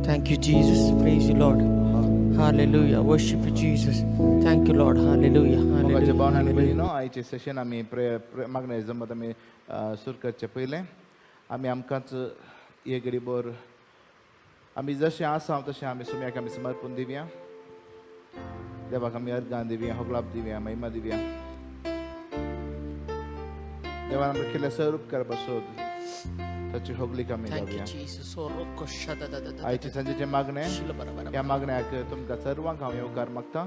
Thank you, Jesus. Praise you, Lord. Hallelujah. Worship you, Jesus. Thank you, Lord. Hallelujah. मोगाचे Hallelujah. भावन आनी Hallelujah. भयणीनो, आयचें सेशन आमी मागणें जमत आमी सुरू करचे पयलें आमी आमकांच एक गरीबर आमी जशें आसा तशें आमी सुम्याक आमी समर्पण दिवया. देवाक आमी अर्गां दिवया, होगलाप दिवया, महिमा दिवया. देवान आमकां केल्ले सर उपकार बसोत ताची होगलीक आमी Thank you, जावया. Jesus. Oh, roko shada da da da. आयचे सांजेचें मागणें, Shila bara bara. ह्या मागण्याक तुमकां सर्वांक हांव येवकार मागता,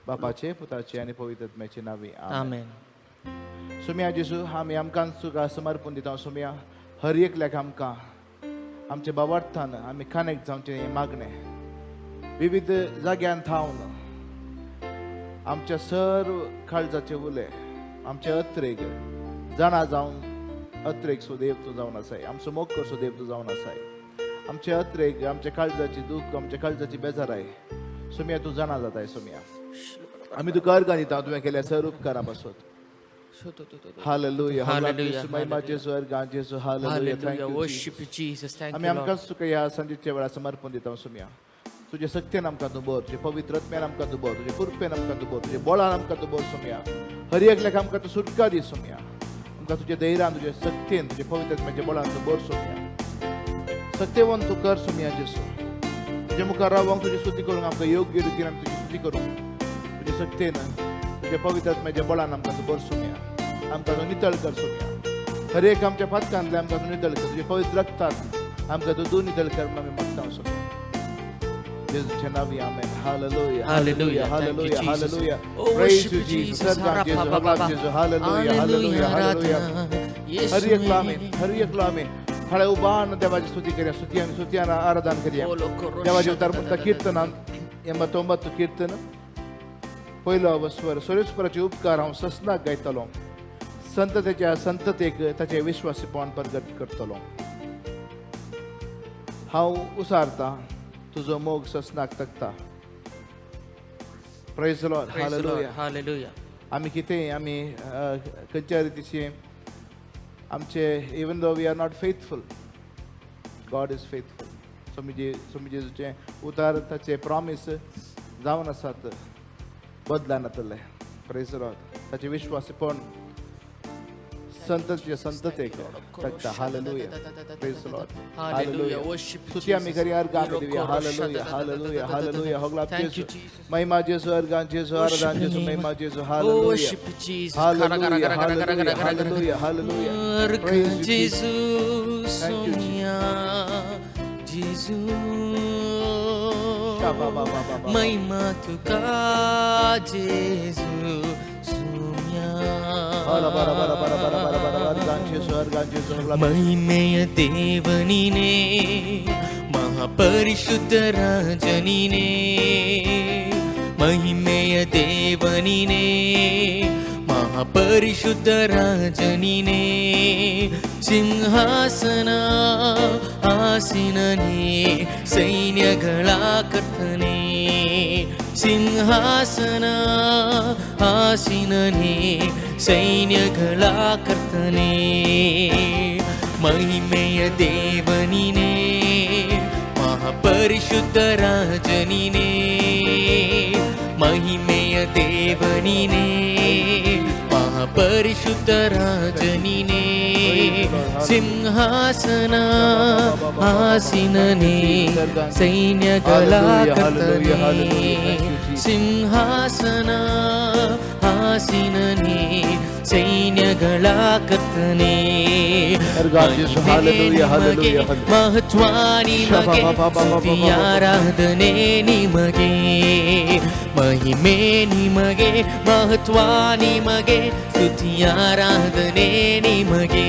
बापाचे, पुताचे आनी पवित्र आत्म्याचे नांवी, आमेन. Amen. सुम्या जेजू, आमी आमकां तुका समर्पण दिता. सुम्या, हर एकल्याक आमकां आमच्या बाबार्थान आमी कनेक्ट जावचें हें मागणें विविध जाग्यान थावन आमच्या सर्व काळजाचे उले आमचे अत्रेक जाणा जावन अत्रेक सो देव तूं जावन आसाय, आमचो मोग करसो देव तूं जावन आसाय. आमचे अत्रेक, आमच्या काळजाची दूख, आमच्या काळजाची बेजाराय सुम्या तूं जाणा जाताय. सुम्या, आमी तुका अर्गां दिता तुवें केल्या सर उपकारा पासत. Hallelujah. Hallelujah. महिमा जेजू, अर्गां जेजू. Hallelujah. Thank Hallelujah. You. Worship you, Jesus. Thank आमी you, Lord. आमकां तुका ह्या सांजेच्या वेळार समर्पण दिता. सुम्या, तुजे शक्तीन आमकां तूं भर, तुजे पवित्र आत्म्यान आमकां तूं भर, तुजे कृपेन आमकां तूं भर, तुजे बळान आमकां तूं भर. सुम्या, हर एकल्याक आमकां तूं सुटका दी. सुम्या, आमकां तुज्या धैर्यान, तुज्या शक्तीन, तुजे पवित्र आत्म्याच्या बळान तूं भर. सुम्या, सत्यवंत तूं कर. सुम्या जेसू, तुज्या मुखार रावंक, तुजी स्तुती करूंक आमकां योग्य रितीन आमी तुजी स्तुती करूंक तुज्या शक्तीन, तुज्या पवित्र आत्म्याच्या बळान आमकां तूं भर. सुम्या, आमकां तूं नितळ कर. सुम्या, हर एक आमच्या पातकांतले आमकां तूं नितळ कर. तुज्या पवित्र रक्तान आमकां तूं तूं नितळ कर म्हणून आमी मागता. सुम्या, जेजूच्या नांवी, आमेन. Hallelujah. Hallelujah. Thank you, Hallelujah. Jesus. Hallelujah. Oh, Praise worship you, you, Jesus. Jesus. अर्गां जेजू, होगलाप जेजू. Hallelujah. Hallelujah. Hallelujah. हर एकलो आमी, हर एकलो आमी थोड्या उबान देवाची स्तुती करया. स्तुती आनी स्तुती आराधन करया. देवाचे उतार म्हणटा किर्तनान, 89 कीर्तन, पयलो स्वर, "सर्वेस्पराचे उपकार हांव ससनाक गायतलो, संततेच्या संततेक ताचे विश्वासीपण प्रगट करतलो. हांव उसारता, तुजो मोग ससनाक तकता." Praise Lord. Praise the Lord. Hallelujah. Hallelujah. आमी कितें आमी खंयच्या रितीचे आमचे, even though we are not faithful, God is faithful. Somi जेजूचें उतार, ताचे प्रॉमीस जावन आसात, बदलानातले. प्रेज लॉर्ड. ताचे विश्वासीपण संततेच्या संततेक तकता. Hallelujah. Praise Lord. Hallelujah. Worship you, स्तुती आमी Jesus. करी, अर्गां आमी दिवया. Hallelujah, hallelujah, hallelujah. होगलाप Thank जेजू. you, Jesus. महिमा जेजू, अर्गां जेजू, आराधन जेजू, महिमा जेजू. Oh, hallelujah. worship you, Jesus. Hallelujah, hallelujah, hallelujah, hallelujah. Praise you, Jesus. Gesù, Thank you, Sonia, Gesù, Shabba-ba-ba-ba-ba. महिमा तुका जेजू, Saumya. bara bara bara bara bara bara bara. अर्गां जेजू, अर्गां जेजू, होगलाप. ಮಹಿಮೆಯ ದೇವನಿನೇ, ಮಹಾಪರಿಶುದ್ಧ ರಾಜನಿನೇ, ಮಹಿಮೆಯ ದೇವನಿನೇ, ಮಹಾಪರಿಶುದ್ಧ ರಾಜನಿನೇ, ಸಿಂಹಾಸನ ಆಸೀನನೇ, ಸೈನ್ಯಗಳ ಕರ್ತನೇ, ಸಿಂಹಾಸನ ಆಸೀನನೇ, ಸೈನ್ಯಗಳ ಕರ್ತನೇ, ಮಹಿಮೆಯ ದೇವನಿನೇ, ಮಹಾಪರಿಶುದ್ಧ ರಾಜನಿನೇ, ಮಹಿಮೆಯ ದೇವನಿನೇ, ಮಹಾಪರಿಶುದ್ಧ ರಾಜನಿನೇ, ಸಿಂಹಾಸನ ಆಸೀನನೇ, ಸೈನ್ಯಗಳ ಕರ್ತನೇ, ಸಿಂಹಾಸನ ಆಸೀನನೇ, ಸೈನ್ಯಗಳ ಕರ್ತನೇ. Hallelujah, hallelujah, hallelujah. ಮಹತ್ವ ನಿಮಗೆ, ಸ್ತುತಿ ಆರಾಧನೆ ನಿಮಗೆ, ಮಹಿಮೆ ನಿಮಗೆ, ಮಹತ್ವ ನಿಮಗೆ, ಸ್ತುತಿ ಆರಾಧನೆ ನಿಮಗೆ,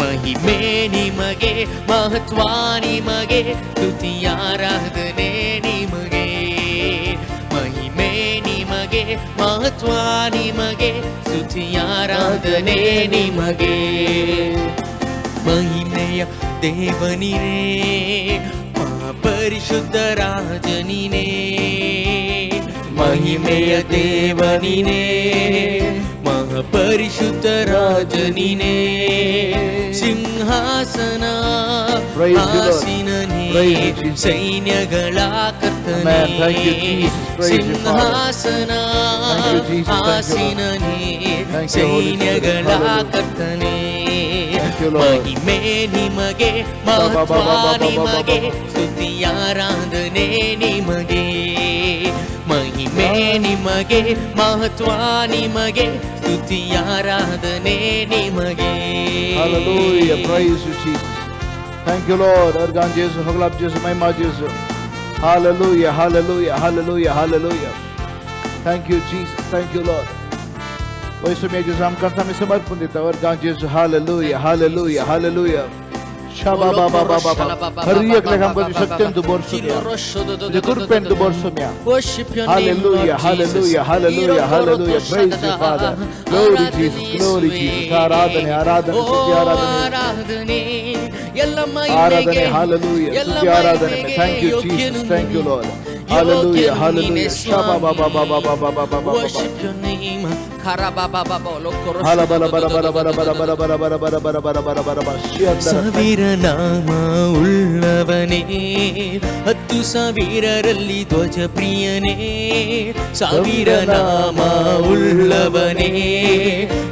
ಮಹಿಮೆ ನಿಮಗೆ, ಮಹತ್ವ ನಿಮಗೆ, ಸ್ತುತಿ ಆರಾಧನೆ ನಿಮಗೆ, ಮಹಿಮೆ ನಿಮಗೆ, ಮಹತ್ವ ನಿಮಗೆ, ಸ್ತುತಿ ಆರಾಧನೆ ನಿಮಗೆ. ಮಹಿಮೆಯ ದೇವನಿನೇ, ಪರಿಶುದ್ಧ ರಾಜನಿನೇ, ಮಹಿಮೆಯ ದೇವನಿನೇ, ಮಹಾಪರಿಶುದ್ಧ ರಾಜನಿನೇ. ಪರಿಶುದ್ಧ ರಾಜನಿನೇ ಸಿಂಹಾಸನ Praise the Lord. ಆಸೀನನೇ Praise you, Jesus. ಸೈನ್ಯಗಳ ಕರ್ತನೇ Amen. Thank you, Jesus. Praise you, Father. ಸಿಂಹಾಸನ Thank you, Jesus. Thank you, Lord. ಆಸೀನನೇ Thank you, Holy Spirit. ಸೈನ್ಯಗಳ Hallelujah. ಕರ್ತನೇ Thank you, Lord. ಮಹಿಮೆ ನಿಮಗೆ ಬಾ, ಬಾ, ಬಾ, ಮಹತ್ವ ಬಾ, ಬಾ, ಬಾ, ಬಾ, ನಿಮಗೆ ಬಾ. ಸ್ತುತಿಯಾರಾಧನೆ ನಿಮಗೆ ಮಹಿಮೆ ನಿಮಗೆ ಮಹತ್ವ ನಿಮಗೆ ಸ್ತುತಿಯಾರಾಧನೆ ನಿಮಗೆ. Hallelujah. Praise you, Jesus. Thank you, Lord. Argan Jesu, Hoglap Jesu, Mahima Jesu. Hallelujah, hallelujah, hallelujah, hallelujah. Thank you, Jesus. Thank you, Lord. वैसुम्य जेसू आमकां आमी समर्पण दिता. अर्गान जेसू. Hallelujah, hallelujah, hallelujah. शाबा बा बा बा बा बा. हर एकल्याक आमकां तुज्या शक्तीन तूं भरसुया, तुज्या कृपेन तूं भरसुया. Worship your name, Hallelujah, Lord Jesus. hallelujah, hallelujah, hallelujah. Praise you, Father. Glory Jesus, glory Jesus. ಆರಾಧನೆ, ಆರಾಧನೆ, ಓ ಸ್ತುತಿ ಆರಾಧನೆ. ಆರಾಧನೆ ಎಲ್ಲ ಆರಾಧನೆ, ಮಹಿಮೆಗೆ hallelujah, ಎಲ್ಲ ಸ್ತುತಿ ಆರಾಧನೆ. ಮಹಿಮೆಗೆ Thank you, Jesus. ಯೋಗ್ಯನು Thank you, ನೀನೆ. Lord. Hallelujah, ಯೋಗ್ಯನು hallelujah. ನೀನೆ Shaba ba ba ba ba ba ba ba ba ba ba. Worship your name. Karabababa lokoro. ಹಲ ಬಲ ಬಲ ಬಲ ಬಲ ಬಲ ಬಲ ಬಲ ಬಲ ಬಲ ಬಲ ಬಲ ಬಲ ಬಲ ಬಲ. ಶಿಯಂದರ. ಸಾವಿರ ನಾಮ ಉಳ್ಳವನೇ, 10,000ರಲ್ಲಿ ಧ್ವಜ ಪ್ರಿಯನೇ. ಸಾವಿರ ನಾಮ ಉಳ್ಳವನೇ,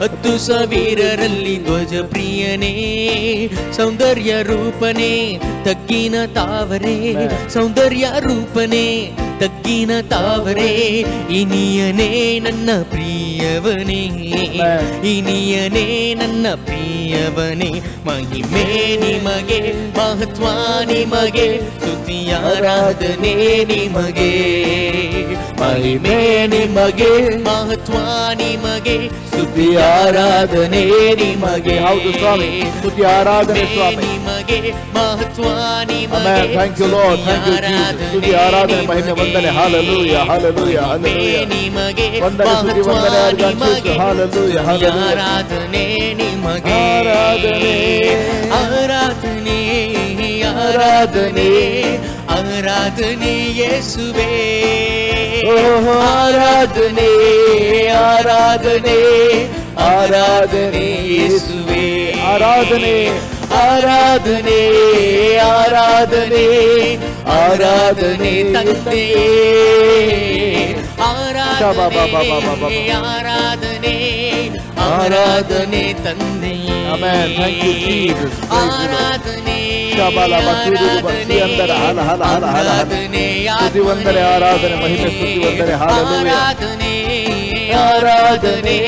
10,000ರಲ್ಲಿ ಧ್ವಜ ಪ್ರಿಯನೇ. ಸೌಂದರ್ಯ ರೂಪನೇ, ತಗ್ಗಿನ ತಾವರೆ. ಸೌಂದರ್ಯ ರೂಪನೇ, ತಗ್ಗಿನ ತಾವರೆ. ಇನಿಯನೇ ನನ್ನ ಪ್ರಿಯವನೇ, ಇನಿಯನೇ ನನ್ನ ಪ್ರಿಯವನೇ. ಮಹಿಮೆ ನಿಮಗೆ, ಮಹತ್ವ ನಿಮಗೆ, ಸ್ತುತಿಯಾರಾಧನೆ ನಿಮಗೆ. ಮಹಿಮೆ ನಿಮಗೆ, ಮಹತ್ವ ನಿಮಗೆ, ಸ್ತುತಿಯಾರಾಧನೆ ನಿಮಗೆ. ಹೌದು ಸ್ವಾಮಿ, ಸ್ತುತಿ ಆರಾಧನೆ ಸ್ವಾಮಿ. ನಿಮಗೆ ಮಹತ್ವ ನಿಮಗೆ. Amen. Thank you, Lord. Thank you, Jesus. ಸ್ತುತಿ ಆರಾಧನೆ ಮಹಿಮೆ ವಂದನೆ. Hallelujah, hallelujah, hallelujah. ನಿಮಗೆ ವಂದನೆ, ಸ್ತುತಿ, ಮಹತ್ವ ವಂದನೆ, ಆರಾಧನೆ, ನಿಮಗೆ, Hallelujah, hallelujah. ಆರಾಧನೆ ನಿಮಗೆ. ಆರಾಧನೆ. ಆರಾಧನೆ, ಆರಾಧನೆ, ಆರಾಧನೆ ಯೇಸುವೇ. ಓಹೋ, ಆರಾಧನೆ, ಆರಾಧನೆ, ಆರಾಧನೆ ಯೇಸುವೇ. ಆರಾಧನೆ. ಆರಾಧನೆ, ಆರಾಧನೆ, ಆರಾಧನೆ ತಂದೆಯೇ. ಆರಾಧನೆ, ಆರಾಧನೆ, ಆರಾಧನೆ ತಂದೆಯೇ. Amen. Thank you, Jesus. Praise you, Lord. ಆರಾಧನೆ, ಶಬಲ ಬಸೂರು ಬಸಿ ಅಂದರ ಹಲ ಹಲ ಹಲ ಹಲ ಹಲ. ಆರಾಧನೆ, ಸ್ತುತಿ ವಂದನೆ, ಆರಾಧನೆ, ಮಹಿಮೆ, ಸ್ತುತಿ ವಂದನೆ. Hallelujah. ಆರಾಧನೆ, ಆರಾಧನೆ,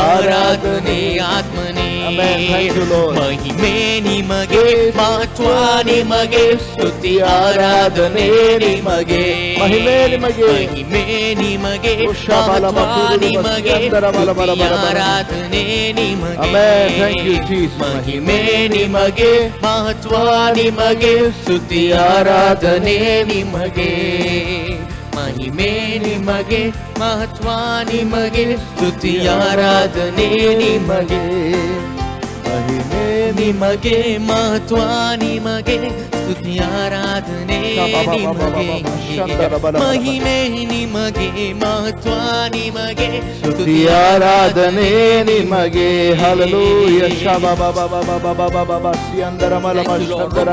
ಆರಾಧನೆ ಆತ್ಮನೇ. Amen. Thank you, Lord. ಮಹಿಮೆ ನಿಮಗೆ, ಮಹತ್ವ ನಿಮಗೆ, ಸ್ತುತಿ ಆರಾಧನೆ ನಿಮಗೆ. ಮಹಿಮೆ ನಿಮಗೆ. ಮಹಿಮೆ ನಿಮಗೆ, ಓ ಶಬಲ ಮಹತ್ವ ಬಸೂರು ಬಸಿ ನಿಮಗೆ, ಅಂದರ ಬಲ ಬಲ ಸ್ತುತಿ ಬಲ ಬಲ. ಆರಾಧನೆ ನಿಮಗೆ. Amen. Thank you, Jesus. ಮಹಿಮೆ ನಿಮಗೆ, ಮಹತ್ವ ನಿಮಗೆ, ಸ್ತುತಿ ಆರಾಧನೆ ನಿಮಗೆ. ಮಹಿಮೆ ನಿಮಗೆ, ಮಹತ್ವ ನಿಮಗೆ, ಸ್ತುತಿ ಆರಾಧನೆ ನಿಮಗೆ. ಮಹಿಮೆ ನಿಮಗೆ, ಮಹತ್ವ ನಿಮಗೆ, ಸ್ತುತಿ ಆರಾಧನೆ ನಿಮಗೆ. ಮಹಿಮೆ ನಿಮಗೆ, ಮಹತ್ವ ನಿಮಗೆ, ಸ್ತುತಿ ಆರಾಧನೆ ನಿಮಗೆ. ಹಲಲೂಯ. ಶಬ ಬ ಬ ಬ ಬ ಬ ಬ ಬ ಬ ಸಿ ಅಂದರ ಮಲ ಮಶಂದರ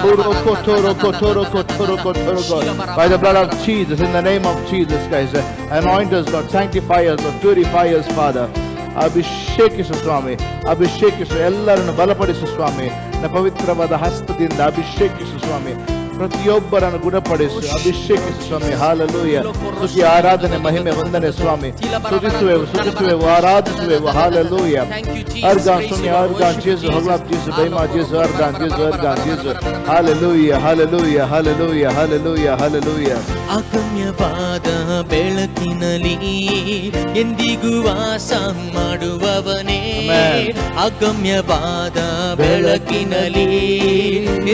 ಉರು ಕೊತೋರು ಕೊತೋರು ಕೊತೋರು ಕೊತೋರು ಕೊ. By the blood of Jesus, in the name of Jesus Christ, anoint us, Lord, sanctify us, Lord, purify us, Father. ಅಭಿಷೇಕಿಸು ಸ್ವಾಮಿ, ಅಭಿಷೇಕಿಸು. ಎಲ್ಲರನ್ನು ಬಲಪಡಿಸು ಸ್ವಾಮಿ. ನಿನ್ನ ಪವಿತ್ರವಾದ ಹಸ್ತದಿಂದ ಅಭಿಷೇಕಿಸು ಸ್ವಾಮಿ. ಪ್ರತಿಯೊಬ್ಬರನ್ನು ಗುಣಪಡಿಸು, ಅಭಿಷೇಕಿಸು ಸ್ವಾಮಿ. ಹಾಲಲೂಯ. ಸ್ತುತಿ ಆರಾಧನೆ ಮಹಿಮೆ ವಂದನೆ ಸ್ವಾಮಿ. ಸ್ತುತಿಸುವೆವು, ಸ್ತುತಿಸುವೆವು, ಆರಾಧಿಸುವೆವು. ಹಾಲಲೂಯ. ಅರ್ಗಾನ್ ಸ್ವಾಮಿ, argon ಜೇಸು, ಹೊಗ್ಲಾಪ್ ಜೇಸು, ಬೈಮಾ ಜೇಸು, argon ಜೇಸು, argon ಜೇಸು. Hallelujah, hallelujah, hallelujah, hallelujah, hallelujah. ಅಗಮ್ಯವಾದ ಬೆಳಕಿನಲ್ಲಿ ಎಂದಿಗೂ ವಾಸ ಮಾಡುವವನೇ. Amen. ಅಗಮ್ಯವಾದ ಬೆಳಕಿನಲ್ಲಿ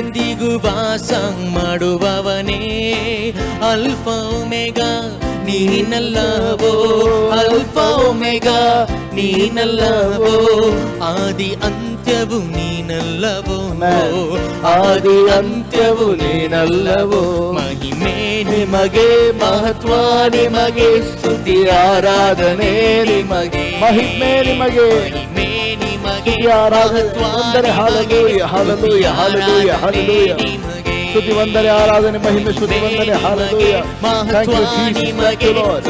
ಎಂದೆಂದಿಗೂ ವಾಸ ಮಾಡುವವನೇ. ಅಲ್ಫಾ ಒಮೆಗಾ ನೀನಲ್ಲವೋ, ಅಲ್ಫಾ ಒಮೆಗಾ ನೀನಲ್ಲವೋ, ಆದಿ ಅಂತ್ಯವು ನೀನಲ್ಲವೋ, ಆದಿ ಅಂತ್ಯವು ನೀನಲ್ಲವೋ. ಮಹಿಮೆ ನಿಮಗೆ, ಮಹತ್ವ ನಿಮಗೆ, ಸ್ತುತಿ ಆರಾಧನೆ ನಿಮಗೆ. ಮಹಿಮೆ ನಿಮಗೆ. ಮಹಿಮೆ ನಿಮಗೆ, ಸ್ತುತಿ ಆರಾಧನೆ, ಮಹತ್ವ ವಂದನೆ, ನಿಮಗೆ, hallelujah, hallelujah, hallelujah, hallelujah. ನಿಮಗೆ. ಸ್ತುತಿ ವಂದನೆ ಆರಾಧನೆ ಮಹಿಮೆ ಸ್ತುತಿ ವಂದನೆ hallelujah. Thank you Jesus, thank you Lord.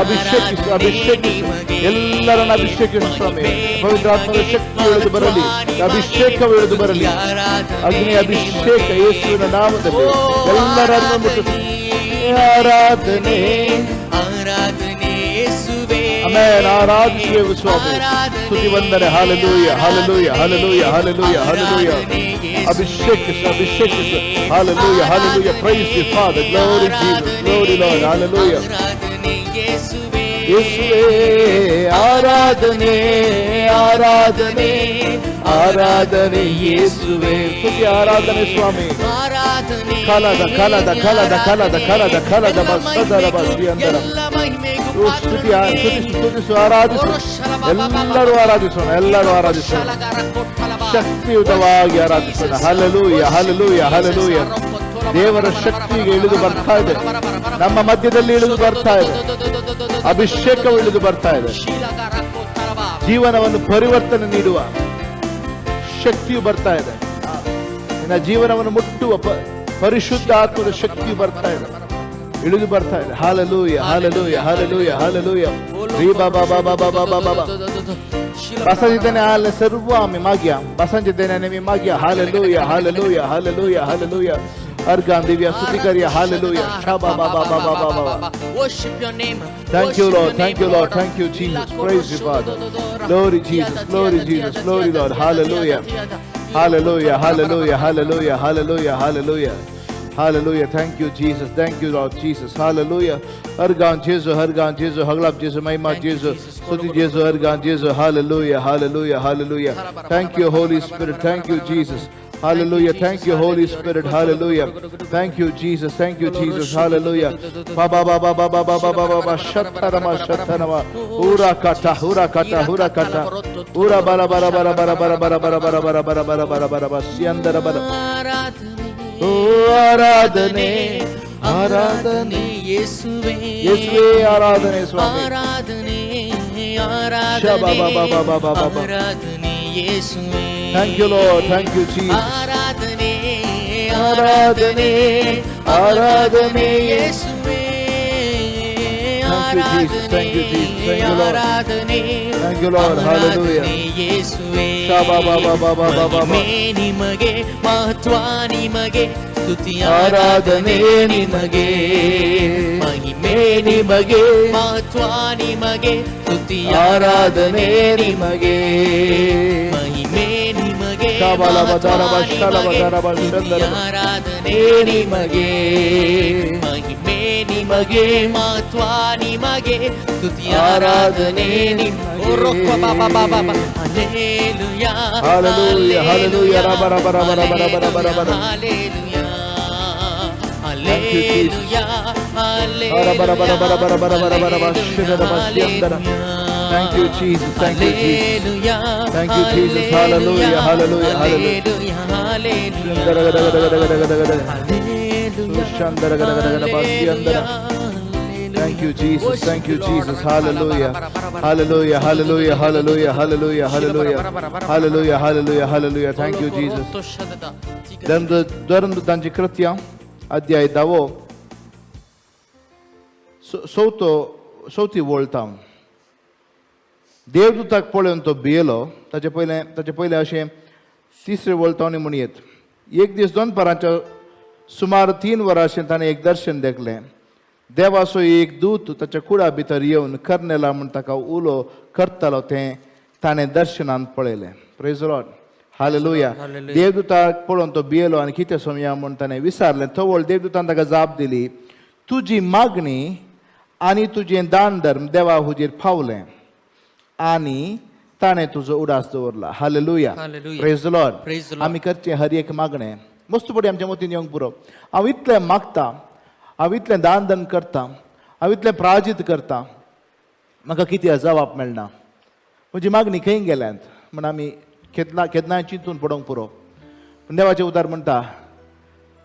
ಅಭಿಷೇಕಿಸು, ಅಭಿಷೇಕಿಸು, ಎಲ್ಲರನ್ನ ಅಭಿಷೇಕಿಸು ಸ್ವಾಮಿ. ಪವಿತ್ರಾತ್ಮದ ಶಕ್ತಿ ಇಳಿದು ಬರಲಿ, ಅಭಿಷೇಕವು ಇಳಿದು ಬರಲಿ, ಅಗ್ನಿ ಅಭಿಷೇಕ ಯೇಸುವಿನ ನಾಮದಲ್ಲಿ ಎಲ್ಲರನ್ನು ಮುಟ್ಟಿಸು. ಆರಾಧನೆ, ಆರಾಧನೆ ಯೇಸುವೇ. ಆಮೆನ್. ಆರಾಧಿಸುವೆವು ಸ್ವಾಮಿ. ಸ್ತುತಿ ವಂದನೆ, hallelujah, hallelujah, hallelujah, hallelujah, hallelujah. ಅಭಿಷೇಕಿಸು, ಅಭಿಷೇಕಿಸು. Hallelujah, hallelujah. Praise the Father. Glory Jesus, glory Lord. Hallelujah. ಆರಾಧನೆ ಯೇಸುವೇ. ಯೇಸುವೇ ಆರಾಧನೆ, ಆರಾಧನೆ, ಆರಾಧನೆ ಯೇಸುವೇ. ಸ್ತುತಿ ಆರಾಧನೆ ಸ್ವಾಮಿ. ಆರಾಧನೆ. ಕಲದ ಕಲದ ಕಲದ ಕಲದ ಕಲದ ಕಲದ ಬಸದರ ಬಸಿಯಂದರ. ಎಲ್ಲ ಮಹಿಮೆಗೂ ಓ, ಸ್ತುತಿ ಸ್ತುತಿಸು, ಸ್ತುತಿಸು, ಆರಾಧಿಸು. ಎಲ್ಲರೂ ಆರಾಧಿಸೋಣ, ಎಲ್ಲರೂ ಆರಾಧಿಸೋಣ, ಶಕ್ತಿಯುತವಾಗಿ ಆರಾಧಿಸೋಣ. Hallelujah, hallelujah, hallelujah. ದೇವರ ಶಕ್ತಿಗೆ ಇಳಿದು ಬರ್ತಾ ಇದೆ, ನಮ್ಮ ಮಧ್ಯದಲ್ಲಿ ಇಳಿದು ಬರ್ತಾ ಇದೆ, ಅಭಿಷೇಕವು ಇಳಿದು ಬರ್ತಾ ಇದೆ. ಜೀವನವನ್ನು ಪರಿವರ್ತನೆ ನೀಡುವ ಶಕ್ತಿಯು ಬರ್ತಾ ಇದೆ. ನಿನ್ನ ಜೀವನವನ್ನು ಮುಟ್ಟುವ ಪರಿಶುದ್ಧ ಆತ್ಮದ ಶಕ್ತಿಯು ಬರ್ತಾ ಇದೆ, ಇಳಿದು ಬರ್ತಾ ಇದೆ. Hallelujah, hallelujah, hallelujah, hallelujah. ರೀ ಬಾ ಬಾ ಬಾ ಬಾ ಬಾ ಬಾ ಬಾ ಬಾ. ಬಸಂಜಿದ್ದೇನೆ ಆಲೆ ಸರ್ವ ಆಮಿ ಮಾಗ್ಯ, ಬಸಂಜಿದ್ದೇನೆ ನಿಮಿ ಮಾಗ್ಯ. Hallelujah, hallelujah, hallelujah, hallelujah. Argon ದಿವ್ಯ ಸ್ತುತಿ ಕರಿಯ. ಹಾಲೆಲೂಯ. ಶಾ ಬಾ ಬಾ ಬಾ ಬಾ ಬಾ ಬಾ ಬಾ. Worship your name. Thank you, Lord. Thank you, Lord. Thank you, Jesus. Praise you, Father. Glory, Jesus. Glory, Jesus. Glory, Lord. Hallelujah. Hallelujah. Hallelujah. Hallelujah. Hallelujah. Hallelujah. Hallelujah. Thank you, Jesus. Thank you, Lord Jesus. Hallelujah. Argan Jesu, Argan Jesu, Haglab Jesu, Mahima Thank you, Jesu, Jesus. Stuti Jesu, Argan Jesu. Hallelujah. Hallelujah. Hallelujah. Thank you, Holy Spirit. Thank you, Jesus. Hallelujah. Thank you, Holy Spirit. Hallelujah. Thank you, Jesus. Thank you, Jesus. Hallelujah. Ba ba ba ba ba ba ba ba ba ba ba. Shattarama, shattarama. Ura kata, ura kata, ura kata. Ura bara bara bara bara bara bara bara bara bara bara bara bara bara bara. Siyandara bara. ಆರಾಧನೆ, ಓ ಆರಾಧನೆ, ಆರಾಧನೆ ಯೇಸುವೇ. ಯೇಸುವೇ ಆರಾಧನೆ ಸ್ವಾಮಿ. ಆರಾಧನೆ, ಶಾ ಬಾ ಬಾ ಬಾ ಬಾ ಬಾ ಬಾ ಬಾ. ಆರಾಧನೆ ಯೇಸುವೇ. Thank you, Lord. Thank you, Jesus. ಆರಾಧನೆ, ಆರಾಧನೆ, ಆರಾಧನೆ ಯೇಸುವೇ. Thank you, Jesus. Thank you, Jesus. Thank you, Lord. ಆರಾಧನೆ, Thank you, Lord. Hallelujah. ಆರಾಧನೆ ಯೇಸುವೇ. ಶಾ ಬಾ ಬಾ ಬಾ ಬಾ ಬಾ ಬಾ ಬಾ ಬಾ. ಮಹಿಮೆ ನಿಮಗೆ, ಮಹತ್ವ ನಿಮಗೆ, ಸ್ತುತಿ ಆರಾಧನೆ ನಿಮಗೆ, ಮಹಿಮೆ ನಿಮಗೆ, ಮಹತ್ವ ನಿಮಗೆ, ಸ್ತುತಿ ಆರಾಧನೆ ನಿಮಗೆ. ಮಹಿಮೆ ನಿಮಗೆ, ಶಬಲ ಮಹತ್ವ ಬದರ ಶಲ ನಿಮಗೆ, ಬದರ ಸ್ತುತಿ ಶಂದರ. ಆರಾಧನೆ ನಿಮಗೆ, ಮಹಿಮೆ ನಿಮಗೆ, ಮಹತ್ವ ನಿಮಗೆ, ಸ್ತುತಿ ಆರಾಧನೆ ಆರಾಧನೆ ನಿಮಗೆ. ಓ ರೊಕ್ಕ ಬಾ ಬಾ ಬಾ ಬಾ ಬಾ. Hallelujah, Hallelujah, hallelujah. ರಬ ರಬ ರಬ ರಬ ರಬ ರಬ ರಬ ರಬ. Hallelujah, Thank you, Jesus. Hallelujah, ರಬ ರಬ ರಬ ರಬ ರಬ ರಬ ರಬ ರಬ ಶಿರ ರಬ ಶಿಯಂದರ. Thank you, Jesus. Thank you, Jesus. Thank you, Jesus. Hallelujah, hallelujah, hallelujah. ಶಂದರ ಗದ ಗದ ಗದ ಗದ ಗದ ಗದ. ಸುಶಂದರ ಗದ ಗದ ಗದ ಬ ಶಿಯಂದರ. Thank you, Jesus. Thank you, Jesus. Hallelujah. Hallelujah. Hallelujah. Hallelujah. Hallelujah. Hallelujah. Hallelujah. Hallelujah. Hallelujah. Thank you, Jesus. ಧರ್ಮದ ಕೃತ್ಯ ಅಧ್ಯಾಯ ದಾವೋ ಸೌतो सौथी वळटा. देवदूताक पळोवन तो भियेलो. ताचे पयलें, ताचे पयलें अशें तिसरे वळतावणी म्हणयेत. एक दीस दनपारांच्या सुमार 3 वरां ताणें एक दर्शन देखलें. देवाचो एक दूत ताच्या कुडा भितर येवन कर्नेला म्हूण ताका उलो करतालो तें ताणें दर्शनान पळयलें. Praise Lord. Hallelujah. देवदूताक पळोवन तो भियेलो आनी कितें सोमया म्हूण ताणें विचारलें. तवळ देवदूतान ताका जाप दिली, तुजी मागणी आनी तुजें दान धर्म देवा हुजीर पावलें आनी ताणें तुजो उडास दवरला. Hallelujah. Hallelujah. Praise Lord. Praise the Lord. आमी करचें हर एक मागणें मस्त पटी आमच्या मतीन येवंक पुरो. हांव इतलें मागता, हांव इतलें दान दान करता, हांव इतलें प्राजित करता, म्हाका कितें जवाब मेळना, म्हजी मागणी खंय गेल्यात म्हण आमी केन्ना केन्नाय चिंतून पडोवंक पुरो. पूण देवाचें उतार म्हणटा,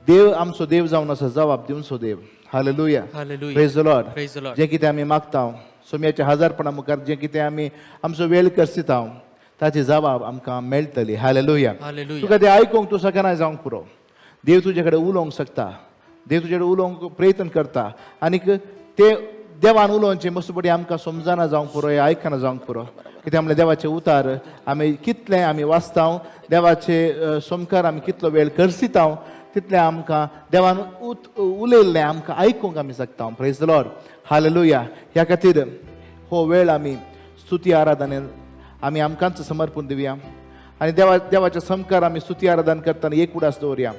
देव आमचो देव जावन आसा, जवाब दिवचो देव. Hallelujah. Hallelujah. Praise the Lord. Praise the Lord. जें कितें आमी मागता सोम्याच्या हजारपणा मुखार, जें कितें आमी आमचो वेळ करसिता, ताची जबाब आमकां मेळटली. हालेलुया. हालेलुया. तुका तें आयकूंक तूं शकना जावंक पुरो. देव तुजे कडेन उलोवंक शकता, देव तुजे कडेन उलोवंक प्रयत्न करता आनीक ते देवान उलोवचें मस्त पटी आमकां समजना जावंक पुरो, हें आयकना जावंक पुरो. कित्याक म्हणल्यार देवाचें उतार आमी कितलें आमी वाचता, देवाचे सोमकार आमी कितलो वेळ करसिता, तितलें आमकां देवान उलयल्लें आमकां आयकूंक आमी शकता. Praise the Lord. Hallelujah. ह्या खातीर हो वेळ आमी स्तुती आराधनेन आमी आमकांच समर्पण दिवया आनी देवाच्या समकार आमी स्तुती आराधन करतना एक उडास दवरया,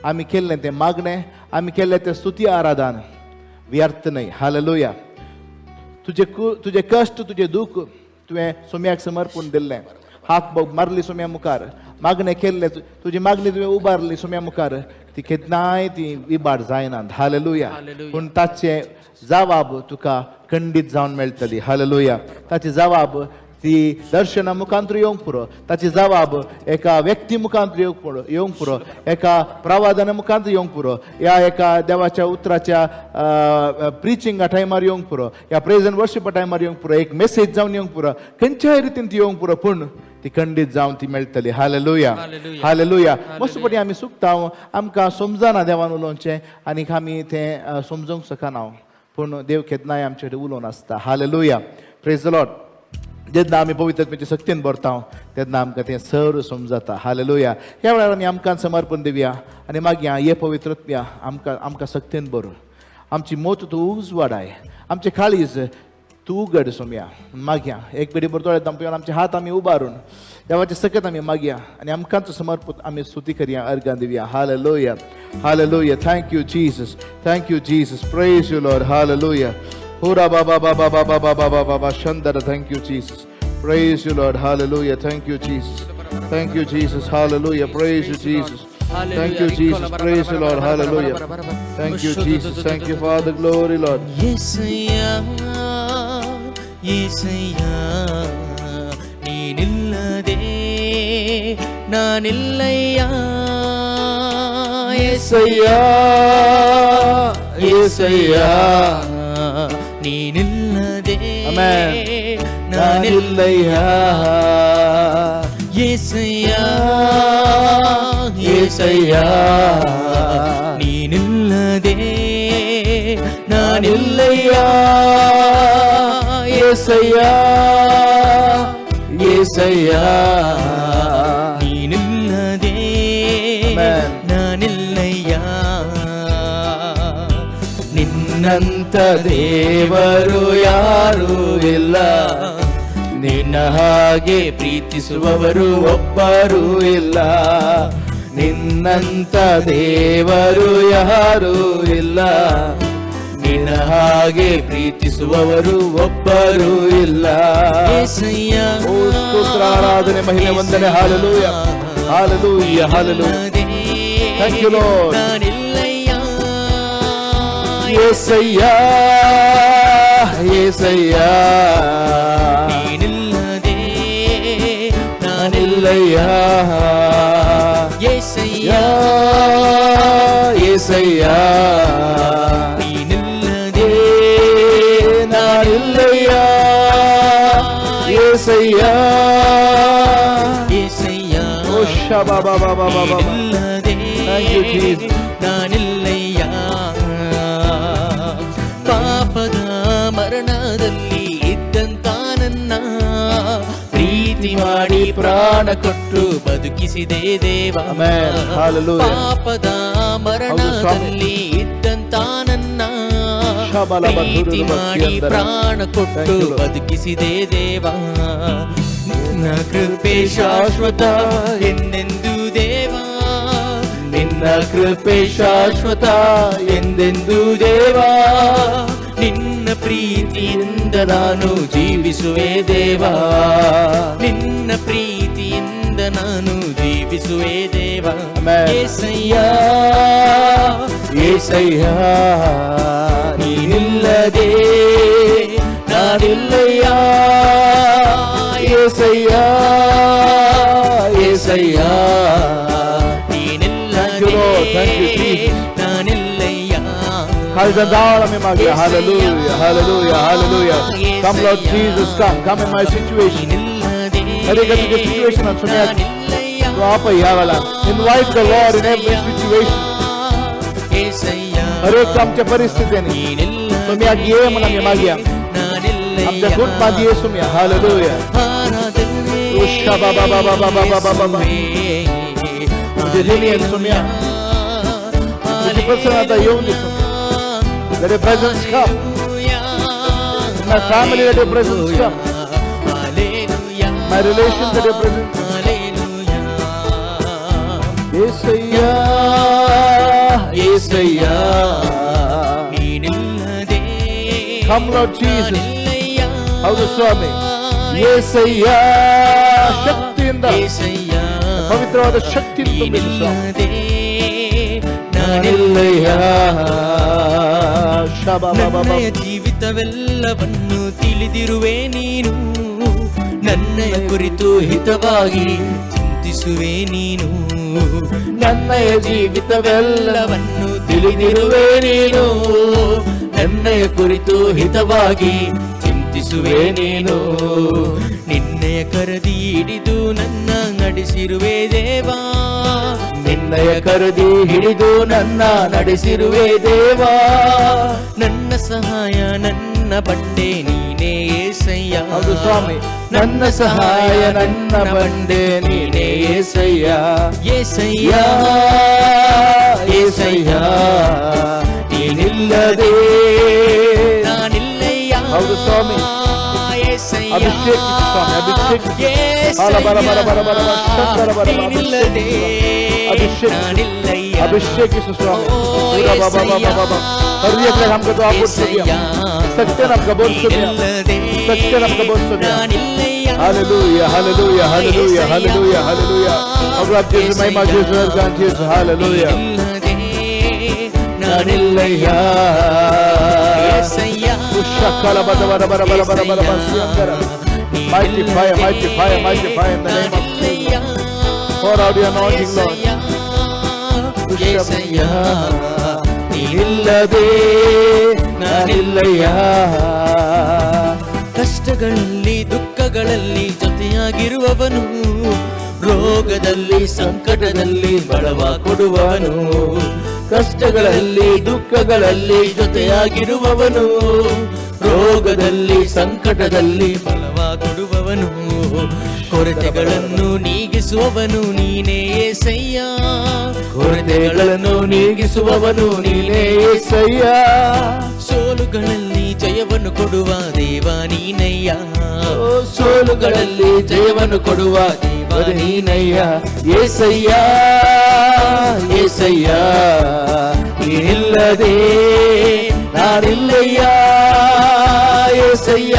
आमी केल्लें तें मागणें, आमी केल्लें तें स्तुती आराधन व्यर्थ न्हय. हालेलुया. तुजे कश्ट, तुजें दूख तुवें सोम्याक समर्पण दिल्लें, हाक मारली सोम्या मुखार, मागणें केल्लें, तुजी मागणी तुवें उबारली सोम्या मुखार, ती केन्नाय ती इबाड जायना. हालेलुया. हालेलुया. पूण ताचें जवाब तुका खंडीत जावन मेळटली. हालेलुया. ताची जवाब ती दर्शना मुखांतर येवंक पुरो, ताची जवाब एका व्यक्ती मुखांतर येवंक पुरो, एका प्रवादाना मुखांतर येवंक पुरो, या एका देवाच्या उतराच्या प्रिचिंगा टायमार येवंक पुरो, या प्रेज एंड वर्शिपा टायमार येवंक पुरो, एक मेसेज जावन येवंक पुरो, खंयच्याय रितीन ती येवंक पुरो, पूण ती खंडीत जावन ती मेळटली. हालेलुया. हालेलुया. हालेलुया. मस्त पटी आमी सुकता, आमकां समजना देवान उलोवचें आनीक आमी तें समजूंक शकना, पूण देव केन्नाय आमचे कडेन उलोवन आसता. हालेलुया. Praise the Lord. जेन्ना आमी पवित्र आत्म्याच्या शक्तीन भरता तेन्ना आमकां तें सर्व समजता. हालेलुया. ह्या वेळार आमी आमकां समर्पण दिवया आनी मागीर हे पवित्र आत्म्या आमकां आमकां शक्तीन भर, आमची मोत तूं उजवाडाय, आमचें काळीज तूं उगड सोमया. मागया एक पिढी भर दोळे धांपून आमचे हात आमी उबारून देवाचे सकत आमी मागया आनी आमकांच समर्पण आमी स्तुती करया, अर्गां दिवया. Hallelujah. Hallelujah. Thank you Jesus. Thank you Jesus. Praise you Lord. Hallelujah. Hura Baba Baba Baba Baba Baba Shandara. Thank you Jesus. Praise you Lord. Hallelujah. Thank you Jesus. Thank you Jesus. Hallelujah. Praise you Jesus. Thank you Jesus. Praise you Lord. Hallelujah. Thank you Jesus. Thank you Father. Glory Lord. Yesayya, Yesayya, ನೀನಿಲ್ಲದೆ ನಾನಿಲ್ಲಯ್ಯ. Yesayya, Yesayya, ನೀನಿಲ್ಲದೆ Amen. ನಾನಿಲ್ಲ. ನಾನಿಲ್ಲಯ್ಯ. Yesayya, Yesayya, ನೀನಿಲ್ಲದೆ ನಾನಿಲ್ಲಯ್ಯ. ನಾನಿಲ್ಲಯ್ಯ. Yesayya, Yesayya, ನೀನಿಲ್ಲದೆ Amen. ನಾನಿಲ್ಲಯ್ಯ. ನಿನ್ನಂತ ದೇವರು ಯಾರೂ ಇಲ್ಲ, ನಿನ್ನ ಹಾಗೆ ಪ್ರೀತಿಸುವವರು ಒಬ್ಬರೂ ಇಲ್ಲ, ನಿನ್ನಂತ ದೇವರು ಯಾರೂ ಇಲ್ಲ, ನಿನ್ನ ಹಾಗೆ ಪ್ರೀತಿಸುವವರು ಒಬ್ಬರೂ ಇಲ್ಲ. ಯೇಸಯ್ಯ, ಓ ಸ್ತೋತ್ರ, ಆರಾಧನೆ, ಮಹಿಮೆ, ವಂದನೆ. Hallelujah, hallelujah, hallelujah. Thank you, Lord. ನಾನಿಲ್ಲಯ್ಯ. Yesayya, Yesayya, ನೀನಿಲ್ಲದೆ ನಾನಿಲ್ಲ. ನಾನಿಲ್ಲಯ್ಯ. ಯೇಸಯ್ಯ, Yesayya, ನೀನಿಲ್ಲದೆ ನಾನಿಲ್ಲಯ್ಯ. Yesayya. Yesayya, ಓ ಶಬಾ ಬಾಬಾ ಬಾಬಾ ಬಾಬಾ. ನೀನಿಲ್ಲದೆ Thank you, Jesus. ನಾನಿಲ್ಲಯ್ಯ. ಪಾಪದ ಮರಣದಲ್ಲಿ ಇದ್ದಂತ ನನ್ನ ಪ್ರೀತಿ ಮಾಡಿ ಪ್ರಾಣ ಕೊಟ್ಟು ಬದುಕಿಸಿದೆ ದೇವ. Amen. Hallelujah. ಪಾಪದ ಮರಣದಲ್ಲಿ ಇದ್ದಂತ ನನ್ನ ಪ್ರೀತಿ ಮಾಡಿ ಪ್ರಾಣ ಕೊಟ್ಟು ಬದುಕಿಸಿದೆ ದೇವ. ನಿನ್ನ ಕೃಪೆ ಶಾಶ್ವತ ಎಂದೆಂದು ದೇವ, ನಿನ್ನ ಕೃಪೆ ಶಾಶ್ವತ ಎಂದೆಂದು ದೇವ, ನಿನ್ನ ಪ್ರೀತಿಯಿಂದ ನಾನು ಜೀವಿಸುವೆ ದೇವ, ನಿನ್ನ ಪ್ರೀತಿಯಿಂದ ನಿನ್ನಿಂದ ನಾನು ಜೀವಿಸುವೆ ದೇವ. Amen. Yesayya Yesayya ನೀನಿಲ್ಲದೆ ನಾನಿಲ್ಲಯ್ಯ. Yesayya Yesayya. Thank you, Lord. Thank you, ನೀನಿಲ್ಲದೆ Jesus. ನಾನಿಲ್ಲಯ್ಯ. Hallelujah, hallelujah, hallelujah, hallelujah. Come, Lord Jesus, come. Come in my situation. ನೀನಿಲ್ಲದೆ ಹರೇಕ ತುಜೆ situation ಅನ್ನು ಸುಮ್ನೆ ನಾನಿಲ್ಲಯ್ಯ. ತೂ ಆಪ ಯಾವಲ್ಲ. Invite the Lord in every situation. Yesayya हरेक आमच्या परिस्थितीने ನೀನಿಲ್ಲದೆ सोम्याक ये म्हणून आमी मागया. ನಾನಿಲ್ಲಯ್ಯ. आमच्या कुटुंबात ये सोम्या. हालेलुया. ಆರಾಧನೆ ಉಷಾ ಬಾ ಬಾ ಬಾ ಬಾ ಬಾ ಬಾ ಬಾ ಬಾ ಬಾ. ಯೇಸುವೇ. तुझे जिनियन सोम्या. तुझी प्रसन्नता येऊन दे Saumya. Let your presence come. In my family, let your presence come. Hallelujah. My relations, let your presence come. Hallelujah. Yesayya Yesayya. ನೀನಿಲ್ಲದೆ Come, Lord Jesus. ನಾನಿಲ್ಲಯ್ಯ. ಹೌದು ಸ್ವಾಮಿ. ಯೇಸಯ್ಯ ಶಕ್ತಿಯಿಂದ ಯೇಸಯ್ಯ. ಪವಿತ್ರವಾದ ಶಕ್ತಿಯಿಂದ ತುಂಬಿಸು ಸ್ವಾಮಿ. ನೀನಿಲ್ಲದೆ ನಾನಿಲ್ಲಯ್ಯ. ನಾನಿಲ್ಲಯ್ಯ. ಶಬಾ ಬಾ ಬಾ ಬಾ. ನನ್ನಯ ಜೀವಿತವೆಲ್ಲವನ್ನು ತಿಳಿದಿರುವೆ ನೀನು, ನನ್ನಯ ಕುರಿತು ಹಿತವಾಗಿ ಚಿಂತಿಸುವೆ ನೀನು. ನನ್ನಯ ಜೀವಿತವೆಲ್ಲವನ್ನು ಎಲ್ಲವನ್ನು ತಿಳಿದಿರುವೆ ನೀನು, ನನ್ನಯ ಕುರಿತು ಹಿತವಾಗಿ ಚಿಂತಿಸುವೆ ನೀನು. ನಿನ್ನಯ ಕರದಿ ಹಿಡಿದು ನನ್ನ ನಡೆಸಿರುವೆ ದೇವಾ, ನಿನ್ನಯ ಕರದಿ ಹಿಡಿದು ನನ್ನ ನಡೆಸಿರುವೆ ದೇವಾ. ನನ್ನ ಸಹಾಯ ನನ್ನ ಬಂಡೆ ನೀನೇ ಏಸಯ್ಯ. ಹೌದು ಸ್ವಾಮಿ. ನನ್ನ ಸಹಾಯ ನನ್ನ ಬಂಡೆ ನೀನೇ ಏಸಯ್ಯ. ಏಸಯ್ಯ ಏಸಯ್ಯ ನೀನಿಲ್ಲದೆ ನಾನಿಲ್ಲಯ್ಯ. ಹೌದು ಸ್ವಾಮಿ. ಏಸಯ್ಯ. ಅಭಿಷೇಕಿಸು ಸ್ವಾಮಿ, ಅಭಿಷೇಕಿಸು. ಏಸಯ್ಯ. ಬರ ಬರ ಬರ ಬರ ಬರ ಬರ ಶಂಕರ ಬರ ಬರ. ನೀನಿಲ್ಲದೆ ಅಭಿಷೇಕಿಸು. ನಾನಿಲ್ಲಯ್ಯ. ಅಭಿಷೇಕಿಸು ಸ್ವಾಮಿ. ಓ ಪೂರಾ ಬಾಬಾ ಬಾಬಾ ಬಾಬಾ. ಹರಿಯಕ್ಕೆ ನಮ್ಗೆ तो आप ಏಸಯ್ಯ. ಸತ್ಯ ನಮ್ಗೆ ಬೋಧಿಸುತ್ತೀಯ. ನೀನಿಲ್ಲದೆ ಸತ್ಯ ನಮ್ಗೆ ಬೋಧಿಸುತ್ತೀಯ. ನಾನಿಲ್ಲಯ್ಯ. Hallelujah, hallelujah, hallelujah, hallelujah, hallelujah. अब आप Jesus महिमा Jesus गान Jesus hallelujah. ನೀನಿಲ್ಲದೆ ನಾನಿಲ್ಲಯ್ಯ. ಏಸಯ್ಯ. ಉಷಕಲ ಬದ ಬರ ಬರ ಬರ ಬರ ಬರ ಬರ ಸಿಯಂಕರ. Mighty fire, mighty fire, mighty fire in the name of Jesus. Pour out your anointing, Lord. Yesayya. ನೀನಿಲ್ಲದೆ ನಾನಿಲ್ಲಯ್ಯ. ಕಷ್ಟಗಳಲ್ಲಿ ದುಃಖಗಳಲ್ಲಿ ಜೊತೆಯಾಗಿರುವವನು, ರೋಗದಲ್ಲಿ ಸಂಕಟದಲ್ಲಿ ಬಲವ ಕೊಡುವವನು. ಕಷ್ಟಗಳಲ್ಲಿ ದುಃಖಗಳಲ್ಲಿ ಜೊತೆಯಾಗಿರುವವನು, ರೋಗದಲ್ಲಿ ಸಂಕಟದಲ್ಲಿ ಬಲವ ಕೊಡುವವನು. ಕೊರತೆಗಳನ್ನು ನೀಗಿಸುವವನು ನೀನೇ ಏಸಯ್ಯ. ಕೊರತೆಗಳನ್ನು ನೀಗಿಸುವವನು ನೀನೇ ಏಸಯ್ಯ. ಸೋಲುಗಳಲ್ಲಿ ಜಯವನ್ನು ಕೊಡುವ ದೇವ ನೀನಯ್ಯ. ಸೋಲುಗಳಲ್ಲಿ ಜಯವನ್ನು ಕೊಡುವ ದೇವ ನೀನಯ್ಯ. ಏಸಯ್ಯ ಏಸಯ್ಯ ನೀನಿಲ್ಲದೆ ನಾನಿಲ್ಲಯ್ಯ. ಏಸಯ್ಯ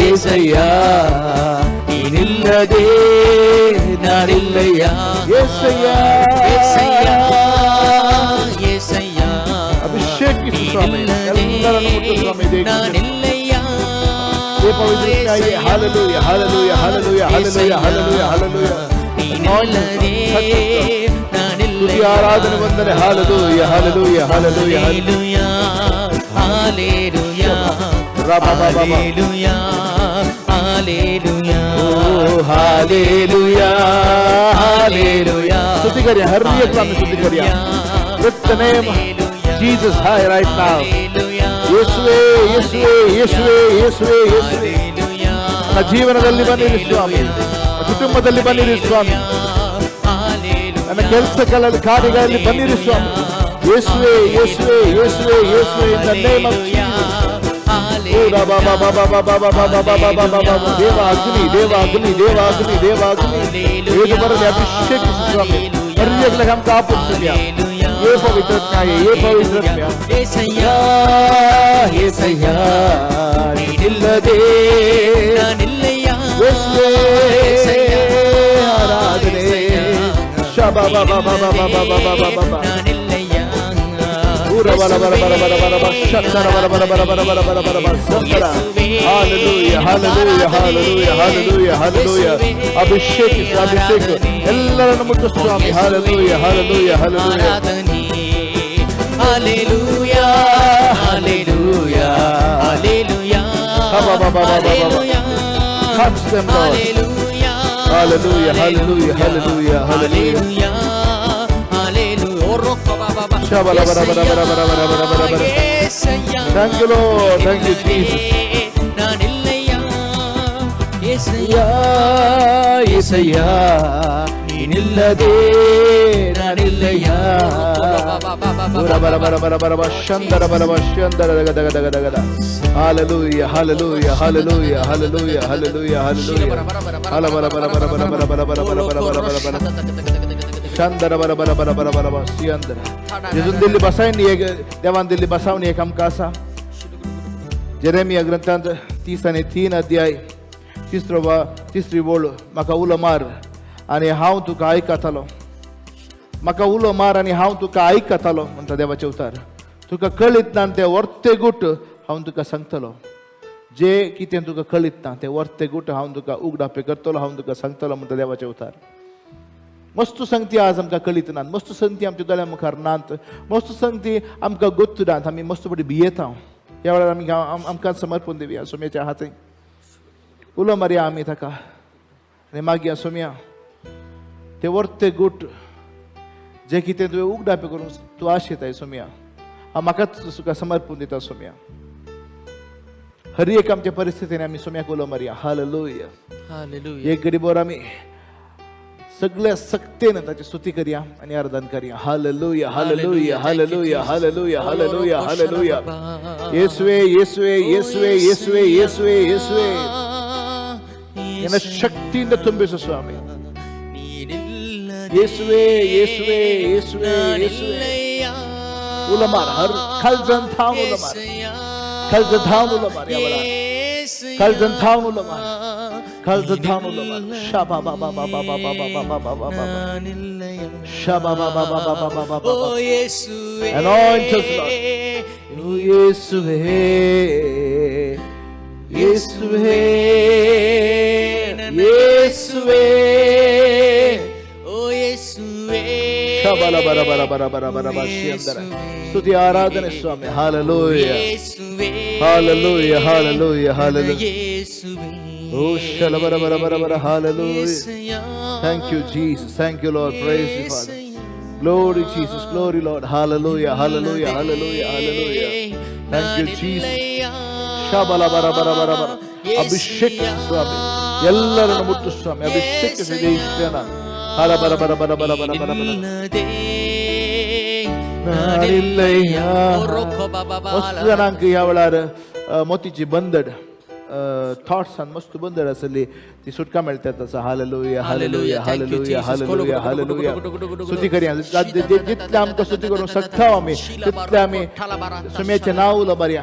ಏಸಯ್ಯ ನೀನಿಲ್ಲದೆ ನಾನಿಲ್ಲಯ್ಯ. ಏಸಯ್ಯ ಏಸಯ್ಯ ಏಸಯ್ಯ ಅಭಿಷೇಕಿಸು ಸ್ವಾಮಿ. ಎಲ್ಲರನ್ನು ಮುಟ್ಟು ಸ್ವಾಮಿ. ದೇವ ನಾನಿಲ್ಲಯ್ಯ. ಪವಿತ್ರ hallelujah hallelujah hallelujah hallelujah hallelujah hallelujah. ನೀನಿಲ್ಲದೆ ಸ್ತುತಿ ಆರಾಧನೆ ವಂದನೆ. Hallelujah hallelujah hallelujah. Hallelujah hallelujah ರಬ ಬ ಬ ಬ. Hallelujah hallelujah. ಓ ಹಾಲೆಲೂಯಾ ಹಾಲೆಲೂಯಾ. ಸ್ತುತಿ ಕರಿಯ ಹರಿಯ ಸ್ವಾಮಿ, ಸ್ತುತಿ ಕರಿಯ. Lift the name of Jesus high right now. ಯೇಸುವೇ ಯೇಸುವೇ ಯೇಸುವೇ ಯೇಸುವೇ ಯೇಸುವೇ. ನನ್ನ ಜೀವನದಲ್ಲಿ ಬನ್ನಿರಿ ಸ್ವಾಮಿ, ನನ್ನ ಕುಟುಂಬದಲ್ಲಿ ಬನ್ನಿರಿ ಸ್ವಾಮಿ, ನನ್ನ ಕೆಲಸಗಳಲ್ಲಿ ಕಾರ್ಯಗಳಲ್ಲಿ ಬನ್ನಿರಿ ಸ್ವಾಮಿ. ಯೇಸುವೇ ಯೇಸುವೇ ಯೇಸುವೇ ಯೇಸುವೇ. In the name of Jesus. ಓ ರಾ ಬಾ ಬಾ ಬಾ ಬಾ ಬಾ ಬಾ ಬಾ ಬಾ ಬಾ ಬಾ ಬಾ ಬಾ ಬಾ ಬಾ. ದೇವ ಅಗ್ನಿ, ದೇವ ಅಗ್ನಿ, ದೇವ ಅಗ್ನಿ, ದೇವ ಅಗ್ನಿ ಏದು ಬರಲಿ. ಅಭಿಷೇಕಿಸು ಸ್ವಾಮಿ. ಹರಿಯಗ್ಲೇ हम ಕಾಪುತ್ತೀಯ. ये पवित्र ನ್ಯಾಯ, ये ಪವಿತ್ರ ನ್ಯಾಯ. ಏಸಯ್ಯ ಏಸಯ್ಯ ನೀನಿಲ್ಲದೆ ನಾನಿಲ್ಲಯ್ಯ. ಯೇಸುವೇ. ಶಬ ಬ ಬ ಬ ಬ ಬ ಬ ಬ ಬ ಬ. ಊರ ಬರ ಬರ ಬರ ಬರ ಬರ ಬ ಶಂಕರ ಬರ ಬರ ಬರ ಬರ ಬರ ಬರ ಬರ ಬರ Shankara. Hallelujah, hallelujah, hallelujah, hallelujah, hallelujah. ಅಭಿಷೇಕಿಸು, ಅಭಿಷೇಕ ಎಲ್ಲರನ್ನು ಮುಟ್ಟು ಸ್ವಾಮಿ. Hallelujah, hallelujah, hallelujah. Hallelujah, hallelujah, hallelujah. Touch them, Lord. Hallelujah, hallelujah, hallelujah, hallelujah. Thank you, Lord. Thank you, Jesus. Yesayya, ನೀನಿಲ್ಲದೆ ನಾನಿಲ್ಲಯ್ಯ. ಬರ ಬರ ಬರ ಬರ ಬರ ಶಂದರ ಬರ ಬರ ಶಂದರ ದಗ ದಗ ದಗ ದಗ. Hallelujah, hallelujah, hallelujah, hallelujah, hallelujah, hallelujah. ಹಲ ಬರ ಬರ ಬರ ಬರ ಬರ ಬರ ಬರ ಬರ ಬರ ಬರ ಬರ ಬರ ಶಂದರ ಬರ ಬರ ಬರ ಬರ ಬರ ಬರ ಸಿಯಂದರ. जेजून दिल्ली बसावणी एक, देवान दिल्ली बसावणी एक आमकां आसा. जेरेमिया ग्रंथांत 30 आणि 3 अध्याय तिसरो वा तिसरी वळ. म्हाका उलो मार आनी हांव तुका आयकतालो. म्हाका उलो मार आनी हांव तुका आयकतालो म्हणटा देवाचें उतार. तुका कळीत ना तें वर्ते गुट हांव तुका सांगतलो. जे कितें तुका कळीत ना तें वर्ते गुट हांव तुका उगडापे करतलो, हांव तुका सांगतलो म्हणटा देवाचें उतार. मस्त संगती आज आमकां कळीत नात, मस्त संगती आमच्या दोळ्या मुखार नात, मस्त संगती आमकां गोत्त नात. आमी मस्त पटी भियेता. ह्या वेळार आमी आमकां समर्पण दिवया सोम्याच्या हाती. उलो मारया आमी ताका आनी मागया, सोम्या, ते वर्ते गुट जे कितें तुवें उगडापे करूंक तूं आशेताय सोम्या, हांव म्हाकाच तुका समर्पण दिता सोम्या. हर एक आमच्या परिस्थितीन आमी सोम्याक उलो मारया. हालेलुया. हालेलुया. एक गडीभर आमी सगळ्या सक्तेन ताची स्तुती करया आनी आराधन करया. Hallelujah, hallelujah, hallelujah, hallelujah, hallelujah, hallelujah. येसुवे, ಯೇಸುವೆ, ಯೇಸುವೆ, ಯೇಸುವೆ, ಯೇಸುವೆ, ಯೇಸುವೆ. ನಿನ್ನ ಶಕ್ತಿಯಿಂದ ತುಂಬಿಸು ಸ್ವಾಮಿ. ಯೇಸುವೆ, ಯೇಸುವೆ, ಯೇಸುವೆ, ಯೇಸುವೆ. ಉಲಮಾರ್ ಹರ್ ಖಲ್ಜನ್ ಥಾಮ್ ಉಲಮಾರ್ ಖಲ್ಜನ್ ಥಾಮ್ ಉಲಮಾರ್ ಯಾವಳ ಖಲ್ಜನ್ ಥಾಮ್ ಉಲಮಾರ್ ಖಲ್ಜನ್ ಥಾಮ್ ಉಲಮಾರ್. ಶಬಾ ಬಾ ಬಾ ಬಾ ಬಾ ಬಾ ಬಾ ಬಾ ಬಾ ಬಾ ಬಾ ಬಾ. ಶಬಾ ಬಾ ಬಾ ಬಾ ಬಾ ಬಾ ಬಾ ಬಾ ಬಾ. Anoint us, Lord. ಯೇಸುವೆ, ಯೇಸುವೆ, ಯೇಸುವೆ. ಓ ಯೇಸುವೆ. ಶಬಲ ಬರ ಬರ ಬರ ಬರ ಬರ ಬರ ಶಿಯಂದರ. ಸ್ತುತಿ ಆರಾಧನೆ ಸ್ವಾಮಿ. ಹಾಲೆಲೂಯ. ಯೇಸುವೆ. Hallelujah, hallelujah, hallelujah. ಯೇಸುವೆ. ಓ ಶಲ ಬರ ಬರ ಬರ ಬರ. Hallelujah. Thank you, Jesus. Thank you, Lord. Praise you, Father. Glory, Jesus. Glory, Lord. Hallelujah, hallelujah, hallelujah, hallelujah. Thank you, Jesus. Shabala ಬರ ಬರ ಬರ ಬರ. ಅಭಿಷೇಕಿಸು ಸ್ವಾಮಿ, ಎಲ್ಲರನ್ನು ಮುಟ್ಟು ಸ್ವಾಮಿ. ಅಭಿಷೇಕಿಸಿದೆ ಈ ಕ್ಷಣ. ಹರ ಬರ ಬರ ಬರ ಬರ ಬರ ಬರ ಬರ. ನಾನಿಲ್ಲಯ್ಯ. मस्त जाणांक ह्या वेळार मोतीची बंदड थॉट्सान मस्त बंदड आसली ती सुटका मेळटा आसा. Hallelujah, hallelujah, hallelujah, hallelujah, hallelujah. स्तुती करया. जितले आमकां स्तुती करूंक शकता आमी तितले आमी सुम्याचें नांव उलो मारया.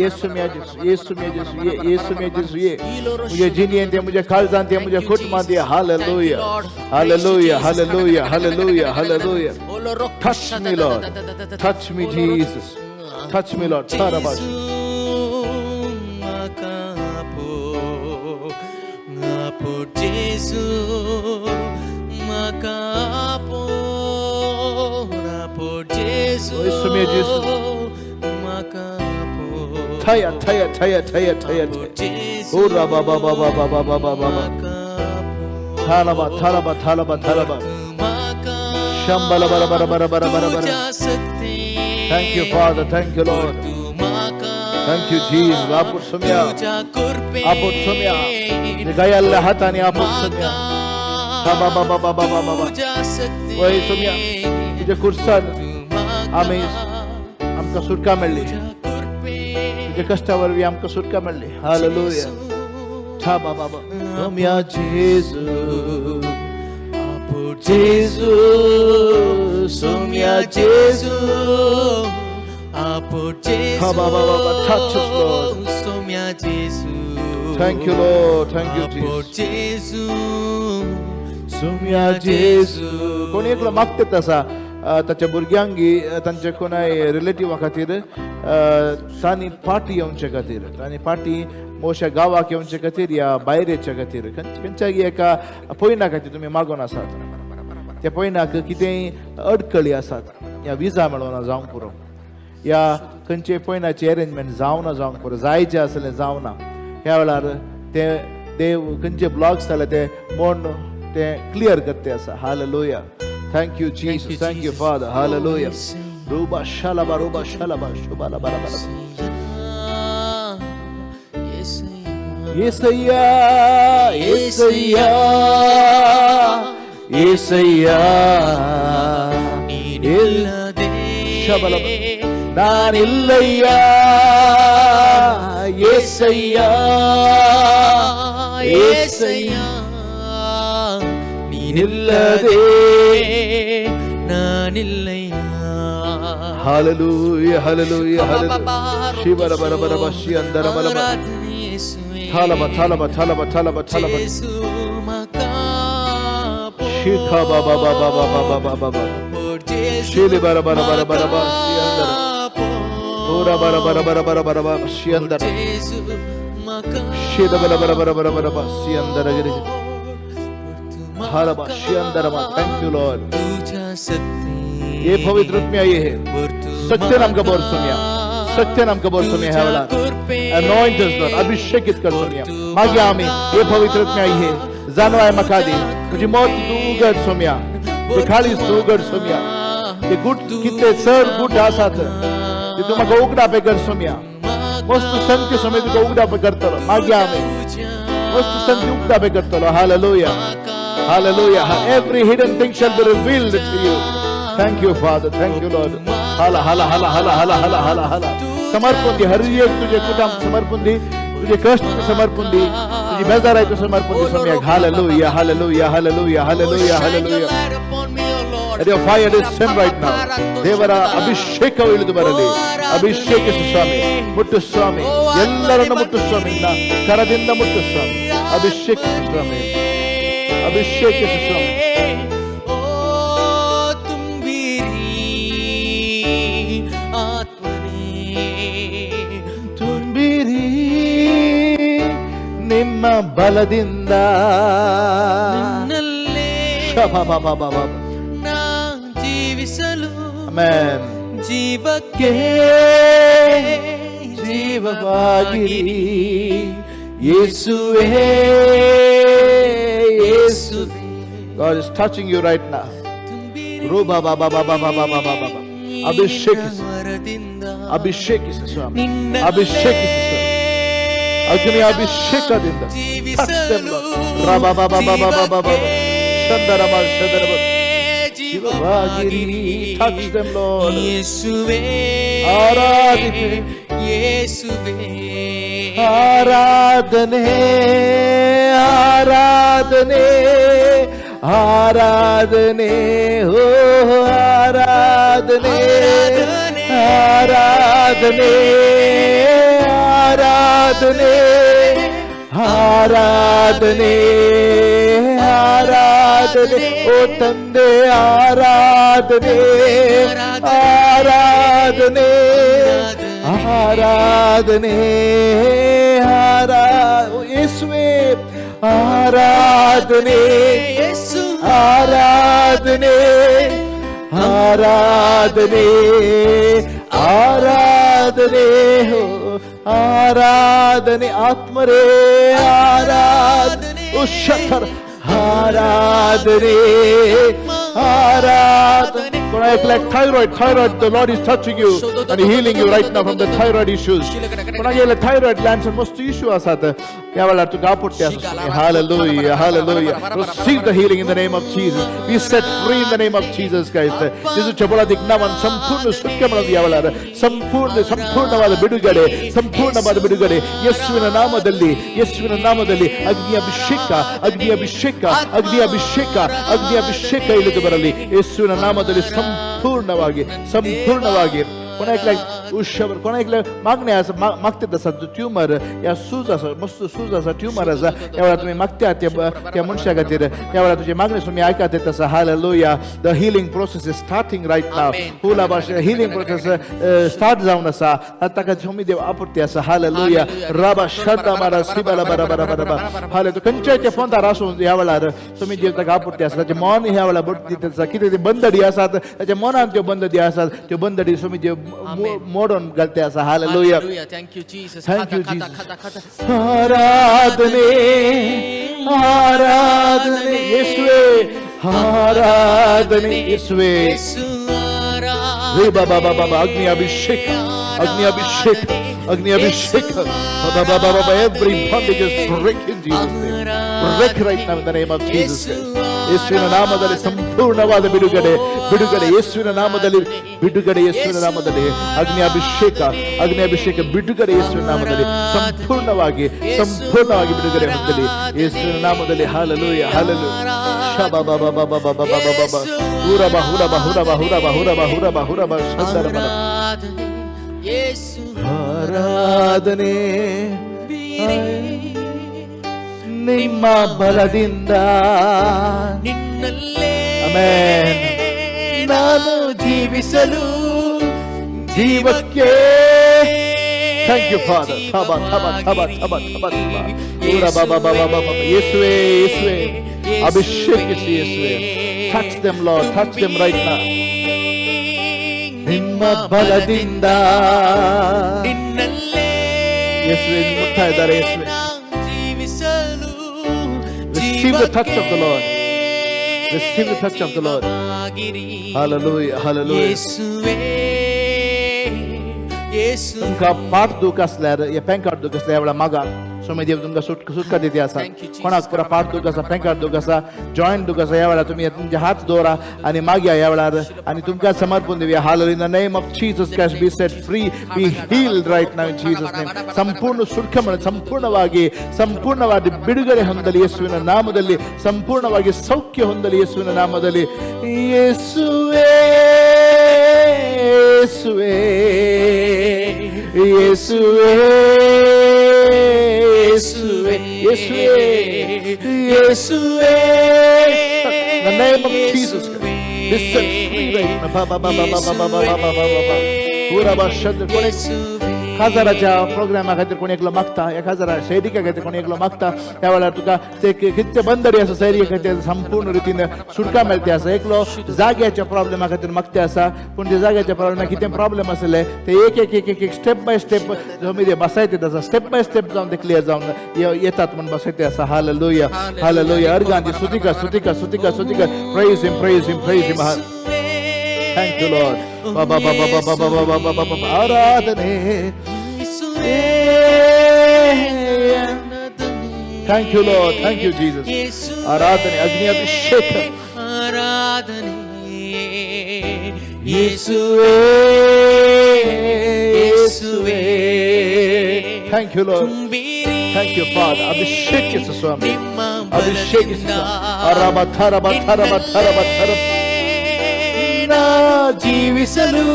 येसु म्या जेसू, येसु म्या जेसू, ये येसु म्या जेसू, ये मुझे जिनियेंत ये, मुझे काळजांत ये, मुझे कुटुंबांत ये. Hallelujah, hallelujah, hallelujah, hallelujah, hallelujah. Touch me, Lord. Touch me, Jesus. Touch me, Lord. Tarabash. Gesù, ma capo, Gesù, Yesu mia Gesù. ma capo, Thaya, thaya, thaya, thaya, thaya, thaya. Ura ba ba ba ba ba ba ba ba ba ba. Thalaba, thalaba, thalaba, thalaba. Shambala bara bara bara bara bara bara. Thank you, Father. Thank you, Lord. Thank you, Jesus. आपुट सुम्या, आपुट सुम्या. गयाल्ल्या हाताने आपुट सुम्या. बा बा बा बा बा बा बा बा. वय सुम्या, तुझ्या कुर्सान आमी आमकां सुटका मेळ्ळी. तुझ्या कष्टा वरवीं आमकां सुटका मेळ्ळी. हालेलुया. छा बा बा बा. सोम्या जेजू, जेजू, सोम्या जेजू. Ha, ba, ba, ba, ba. Touch us, Lord. Thank you, Lord. Thank you, Jesus. सुम्या जेजू. कोणी एकलो मागतेत आसा ताच्या भुरग्यांगी, तांच्या कोणाय रिलेटिवा खातीर, तांणी पाटी येवचे खातीर, तांणी पाटी मोशा गांवाक येवचे खातीर या भायर येवचे खातीर, खंयच्याय एका पयणा खातीर तुमी मागून आसात. त्या पयणाक कितेंय अडकळी आसात, या विजा मेळना जावंक पुरो, या खंयचे पयणाची अरेंजमेंट जावना जावंक पुरो, जायचें आसलें जावना. ह्या वेळार ते देव खंयचे ब्लॉक्स जाले ते मोड ते क्लियर करते आसा. Hallelujah. Thank you Jesus. Thank you Father. Hallelujah. Ruba shalaba ruba shalaba shubala bala bala. Yesayya, Yesayya, Yesayya, Shabala ನಾನಿಲ್ಲಯ್ಯ, ಏಸಯ್ಯ, ಏಸಯ್ಯ, ನೀನಿಲ್ಲದೆ ನಾನಿಲ್ಲಯ್ಯ. Hallelujah, hallelujah, hallelujah. ಶಿವರ ಬರ ಬರ ಬಶಿ ಅಂದರ ಬಲ ಬರ. ಥಲಬ ಥಲಬ ಥಲಬ ಥಲಬ ಥಲಬ. ಶಿಖ ಬ ಬ ಬ ಬ ಬ ಬ ಬ ಬ ಬ. ಶಿಲಿ ಬರ ಬರ ಬರ ಬರ ಬ she ಅಂದರ. ಪೂರ ಬರ ಬರ ಬರ ಬರ ಬರ ಬ she ಅಂದರ. ಶಿದ ಬರ ಬರ ಬರ ಬರ ಬರ ಬ she ಅಂದರ ಗಿರಿ. ಹಲಬ she ಅಂದರ ಮ. Thank you Lord. ये पवित्र आत्म्या ये सत्य नाम का बोर सुनिया, सत्य नाम का बोर सुनिया ह्या वेळार. Anoint us Lord. अभिषेकित कर सुनिया. मागीर आमी हे पवित्र आत्म्या हे जाणवाय म्हाका दी. तुजी मत तूं उगड सोम्या, ते खाळीस तूं उगड सोम्या. ते गुट कितले चड गुट आसात ते तूं म्हाका उगडापे कर सोम्या. वस्तू संगती सोम्या तुका उगडापे करतलो. मागीर आमी वस्तू संगती उगडापे करतलो. Hallelujah, hallelujah. Every hidden thing shall be revealed to you. Thank you Father, thank you Lord. हाला हाला हाला हाला हाला हाला हाला हाला. समर्पण दी हर एक तुझे कुटुंब समर्पण दी, तुझे कष्ट समर्पण दी, तुझी बेजाराय तू समर्पण दी Saumya. Hallelujah, hallelujah, hallelujah, hallelujah, hallelujah. Let your fire descend right now. ದೇವರ ಅಭಿಷೇಕವು ಇಳಿದು ಬರಲಿ. ಅಭಿಷೇಕಿಸು ಸ್ವಾಮಿ, ಮುಟ್ಟು ಸ್ವಾಮಿ, ಎಲ್ಲರನ್ನು ಮುಟ್ಟು ಸ್ವಾಮಿ, ಕರದಿಂದ ಮುಟ್ಟು ಸ್ವಾಮಿ. ಅಭಿಷೇಕಿಸು ಸ್ವಾಮಿ, ಅಭಿಷೇಕಿಸು ಸ್ವಾಮಿ. ಓ ತುಂಬಿರಿ ಆತ್ಮನೇ. ತುಂಬಿರಿ ನಿಮ್ಮ ಬಲದಿಂದ. ನನ್ನಲ್ಲೇ ಶಬ. ನಾ ಜೀವಿಸಲು ಆಮೆನ್. ಜೀವಕ್ಕೆ ಜೀವವಾಗಿರಿ ಯೇಸುವೇ, ಯೇಸುವೇ. God is touching you right now. ತುಂಬಿರಿ ರೂಬಾ ಬಾ ಬಾ ಬಾ ಬಾ ಬಾ ಬಾ ಬಾ ಬಾ ಬಾ. ಅಭಿಷೇಕಿಸು. ವರದಿಂದ. ಅಭಿಷೇಕಿಸು ಸ್ವಾಮಿ. ನಿನ್ನಲ್ಲೇ ಅಭಿಷೇಕಿಸು ಸ್ವಾಮಿ. ಅಗ್ನಿ ಅಭಿಷೇಕದಿಂದ. Touch them, Lord. ರಬ ಬಾ ಬಾ ಬಾ ಬಾ ಬಾ ಬಾ ಬಾ. ಶಂದರ ಬಾ ಶಂದರ ಬಾ. ಜೀವವಾಗಿರಿ. Touch them, Lord. ಯೇಸುವೇ. ಆರಾಧಿಪೆ. ಯೇಸುವೇ. ಆರಾಧನೆ, ಆರಾಧನೆ, ಆರಾಧನೆ, ಓ ಆರಾಧನೆ, ಆರಾಧನೆ, ಆರಾಧನೆ, ಆರಾಧನೆ, ಆರಾಧನೆ, ಓ ತಂದೆ ಆರಾಧನೆ, ಆರಾಧನೆ, ಆರಾಧನೆ, ಆರಾ ಯೇಸುವೆ ಆರಾಧನೆ. ಯೇಸು. ಆರಾಧನೆ, ಆರಾಧನೆ, ಆರಾಧನೆ, ಹೋ ಆರಾಧನೆ, ಆತ್ಮರೇ ಆರಾಧನೆ, ಓ ಶಥರ್ ಆರಾಧನೆ, ಆರಾಧನೆ. Like thyroid, thyroid, the Lord is touching you and healing you right now from the thyroid issues. कोणाक थायरॉइड ग्लँड्स मस्त इश्यू आसात, ह्या वेळार तूं गापुट्टे आसा. Hallelujah, hallelujah. Receive the healing in the name of Jesus. Be set free in the name of Jesus Christ. जेजूच्या बळादीक नावान संपूर्ण सुटके म्हणून ह्या वेळार ಸಂಪೂರ್ಣ ಸಂಪೂರ್ಣವಾದ ಬಿಡುಗಡೆ, ಸಂಪೂರ್ಣವಾದ ಬಿಡುಗಡೆ ಯೇಸುವಿನ ನಾಮದಲ್ಲಿ, ಯೇಸುವಿನ ನಾಮದಲ್ಲಿ. ಅಗ್ನಿ ಅಭಿಷೇಕ, ಅಗ್ನಿ ಅಭಿಷೇಕ, ಅಗ್ನಿ ಅಭಿಷೇಕ, ಅಗ್ನಿ ಅಭಿಷೇಕ ಇಳಿದು ಬರಲಿ ಯೇಸುವಿನ ನಾಮದಲ್ಲಿ, ಸಂಪೂರ್ಣವಾಗಿ, ಸಂಪೂರ್ಣವಾಗಿ. ಕೊನೆಗೆ उशबर कोणा एकले मागणे आसा, मागतात आसा ट्युमर या सूज आसा, मस्त सूज आसा, ट्युमर आसा, ह्या वेळार तुमी मागतात त्या मनशा खातीर, त्या वेळार तुजी मागणी तुमी आयकत येत आसा. Hallelujah. The healing process is starting right now. Amen. Hula भाशे हिलिंग प्रोसेस स्टार्ट जावन आसा. ताका स्वामी देव आपुर्ती आसा. हालेलुया. राबा श्रद्धा मारा सिबाला बरा बरा बरा बरा. हाले खंयच्याय त्या फोंदार आसूं, ह्या वेळार स्वामी देव ताका आपुर्ती आसा. ताचें मन ह्या वेळार बडती आसा. कितें ते बंदडी आसात, ताच्या मनान त्यो बंदडी आसात, त्यो बंदडी स्वामी देव मोडून घालते आसा. Hallelujah. Hallelujah. Thank you, Jesus. Thank you, खाता, Jesus. खाता, खाता, खाता. आराधने, आराधने येसुवे, आराधने येसुवे. येसु आराधने. रे बाबा बाबा बाबा, अग्नि अभिषेक, अग्नि अभिषेक, अग्नि अभिषेक. बाबा बाबा बाबा. Every bondage is break in Jesus' name. Break right now in the name of Jesus Christ. ಯೇಸುವಿನ ನಾಮದಲ್ಲಿ ಸಂಪೂರ್ಣವಾದ ಬಿಡುಗಡೆ, ಬಿಡುಗಡೆ. ಯೇಸುವಿನ ನಾಮದಲ್ಲಿ ಬಿಡುಗಡೆ. ಯೇಸುವಿನ ನಾಮದಲ್ಲಿ ಅಗ್ನಿ ಅಭಿಷೇಕ, ಅಗ್ನಿ ಅಭಿಷೇಕ, ಬಿಡುಗಡೆ. ಯೇಸುವಿನ ನಾಮದಲ್ಲಿ ಸಂಪೂರ್ಣವಾಗಿ, ಸಂಪೂರ್ಣವಾಗಿ ಬಿಡುಗಡೆ ಹೊಂದಲಿ ಯೇಸುವಿನ ನಾಮದಲ್ಲಿ. Hallelujah, hallelujah. ಶಬ ಬ ಬ ಬ ಬ ಬ ಬ ಬ ಬ. ಹುರಬ ಹುರಬ ಹುರಬ ಹುರಬ ಹುರಬ ಹುರಬ ಹುರಬ ಶಂದರ ಬರ. ಆರಾಧನೆ ಯೇಸು. ಆರಾಧನೆ. ನಿಮ್ಮ ಬಲದಿಂದ ನಿನ್ನಲ್ಲೇ Amen. ನಾನು ಜೀವಿಸಲು ಜೀವಕ್ಕೆ. Thank you, Father. ಥಬ ಥಬ ಥಬ ಥಬ ಥಬ ಥಬ. ಊರ ಬ ಬ ಬ ಬ ಬ ಬ. ಯೇಸುವೇ, ಯೇಸುವೇ, ಅಭಿಷೇಕಿಸಿ ಯೇಸುವೆ. Touch them, Lord. Touch them right now. ನಿಮ್ಮ ಬಲದಿಂದ ನಿನ್ನಲ್ಲೇ ಯೇಸುವೆ ಮುಟ್ತಾ ಇದ್ದಾರೆ ಯೇಸುವೆ. ಜೀವಿಸಲು. Receive the touch of the Lord. Receive the touch of the Lord. Hallelujah, hallelujah. ಯೇಸುವೇ, ಯೇಸು. तुमकां पाठ दुख आसल्यार या पेंकाट दुख आसल्यार, ह्या वेळार मागात. स्वामी देव तुमकां सुटका दिती आसा. Thank you, Jesus. कोणाक पुरा पाठ दुख आसा, पेंकाट दुख आसा, जॉयंट दुख आसा, ह्या वेळार तुमी तुमचे हात दवरा आनी मागया ह्या वेळार आनी तुमकां समर्पण दिवया. Hallelujah. In the name of Jesus Christ, be set free, be healed right now in Jesus' name. ಸಂಪೂರ್ಣ ಸುಟ್ಕ ಮಾಡಿ, ಸಂಪೂರ್ಣವಾಗಿ, ಸಂಪೂರ್ಣವಾಗಿ ಬಿಡುಗಡೆ ಹೊಂದಲಿ ಯೇಸುವಿನ ನಾಮದಲ್ಲಿ. ಸಂಪೂರ್ಣವಾಗಿ ಸೌಖ್ಯ ಹೊಂದಲಿ ಯೇಸುವಿನ ನಾಮದಲ್ಲಿ. ಯೇಸುವೇ, ಯೇಸುವೇ, ಯೇಸುವೇ, ಯೇಸುವೇ, ಯೇಸುವೇ, ಯೇಸುವೇ. In the name of Jesus Christ, be set free right now. Ba, ba, ba, ba, ba, ba, ba, ba, ba, ba, ba, ba. पुरा बा शब्द. कोणी काजाराच्या प्रोग्रामा खातीर कोणी एकलो मागता, ह्या काजारा सैरिका खातीर कोणी एकलो मागता, त्या वेळार तुका ते कितले बंदरी आसा, सैरिके खातीर संपूर्ण रितीन सुटका मेळते आसा. एकलो जाग्याच्या प्रॉब्लेमा खातीर मागते आसा, पूण ते जाग्याच्या प्रॉब्लेमा कितें प्रॉब्लेम आसले, ते एक एक एक एक एक स्टेप बाय स्टेप जो बसायते आसा, स्टेप बाय स्टेप जावन ते क्लियर जावन येतात म्हूण बसायते आसा. Hallelujah, hallelujah. अर्गांची स्तुती, स्तुती, स्तुती, स्तुती. Praise Him, praise Him, praise Him. Thank you, Lord. Ba ba ba ba ba ba ba ba ba ba ba. ಆರಾಧನೆ. Thank you, Lord. Thank you, Jesus. ಆರಾಧನೆ, ಅಗ್ನಿ ಅಭಿಷೇಕ. ಆರಾಧನೆ. ಯೇಸುವೇ, ಯೇಸುವೇ. Thank you, Lord. Thank you, Father. ಅಭಿಷೇಕಿಸು ಸ್ವಾಮಿ, ಅಭಿಷೇಕಿಸು ಸ್ವಾಮಿ. ಅರಬ ಥರಬ ಥರಬ ಥರಬ ಥರಬ. ನಾ ಜೀವಿಸಲು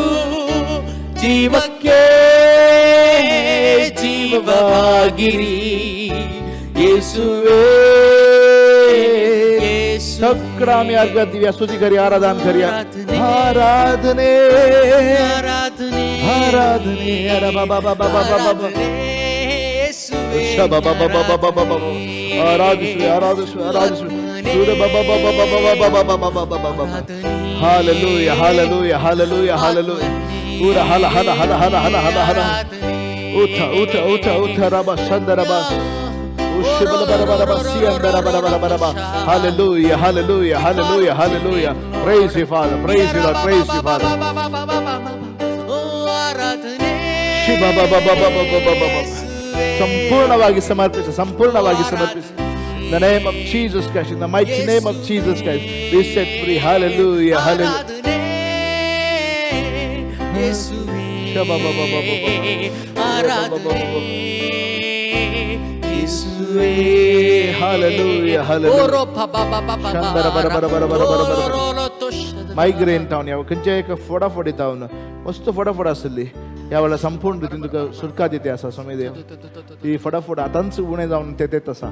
ಜೀವಕ್ಕೆ ಜೀವವಾಗಿರಿ ಯೇಸುವೇ. सगळं आम्ही अर्घ दिव्या, स्तुती करूया, आराधन करूया. आराधने. ಆರಾಧನೆ. ಆರಾಧನೆ. ಅರ ಬಾಬಾ ಬಾಬಾ ಬಾಬಾ ಬಾಬಾ. ಶಬ ಬಾಬಾ ಬಾಬಾ ಬಾಬಾ ಬಾಬಾ. ಆರಾಧಿಸುವೆ, ಆರಾಧಿಸುವೆ, ಆರಾಧಿಸುವೆ. ಸೂರ್ಯ ಬಾಬಾ ಬಾಬಾ ಬಾಬಾ ಬಾಬಾ ಬಾಬಾ ಬಾಬಾ ಬಾಬಾ ಬಾಬಾ. Hallelujah, hallelujah, hallelujah, hallelujah. ಪೂರ ಹಲ ಹಲ ಹಲ ಹಲ ಹಲ ಹಲ ಹಲ. ಉಥ ಉಥ ಉಥ ಉಥ ರಬ ಶಂದರಬ ಉಶಿಬಲ ಬರ ಬರ ಬ ಸಿಯಂದರ ಬರ ಬರ ಬರ ಬ. Hallelujah, hallelujah, hallelujah, hallelujah. Praise you, Father. Praise you, Lord. Praise you, Father. Shiva ಬ ಬ ಬ ಬ ಬ ಬ ಬ ಬ. ಸಂಪೂರ್ಣವಾಗಿ ಸಮರ್ಪಿಸು, ಸಂಪೂರ್ಣವಾಗಿ ಸಮರ್ಪಿಸು. In the name of Jesus Christ, in the mighty name of Jesus Christ, be set free. Hallelujah, hallelujah. ಶಬ ಬ ಬ ಬ ಬ ಬ. Hallelujah, hallelujah. ಶಂದರ ಬರ ಬರ ಬರ ಬರ ಬರ ಬರ. ಮೈಗ್ರೇನ್ ತಾवन ಯಾವ खंयच्या एक फोडाफोडी तावन मस्त फोडाफोड आसली. ह्या वेळार संपूर्ण रितीन तुका सुटका दिते आसा स्वामी देव. ती फटाफट आतांच उणें जावन ते देत आसा.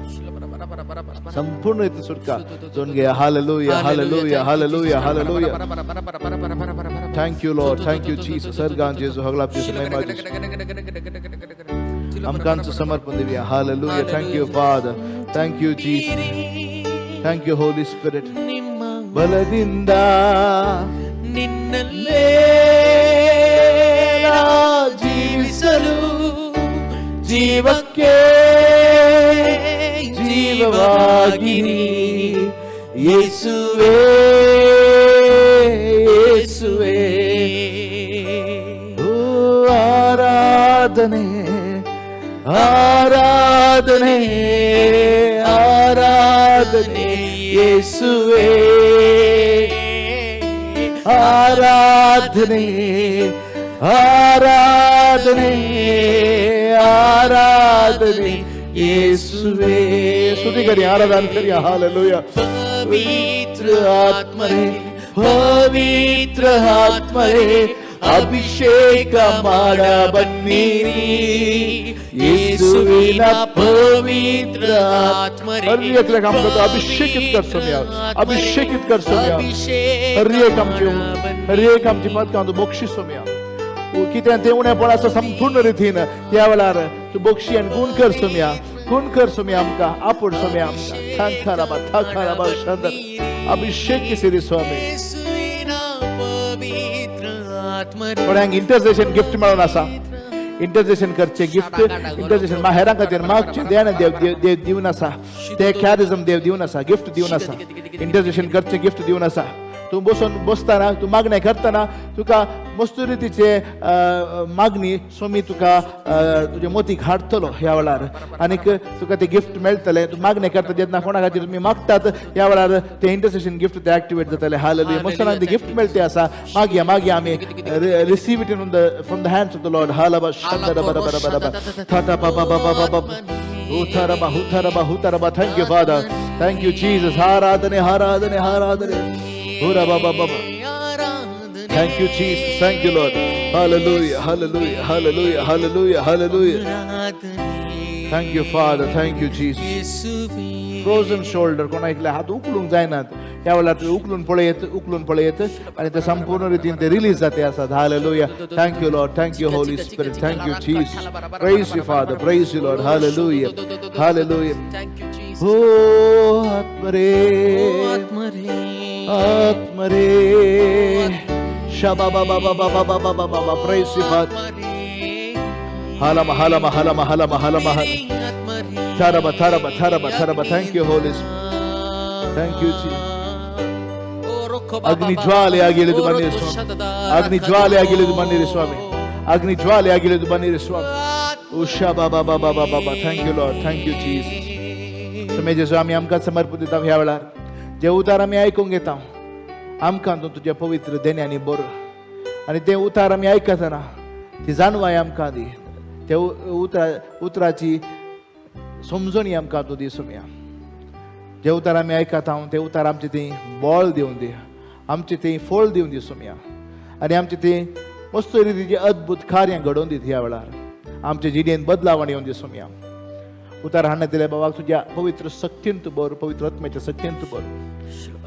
संपूर्ण रितीन सुटका जोन घे. Hallelujah, hallelujah, hallelujah, hallelujah. Thank you Lord, thank you Jesus. सर्गान जेजू हगलाप जेजू महिमा जेजू. आमकांच समर्पण दिवया. Hallelujah. Thank you Father, thank you Jesus, thank you Holy Spirit. ನಿಮ್ಮ ಬಲದಿಂದ ನಿನ್ನಲ್ಲೇ ನಾ ಜೀವಿಸಲು ಜೀವಕ್ಕೆ ಜೀವವಾಗಿರಿ ಯೇಸುವೇ, ಯೇಸುವೇ. ಓ ಆರಾಧನೆ, ಆರಾಧನೆ, ಆರಾಧನೆ ಯೇಸುವೇ. ಆರಾಧನೆ, ಆರಾಧನೆ, ಆರಾಧನೆ ಯೇಸುವೇ. ಸ್ತುತಿ ಕರಿ, ಆರಾಧನೆ ಕರಿ. ಹಾಲೆಲೂಯಾ. ಪವಿತ್ರ ಆತ್ಮರೇ, ಪವಿತ್ರ ಆತ್ಮರೇ, ಅಭಿಷೇಕ ಮಾಡ ಬನ್ನಿರಿ ಯೇಸುವಿನ ಪವಿತ್ರ ಆತ್ಮರೇ. हर एकल्याक आमकां तूं अभिषेकीत कर सोम्या, अभिषेकीत कर सोम्या. हर एक आमचे, हर एक आमची पदकां तूं बक्षी सोम्या. कितें तें उणेपण आसा संपूर्ण रितीन त्या वेळार तूं बक्षी आनी गुण कर सोम्या, गुण कर सोम्या. आमकां आपूड सोम्या आमकां. थांखाराबा थाखाराबा शंदर. अभिषेक सिरी स्वामी. ಯೇಸುವಿನ ಪವಿತ್ರ ಆತ್ಮರೇ. थोड्यांक इंटरसेशन गिफ्ट मेळोन आसा. इंटरसेशन करचे गिफ्ट, इंटरसेशन हेरां खातीर मागचें देणें देव देव देव दिवन आसा. ते कॅरिझम देव दिवन आसा, गिफ्ट दिवन आसा. इंटरसेशन करचें गिफ्ट दिवन आसा. तूं बसून बसतना, तूं मागणें करतना तुका मस्त रितीचे मागणी स्वामी तुका तुजे मोतीक हाडटलो ह्या वेळार आनीक तुका ते गिफ्ट मेळटलें. तूं मागणें करता जेन्ना कोणा खातीर तुमी मागतात, ह्या वेळार ते इंटरसेशन गिफ्ट ते एक्टिवेट जातले. हालेलुया. मस्तनाक ते गिफ्ट मेळटे आसा. मागया, मागया आमी. Receive it from the hands of the Lord. हालबा शंदर बरा बरा बरा बरा थाटा बा बा बा बा बा बा हुथरबा हुथरबा हुथरबा. Thank you Father, thank you Jesus. ಆರಾಧನೆ, ಆರಾಧನೆ, ಆರಾಧನೆ. ಹುರ ಬಾ ಬಾ ಬಾ. ಆರಾಧನೆ. Thank you Jesus, thank you Lord. Hallelujah, hallelujah, hallelujah, hallelujah, hallelujah. ಆರಾಧನೆ. Thank you Father, thank you Jesus. ಯೇಸುವೇ. फ्रोझन शोल्डर, कोणा एकले हात उखलूंक जायनात, ह्या वेळार ते उखलून पळयत, उखलून पळयत आनी ते संपूर्ण रितीन ते रिलीज जाते आसात. Hallelujah. Thank you Lord, thank you Holy Spirit, thank you Jesus. Praise you Father, praise you Lord. Hallelujah, hallelujah. Thank you Jesus. ಓ ಆತ್ಮರೇ, ಓ ಆತ್ಮರೇ, ಆತ್ಮರೇ, ಶಬಾ ಬಾ ಬಾ ಬಾ ಬಾ ಬಾ ಬಾ ಬಾ ಬಾ. Praise you Father. ಆತ್ಮರೇ, ಹಲಮ ಹಲಮ ಹಲಮ ಹಲಮ ಹಲಮ. ಆತ್ಮರೇ, ಥರಬ ಥರಬ ಥರಬ ಥರಬ. Thank you Holy. Thank you. ಅಗ್ನಿ ಜ್ವಾಲೆಯಾಗಿ ಇಳಿದು ಬನ್ನಿರಿ ಸ್ವಾಮಿ. ಅಗ್ನಿ ಜ್ವಾಲೆಯಾಗಿ ಇಳಿದು ಬನ್ನಿರಿ ಸ್ವಾಮಿ. ಅಗ್ನಿ ಜ್ವಾಲೆಯಾಗಿ ಇಳಿದು ಬನ್ನಿರಿ ಸ್ವಾಮಿ. ಉಷಾ ಬಾಬಾ ಬಾಬಾ ಬಾಬಾ ಬಾ. Thank you Lord, thank you Jesus. स्वामी जेजू, आमी आमकां समर्पण दिता ह्या वेळार. जे उतार आमी आयकूंक घेता, आमकां तूं तुज्या पवित्र देण्यांनी बर आनी ते उतार आमी आयकतना ती जाणवाय आमकां दी. ते उतराची समजणी आमकां तूं दी सोम्या. जे उतार आमी आयकता, ते उतार आमचे ती बळ दिवन दी, आमचे ती फळ दिवन दी सोम्या आनी आमचे ती मस्त रितीची अद्भुत कार्यां घडोवन दित. ह्या वेळार आमचे जिणेंत बदलावण येवन दी सोम्या. उतार हाडण्यात दिल्या बाबाक तुज्या पवित्र शक्तीन तूं बर, पवित्र आत्म्याच्या शक्तीन तूं बर.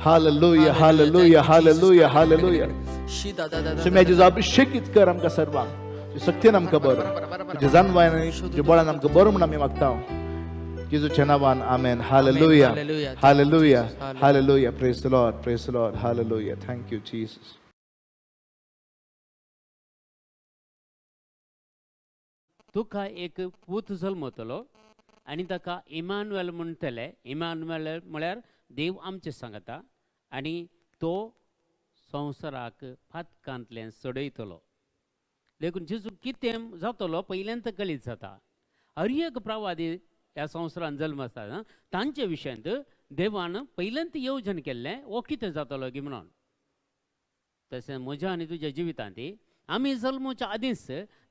Hallelujah, hallelujah, hallelujah, hallelujah. सोम्या जेजू, अभिषेकीत कर आमकां सर्वांक. तुज्या शक्तीन आमकां बरो, तुज्या जाणवायन, तुज्या बळान आमकां बरो म्हूण आमी मागता जेजूच्या नांवान. आमेन. Hallelujah. Hallelujah. Hallelujah, hallelujah. Praise the Lord, praise the Lord. Hallelujah. Thank you Jesus. तुका एक पूत जल्मतलो आनी ताका इमानुएल म्हणटले. इमानुएल म्हळ्यार देव आमचे सांगता आनी तो संवसाराक पातकांतल्यान सोडयतलो. देखून जेजू कितें जातलो पयल्यांत कळीत जाता. हर एक प्रवादी ह्या संवसारान जल्म आसता, तांचे विशयांत देवान पयल्यांत येवजण केल्लें हो कितें जातलो गी म्हणून. तशें म्हज्या आनी तुज्या जिवितांत आमी जल्मोच्या आदींच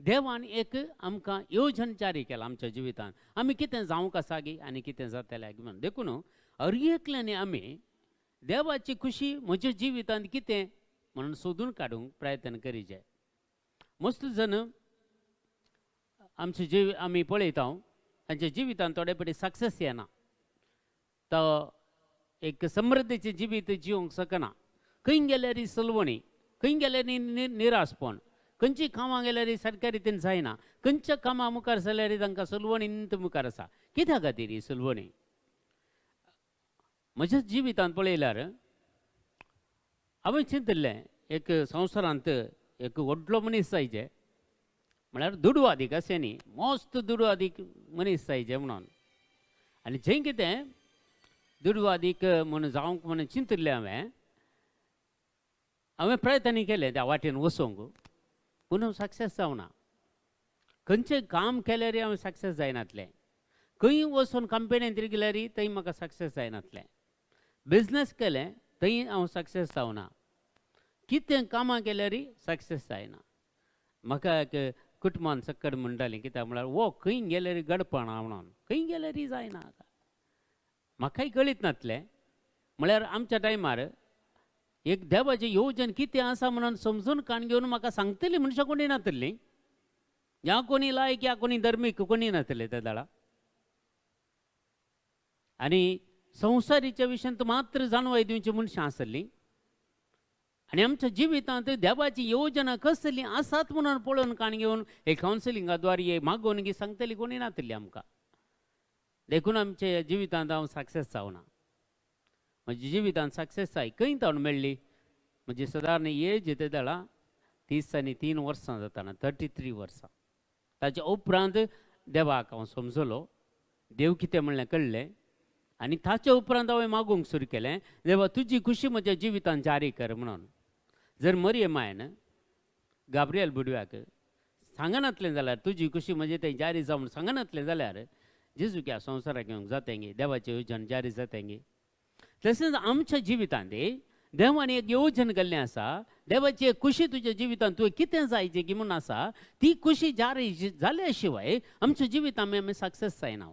देवान एक आमकां येवजण जारी केला. आमच्या जिवितांत आमी कितें जावंक आसा गी आनी कितें जातलें गी म्हणून. देखून हर एकल्यानी आमी देवाची खुशी म्हज्या जिवितांत कितें म्हणून सोदून काडूंक प्रयत्न करी जाय. मस्त जण आमचे जीव आमी पळयता तांच्या जिवितांत थोडे फावटी सक्सेस येना, तो एक समृद्धीचें जिवीत जिवंक शकना. खंय गेल्यार सलवणी, खंय गेल्यार निराशपण, खंयची कामां गेल्यार सारक्या रितीन जायना, खंयच्या कामां मुखार जाल्यार तांकां सलवणी मुखार आसा. कित्या खातीर ही सलवणी? म्हज्या जिवितांत पळयल्यार हांवें चिंतिल्लें एक संवसारांत एक व्हडलो मनीस जायचे म्हळ्यार दुडवादीक अशें न्ही, मस्त दुडवादीक मनीस जायचे म्हणून. आनी जें कितें दुडवादीक म्हूण जावंक म्हणून चिंतिल्लें हांवें, हांवें प्रयत्न केले त्या वाटेन वचूंक, पूण हांव सक्सेस जावना. खंयचें काम केल्यार हांव सक्सेस जायनातलें, खंय वचून कंपनींत गेल्यार थंय म्हाका सक्सेस जायनातलें, बिजनस केलें थंय हांव सक्सेस जावना, कितें कामां केल्यार सक्सेस जायना. म्हाका एक कुटुंबान सक्कड म्हणटालीं कित्याक म्हळ्यार वो खंय गेल्यार गडपणां म्हणून, खंय गेल्यार जायना. म्हाकाय कळीत नातलें म्हळ्यार आमच्या टायमार एक देवाचें येवजण कितें आसा म्हणून समजून काण घेवन म्हाका सांगतली मनशां कोणी नातली, ह्या कोणी लायक ह्या कोणी धर्मीक कोणी नातले त्या दळा. आनी संवसारीच्या विशयांत मात्र जाणवाय दिवची मनशां आसलीं आनी आमच्या जिवितांत देवाची येवजणां कसली आसात म्हणून पळोवन काण घेवन हे कावन्सिलिंगा द्वारे मागोवन गी सांगतली कोणी नातली आमकां. देखून आमच्या जिवितांत हांव सक्सेस जावना. म्हज्या जिवितांत सक्सेस जाय खंय तावन मेळ्ळी? म्हजी सदारण एज ते दळा 33 वर्सां जाताना, 33 वर्सां. ताच्या उपरांत देवाक हांव समजलो, देव कितें म्हणलें कळ्ळें आनी ताच्या उपरांत हांवें मागूंक सुरू केलें, देवा तुजी खुशी म्हज्या जिवितांत जारी कर म्हणून. जर मरिये मायन गाब्रियल बुडव्याक सांगनातलें जाल्यार तुजी खुशी म्हजे थंय जारी जावन सांगनातलें जाल्यार जेजू ह्या संवसाराक घेवंक जातेंगी, देवाचें येवजण जारी जातेंगी. तशेंच आमच्या जिवितांत देवान एक येवजण केल्लें आसा, देवाची एक खुशी तुज्या जिवितांत तुवें कितें जायचें की म्हूण आसा, ती खुशी जारी जाल्या शिवाय आमच्या जिवितांत आमी सक्सेस जायना.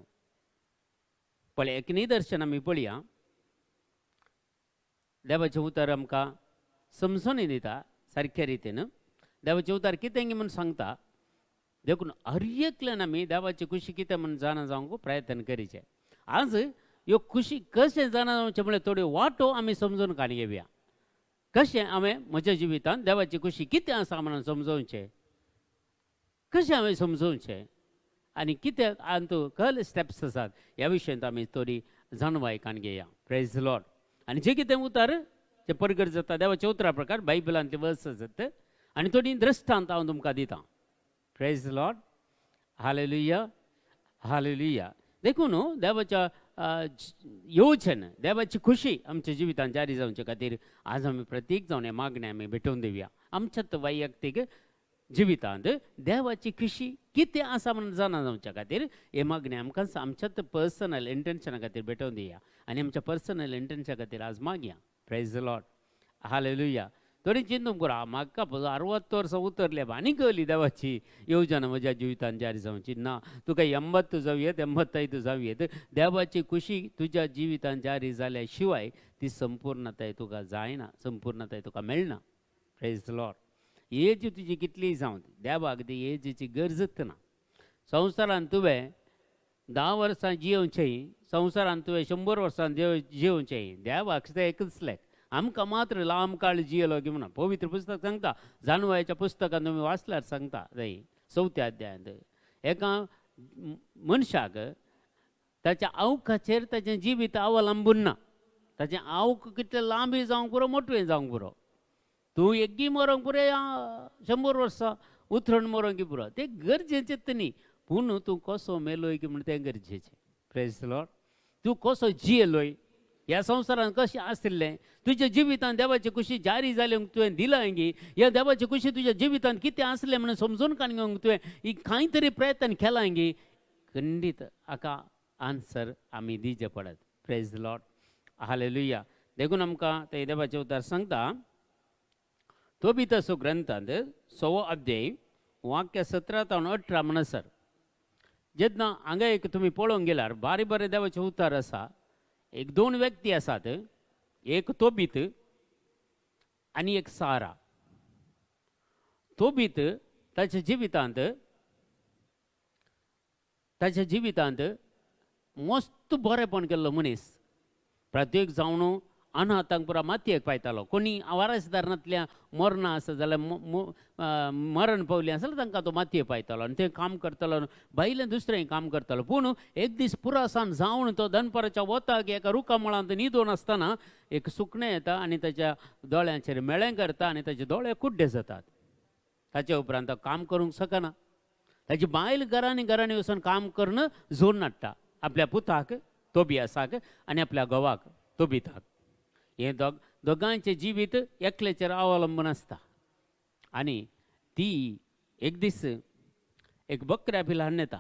पळय एक निदर्शन आमी पळया, देवाचें उतर आमकां समजून दिता सारक्या रितीन. देवाचें उतर कितें म्हूण सांगता, देखून हर एकल्यान आमी देवाची खुशी कितें म्हूण जाणा जावंक प्रयत्न करीचे. आज ह्यो खुशी कशें जाणा जावचें म्हळ्यार थोड्यो वाटो आमी समजून काडून घेवया, कशें हांवें म्हज्या जिवितांत देवाची खुशी कितें आसा म्हणून समजोवचें, कशें हांवें समजोवचें आनी कितें हातूंत कसले स्टेप्स आसात ह्या विशयांत आमी थोडी जाणवाय काडून घेवया. Praise Lord. आनी जें कितें उतर जें परगट जाता देवाच्या उतरा प्रकार बायबलांतले वर्स आसात आनी थोडी दृश्टांत हांव तुमकां दितां. Praise Lord. Hallelujah, hallelujah. देखून देवाच्या येवजण, देवाची खुशी आमच्या जिवितांत जारी जावचे खातीर आज आमी प्रत्येक जावन हें मागणें आमी भेटोवन दिवया. आमच्याच वैयक्तीक जिवितांत देवाची खुशी कितें आसा म्हणून जाणा जावच्या खातीर हें मागणें आमकां आमच्याच पर्सनल इंटेन्शना खातीर भेटोवन दिवया आनी आमच्या पर्सनल इंटेन्शना खातीर आज मागया. Praise Lord. Hallelujah. थोडी चिंतूंक करा, म्हाका 60 वर्सां उतरले आनी कळ्ळी देवाची येवजण म्हज्या जिवितांत जारी जावची ना. तुका 80 जावं येत, 85 जावं येत, देवाची खुशी तुज्या जिवितांत जारी जाल्या शिवाय ती संपूर्णताय तुका जायना, संपूर्णताय तुका मेळना. Praise Lord. Age तुजी कितलीय जावं, देवाक ती एजीची गरजच ना. संवसारांत तुवें 10 वर्सां जियोवचें, संवसारांत तुवें 100 वर्सां जियोवचें, देवाक तें एकच लेख. आमकां मात्र लांब काळ जियेलो की म्हणून पवित्र पुस्तक सांगता, जाणवायच्या पुस्तकान तुमी वाचल्यार सांगता थंय 4थ्या अध्यायांत एका मनशाक ताच्या आवकाचेर ताचें जिवीत अवलंबून ना. ताचें आवक कितलें लांबी जावंक पुरो, मोटवें जावंक पुरो, तूं एग्गी मरोंक पुरो या 100 वर्सां उतरण मरोंक पुरो, तें गरजेचेंच न्ही. पूण तूं कसो मेलोय की म्हण तें गरजेचें. Praise Lord. तूं कसो जियेलोय ह्या संवसारांत कशें आशिल्लें, तुज्या जिवितांत देवाची खुशी जारी जाली तुवें दिलां गी, ह्या देवाची खुशी तुज्या जिवितांत कितें आसलें म्हणून समजून काडून घेवंक तुवें ही कांय तरी प्रयत्न केलां गी, खंडीत हाका आन्सर आमी दिवचें पडत. Praise Lord. Hallelujah. देखून आमकां ते देवाचें उतर सांगता, तोबिताचो ग्रंथांत 6वो अध्याय वाक्य 17 तावन 18 म्हणसर जेन्ना हांगा एक तुमी पळोवंक गेल्यार बारी बरें देवाचें उतर आसा. एक 2 व्यक्ती आसात, एक तोबीत आनी एक सारा. तोबीत ताच्या जिवितांत ताच्या जिवितांत मस्त बरेपण केल्लो मनीस, प्रत्येक जावन अनाथांक पुरा मातयेक पायतालो. कोणी वारसदारांतल्या मरणां आसा जाल्यार मरण पावलीं आसा जाल्यार तांकां तो मातये पायतालो आनी तें काम करतालो, भायलें दुसरें काम करतालो. पूण एक दीस पुरासान जावन तो दनपाराच्या वताक एका रुखा मुळांत न्हिदून आसतना एक सुकणें येता आनी ताच्या दोळ्यांचेर मेळें करता आनी ताचे दोळे कुड्डे जातात. ताचे उपरांत तो काम करूंक शकना. ताची बायल घरांनी घरांनी वचून काम करून जोड नाडटा आपल्या पुताक तोबियासाक आनी आपल्या घोवाक तोबिताक. हें दोगांचें जिवीत एकल्याचेर अवलंबून आसता. आनी ती एक दीस एक बकऱ्या पिलान येता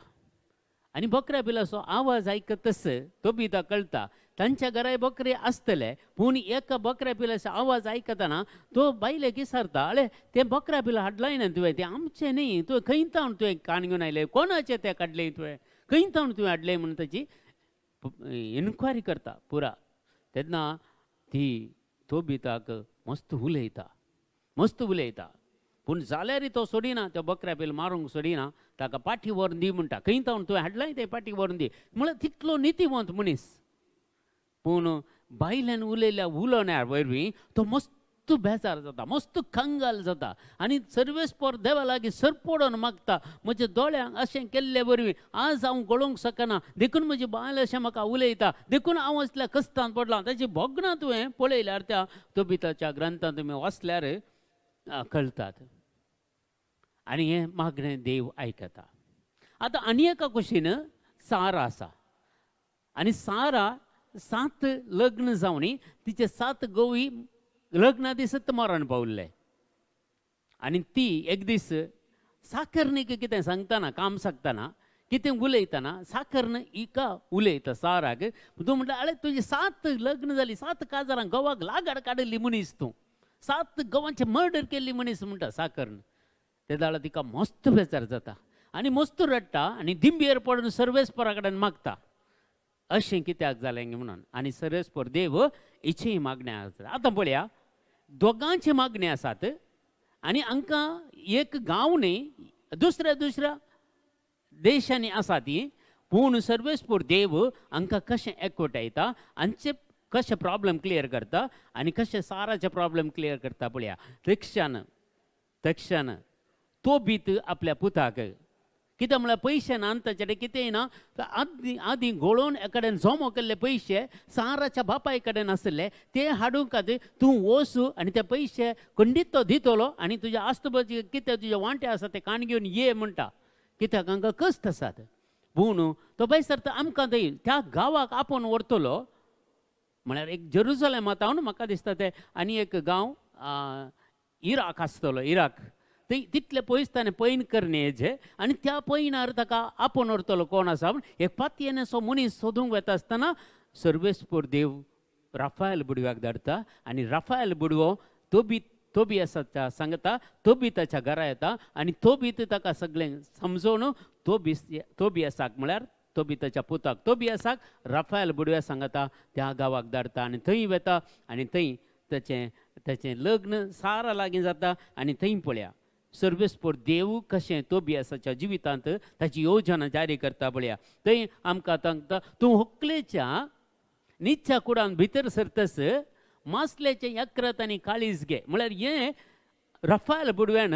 आनी बकऱ्या पिलाचो आवाज आयकतच तोबिता कळटा तांच्या घराय बकरे आसतले, पूण एका बकऱ्या पिलाचो आवाज आयकतना तो बायलेक विचारता, अळे तें बकऱ्या पिला हाडलाय ना तुवें, तें आमचें न्ही, तुवें खंय तावन तुवें कान घेवन आयलें, कोणाचें तें काडलें तुवें, खंय तावन तुवें हाडलें म्हणून ताची इन्क्वायरी करता पुरा. तेन्ना ती तोबिताक मस्त उलयता, मस्त उलयता, पूण जाल्यारय तो सोडिना, तो बकऱ्या पयल मारूंक सोडिना, ताका पाटी व्हरून दी म्हणटा, खंय तावन तुवें हाडलाय तें पाटी व्हरून दी. म्हळ्यार तितलो नितीवंत मनीस, पूण बायल्यान उलयल्या उलोवण्या वरवीं तो मस्त बेजार जाता, मस्त कंगाल जाता आनी सर्वेस्पर देवा लागीं सरपडोन मागता, म्हज्या दोळ्यांक अशें केल्ले वरवीं आज हांव गळोवंक शकना, देखून म्हजी बायल अशें म्हाका उलयता, देखून हांव असल्या कश्टांत पडलां. ताची भोगणां तुवें पळयल्यार त्या तोबिताच्या ग्रंथांत तुमी वाचल्यार कळटात. आनी हें मागणें देव आयकता. आतां आनी एका कुशीन सारा आसा आनी सारा 7 लग्न जावनी तिचे 7 गोवी लग्ना दिसत मरण पावल्ले. आनी ती एक दीस साकरणीक कितें सांगतना, काम सांगतना, कितें उलयतना साकरण हिका उलयता साराक, तूं म्हणटा अळे तुजी 7 लग्न जाली, 7 काजारां गोवाक लागाड काडिल्ली मनीस तूं, 7 गोवांचे मर्डर केल्ली मनीस म्हणटा साकरण. ते जाल्यार तिका मस्त बेजार जाता आनी मस्त रडटा आनी दिंबेर पडून सर्वेस्परा कडेन मागता अशें कित्याक जालें म्हणून. आनी सर्वेस्पर देव हिचीय मागणें आसा. आतां पळया दोगांची मागणी आसात आनी हांकां एक गांव न्ही दुसऱ्या दुसऱ्या देशांनी आसा ती, पूण सर्वेस्पर देव हांकां कशें एकवटायता, हांचे कशें प्रॉब्लम क्लियर करता आनी कशें साराचे प्रॉब्लम क्लियर करता पळया. तक्षण तक्षण तोबीत आपल्या पुताक कितें म्हळ्यार पयशे ना ताचे कडेन कितेंय ना, आदीं आदीं घोळोवन एकाडेन जमो केल्ले पयशे साराच्या बापाय कडेन आसले ते हाडूंक खातीर तूं वच आनी ते पयशे खंडीत तो दितलो आनी तुज्या आस्तबाजी कितें तुजे वांटे आसा ते काण घेवन ये म्हणटा. कित्याक हांकां कश्ट आसात. पूण तो बाय सर आमकां थंय त्या गांवाक आपोवन व्हरतलो म्हळ्यार एक जेरुजलेमा तावन म्हाका दिसता ते आनी एक गांव इराक आसतलो, इराक थंय तितले पयस ताणें पैन करणे हेजे आनी त्या पैनार ताका आपोवन व्हरतलो कोण आसा म्हण एक पातयेनेसो मनीस सोदूंक वता आसतना सर्वेस्पर देव राफायल बुडव्याक धाडटा आनी राफायल बुडवो तोबी तोबी आसा त्या सांगता, तोबी ताच्या घरा येता आनी तोबी ताका सगळें समजोवन तोबी तोबियासाक म्हळ्यार तोबी ताच्या पुताक तोबियासाक राफायल बुडव्या सांगता त्या गांवाक धाडटा आनी थंय वता आनी थंय ताचें ताचें लग्न सारा लागीं जाता. आनी थंय पळया सर्वेस्पर देव कशें तोबियासाच्या जिवितांत ताची योजना जारी करता पळया. थंय आमकां सांगता तूं होकलेच्या निच्या कुडान भितर सरतस मासल्याचें यक्रत आनी काळीज घे. म्हळ्यार हें रफायल बुडव्यान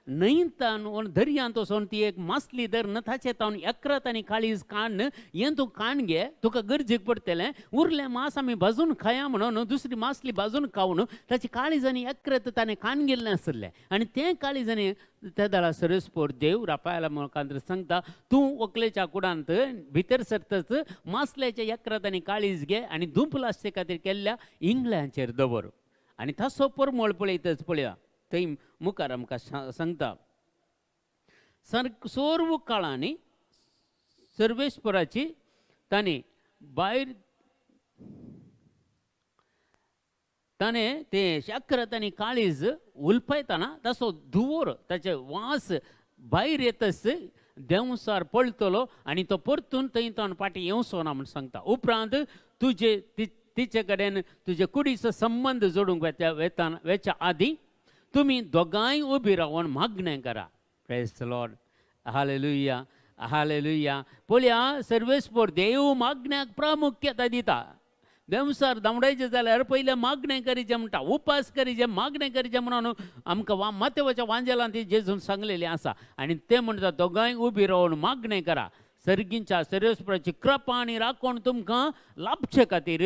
न्हंयतान दर्यांत वचोन ती एक मासली धरून ताचे तावन यक्रत आनी काळीज काडून हें तूं काण घे, तुका गरजेक पडटलें, उरलें मास आमी भाजून खाया म्हणून दुसरी मासली भाजून खावन ताची काळीज आनी यक्रत ताणें काण गेल्लें आसलें. आनी तें काळीज आनी त्या दळा सरस्पोर देव राफायला मुखांत सांगता तूं व्हंकलेच्या कुडांत भितर सरतच मासल्याचें यक्रत आनी काळीज घे आनी धुंप लासचे खातीर केल्ल्या इंगळ्यांचेर दवर. आनी ताचो परमळ पळयतच पळया थंय मुखार आमकां सांगता सर्व काळांनी सर्वेस्पराची ताणें भायर ताणें तें यक्रत आनी काळीज उलपायतना ताचो धुंवर ताचे वास भायर येतच देंवसार पळटलो आनी तो परतून थंय ताण फाटीं येवचो ना म्हूण सांगता. उपरांत तुजे तिचे कडेन तुजे कुडीचो संबंद जोडूंक वेता वेच्या आदीं तुमी दोगांय उबी रावन मागणें करा. Praise the lord, hallelujah. Hallelujah. पळया, सर्वेस्पोर देव मागण्याक प्रामुख्यता दिता. देंवसार धांवडायचें जाल्यार पयलें मागणें करीचें म्हणटा, उपास करीचें, मागणें करीचें म्हणून आमकां वा मातेवाच्या वांजेलान ती जेजून सांगलेली आसा. आनी ते म्हणटा दोगांय उबी रावन मागणें करा, सर्गींच्या सर्वेस्पराची कृपा आनी राखण तुमकां लाभचे खातीर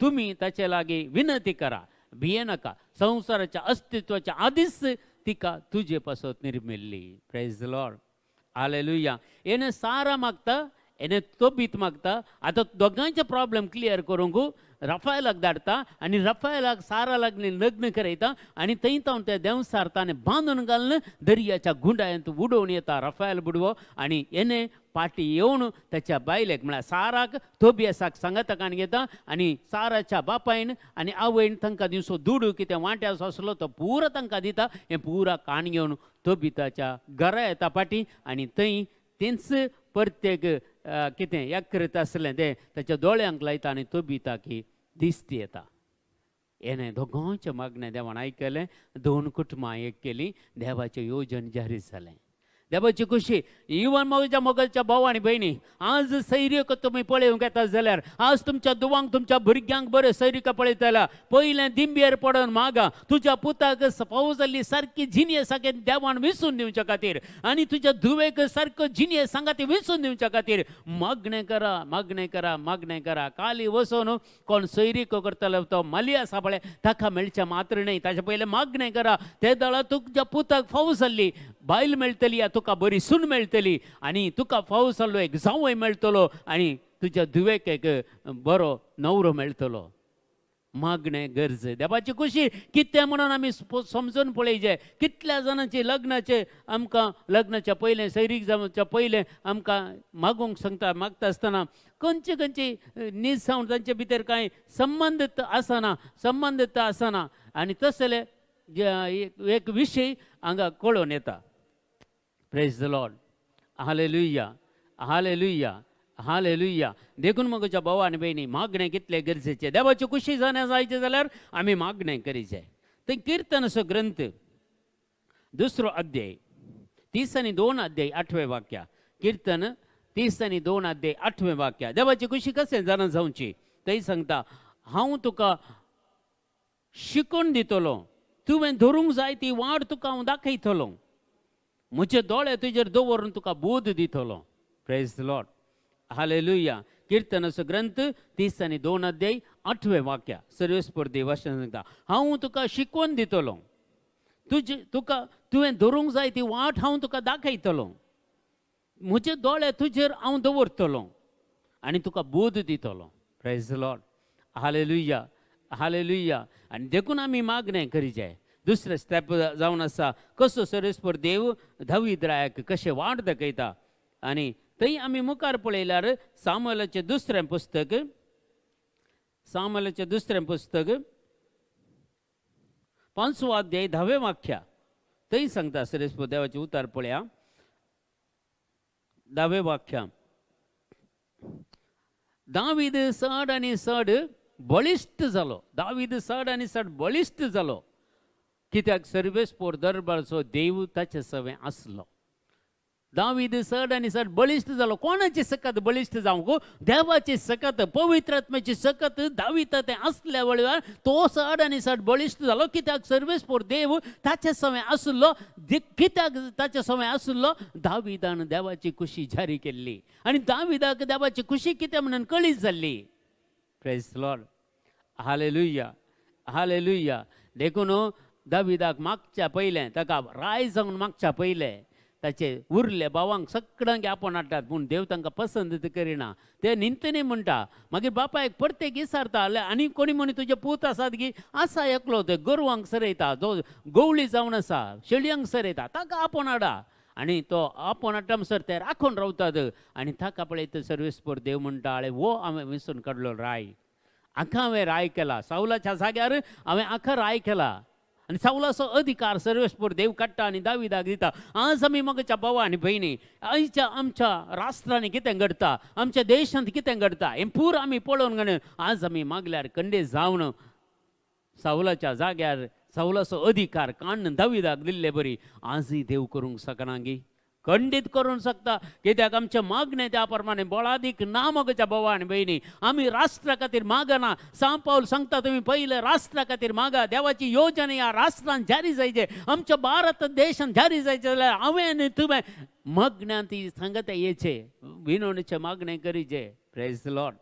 तुमी ताचे लागीं विनंती करा, भियेनाका. संवसाराच्या अस्तित्वाच्या आदीच तिका तुजे पासत निर्मिल्ली. Praise the Lord. Hallelujah. हेणे सारा मागता, हेणे तोबीत मागता. आतां दोगांयचे प्रॉब्लेम क्लियर करूंक रफायलाक धाडटा आनी रफायलाक सारा लागली लग्न करयता आनी थंय तावन ते देंवसार ताणें बांदून घालून दर्याच्या गुंडायंत उडोवन येता रफायल बुडवो. आनी हेणे फाटी येवन ताच्या बायलेक म्हळ्यार साराक तोबियसाक सांगाता काण घेता आनी साराच्या बापायन आनी आवयन तांकां दिवचो दुडू कितें वांट्याचो आसलो तो पुरो तांकां दिता. हें पुरा काण घेवन तोबिताच्या घरा येता फाटी आनी थंय तेंच प्रत्येक कितें यकृत आसलें तें ताच्या दोळ्यांक लायता आनी तोबिताक दिसती येता. हेणें दोगांचें मागणें देवान आयकलें, दोन कुटुंबां एक केलीं, देवाचें योजन जारी जालें. देवाची खुशी. इवन म्हज्या मोगाच्या भाव आनी भयणी, आज सैर्यक तुमी पळोवंक येता जाल्यार, आज तुमच्या दुवांक तुमच्या भुरग्यांक बरें सैरिका पळयतल्या, पयलें दिंबेर पडोन मागा तुज्या पुताक फावो जाल्ली सारकी जिणेसाक देवान विसून दिवच्या खातीर आनी तुज्या धुवेक सारको जिणेस सांगाती विसून दिवच्या खातीर मागणें करा, मागणें करा, मागणें करा. काली वचून कोण सैरिको करतलो तो माली आसा पळय ताका मेळचें मात्र न्हय, ताचे पयलें मागणें करा. ते दळा तुज्या पुताक फावो जाल्ली बायल मेळटली या तुका बरी सून मेळटली आनी तुका फावो जाल्लो एक जांवय मेळटलो आनी तुज्या धुवेक एक बरो नवरो मेळटलो. मागणें गरज. देवाची खुशी कितें म्हणून आमी समजून पळयचे. कितल्या जाणांची लग्नाचे आमकां लग्नाच्या पयलें सैरीक जावच्या पयलें आमकां मागूंक सांगता, मागता आसतना खंयचे खंयची नीज जावन तांचे भितर कांय संबंदीत आसना, संबंदीत आसना आनी तसले एक विशय हांगा कळोन येता. Praise the Lord. Hallelujah, hallelujah, hallelujah. देखून म्हज्या भाव आनी भयणी, मागणें कितलें गरजेचें. देवाची खुशी जाणा जायचें जाल्यार आमी मागणें करीचें. थंय किर्तनाचो ग्रंथ दुसरो अध्याय 32 अध्याय 8वें वाक्य. किर्तन 32 अध्याय 8वें वाक्य. देवाची खुशी कशें जाणा जावची थंय सांगता, हांव तुका शिकोवन दितलो, तुवें धरूंक जाय ती वाट तुका हांव दाखयतलो, म्हजे दोळे तुजेर दवरून तुका बोध दितलो. Praise the Lord. Hallelujah. किर्तनाचो ग्रंथ 32 अध्याय 8वें वाक्य. सर्वेस्पर देवाशन सांगता, हांव तुका शिकोवन दितलो, तुजे तुका तुवें धरूंक जाय ती वाट हांव तुका दाखयतलो, म्हजे दोळे तुजेर हांव दवरतलो आनी तुका बोध दितलो. Praise the Lord. Hallelujah, hallelujah. आनी देखून आमी मागणें करीचें. दुसरें स्टेप जावन आसा कसो सर्वेस्पर देव दावीद रायाक कशें वाट दाखयता आनी थंय आमी मुखार पळयल्यार सामुएलाचें दुसरें पुस्तक, सामुएलाचें दुसरें पुस्तक 5वो अध्याय 10वें वाक्य. थंय सांगता सर्वेस्पर देवाचें उतर पळया, 10वें वाक्य. दावीद चड आनी चड बळिश्ट जालो. दावीद चड आनी चड बळिश्ट जालो कित्याक सर्वेस्पोर दरबारचो देव ताचे सवें आसलो. दावीद चड आनी चड बळिश्ट जालो. कोणाची सकत बळिश्ट जावंक? देवाची सकत, पवित्र आत्म्याची सकत दावीता तें आसल्या वेळार तो चड आनी चड बळिश्ट जालो कित्याक सर्वेस्पोर देव ताचे सवें आसलो. कित्याक ताचे सवें आसलो? दावीदान देवाची खुशी जारी केल्ली आनी दावीदाक देवाची खुशी कितें म्हणून कळीत जाल्ली. Praise Lord. Hallelujah, hallelujah. देखून दावीदाक मागच्या पयलें ताका राय जावन मागच्या पयलें ताचे उरले भावांक सगळ्यांक आपोवन हाडटात, पूण देव तांकां पसंत करिना. ते निंतनी म्हणटा. मागीर बापायक प्रत्येक विचारता, आनी कोणी म्हणी तुजे पूत आसात की? आसा एकलो, ते गोरवांक सरयता, जो गवळी जावन आसा, शेळयांक सरयता, ताका आपोवन हाडा. आनी तो आपोवन हाडटा म्हणसर ते राखून रावतात आनी ताका पळयत सर्वेस्पर देव म्हणटा, आळे हो हांवें विसून काडलो राय, आखा हांवें राय केला, सावलाच्या जाग्यार हांवें आखा राय केला आनी सावलाचो अधिकार सर्वेस्पर देव काडटा आनी दावीदाक दिता. आज आमी म्हज्या भावा आनी भयणी, आयच्या आमच्या राष्ट्रांनी कितें घडटा, आमच्या देशांत कितें घडटा हें पूर आमी पळोवन घेवन आज आमी मागल्यार कंडे जावन सावलाच्या जाग्यार सावलाचो अधिकार काडून दावीदाक दिल्ले बरी आजय देव करूंक शकना गी? खंडीत करूंक शकता. कित्याक आमचें मागणें त्या प्रमाणे बळादीक ना मगच्या भावा आनी भयणी. आमी राष्ट्रा खातीर मागना. सांव पावल सांगता, तुमी पयलें राष्ट्रा खातीर मागा. देवाची योजना ह्या राष्ट्रान जारी जायचे, आमच्या भारत देशान जारी जायचे जाल्यार हांवें आनी तुवें मागण्यांत ती सांगता येचे, विनवणीचें मागणें करीचे. Praise Lord,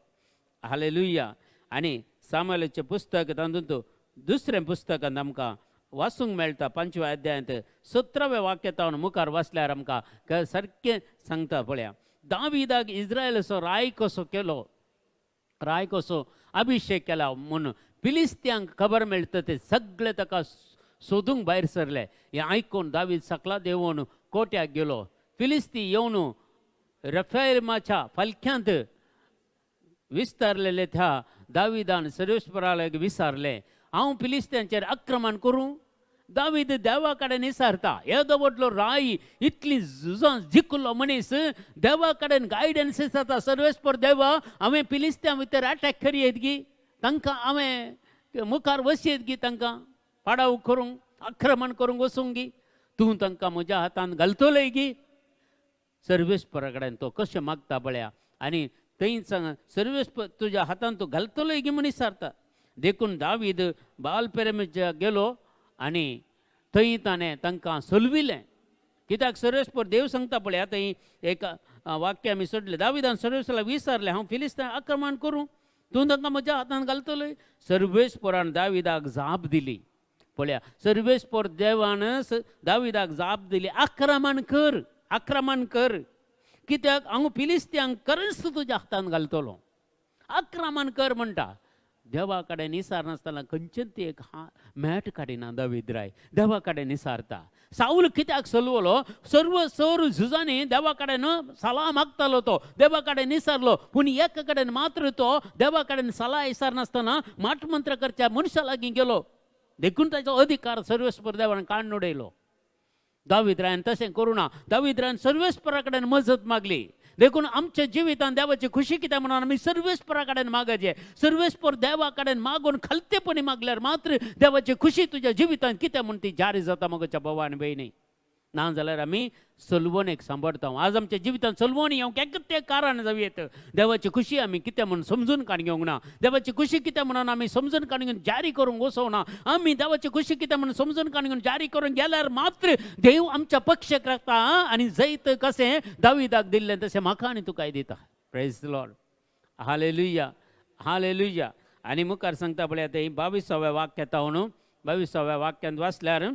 hallelujah. आनी सामालाचें पुस्तक तातूंत दुसरें पुस्तकांत आमकां वाचूंक मेळटा, 5व्या अध्यायांत 17व्या वाक्यातावन मुखार वाचल्यार आमकां सारकें सांगता. पळया, दाविदाक इस्रायलाचो राय कसो केलो, राय कसो अभिशेक केला म्हूण फिलिस्त्यांक खबर मेळटा, ते सगळे ताका सोदूंक भायर सरले. हें आयकून दावीद सकला देंवून कोट्याक गेलो. फिलिस्ती येवन रफेमाच्या फालक्यांत विस्तारलेले त्या दाविदान सर्वेस्पराक विचारले, हांव फिलिस्त्यांचेर आक्रमण करूं? दावीद देवा कडेन विचारता. येदो व्हडलो राय, इतली झुजां जिखलो मनीस देवा कडेन गायडन्स जाता. सर्वेस्पर देवा, हांवें फिलिस्त्यां भितर अटॅक करयेत गी? तांकां हांवें मुखार वचयेत गी? तांकां पाडाव करूंक, आक्रमण करूंक वचूंक गी? तूं तांकां म्हज्या हातान घालतलोय गी? सर्वेस्परा कडेन तो कशें मागता पळया. आनी थंय सांग, सर्वेस्पर तुज्या हातान तूं घालतलोय गी म्हूण विचारता. देखून दावीद बाल पेरमेच्या गेलो आनी थंय ताणें तांकां सोलविलें. कित्याक सर्वेस्पर देव सांगता पळया थंय एक वाक्य आमी सोडलें. दाविदान सर्वेस्पराक विचारलें, हांव फिलिस्तान आक्रमण करूं? तूं तांकां म्हज्या हातान घालतलोय? सर्वेस्परान दाविदाक जाप दिली. पळया, सर्वेस्पर देवान दाविदाक जाप दिली, आक्रमण कर, आक्रमण कर, कित्याक हांव फिलिस्त्यांक खरेंच तुज्या हातान घालतलो. आक्रमण कर म्हणटा. देवा कडेन निसारनासतना खंयचेच एक हा मॅट काडिना दावीद राय, देवा कडेन निसारता. सावल कित्याक सलवलो? सर्व सर झुजांनी देवा कडेन सलाह मागतालो, तो देवा कडेन निसारलो. पूण एका कडेन मात्र तो देवा कडेन सलाह विचारनासतना माटमंत्र करच्या मनशा लागीं गेलो. देखून ताचो अधिकार सर्वेस्पर देवान काडून उडयलो. दावीद रायान तशें करूं ना. दावीद रायान सर्वेस्परा कडेन मजत मागली. देखून आमच्या जिवितान देवाची खुशी कित्याक म्हणून आमी सर्वेस्परा कडेन मागचे. सर्वेस्पर देवा कडेन मागून खालतेपणी मागल्यार मात्र देवाची खुशी तुज्या जिवितान कित्याक म्हूण ती जारी जाता मगोच्या भावा आनी भयणी. ना जाल्यार आमी सलवणेक सांबाळता. आज आमच्या जिवितान सलवणी येवंक एकतें कारण जावं येत, देवाची खुशी आमी कितें म्हूण समजून काडून घेवंक ना. देवाची खुशी कितें म्हणून आमी समजून काडून घेवन जारी करूंक वचोना. आमी देवाची खुशी कितें म्हणून समजून काडून घेवन जारी करून गेल्यार मात्र देव आमच्या पक्षाक राखता आनी जैत कशें दाविदाक दिल्लें तशें म्हाका आनी तुकाय दिता. Praise Lord, hallelujah, hallelujah. आनी मुखार सांगता पळया ते 22व्या वाक्यात, 22व्या वाक्यांत वाचल्यार,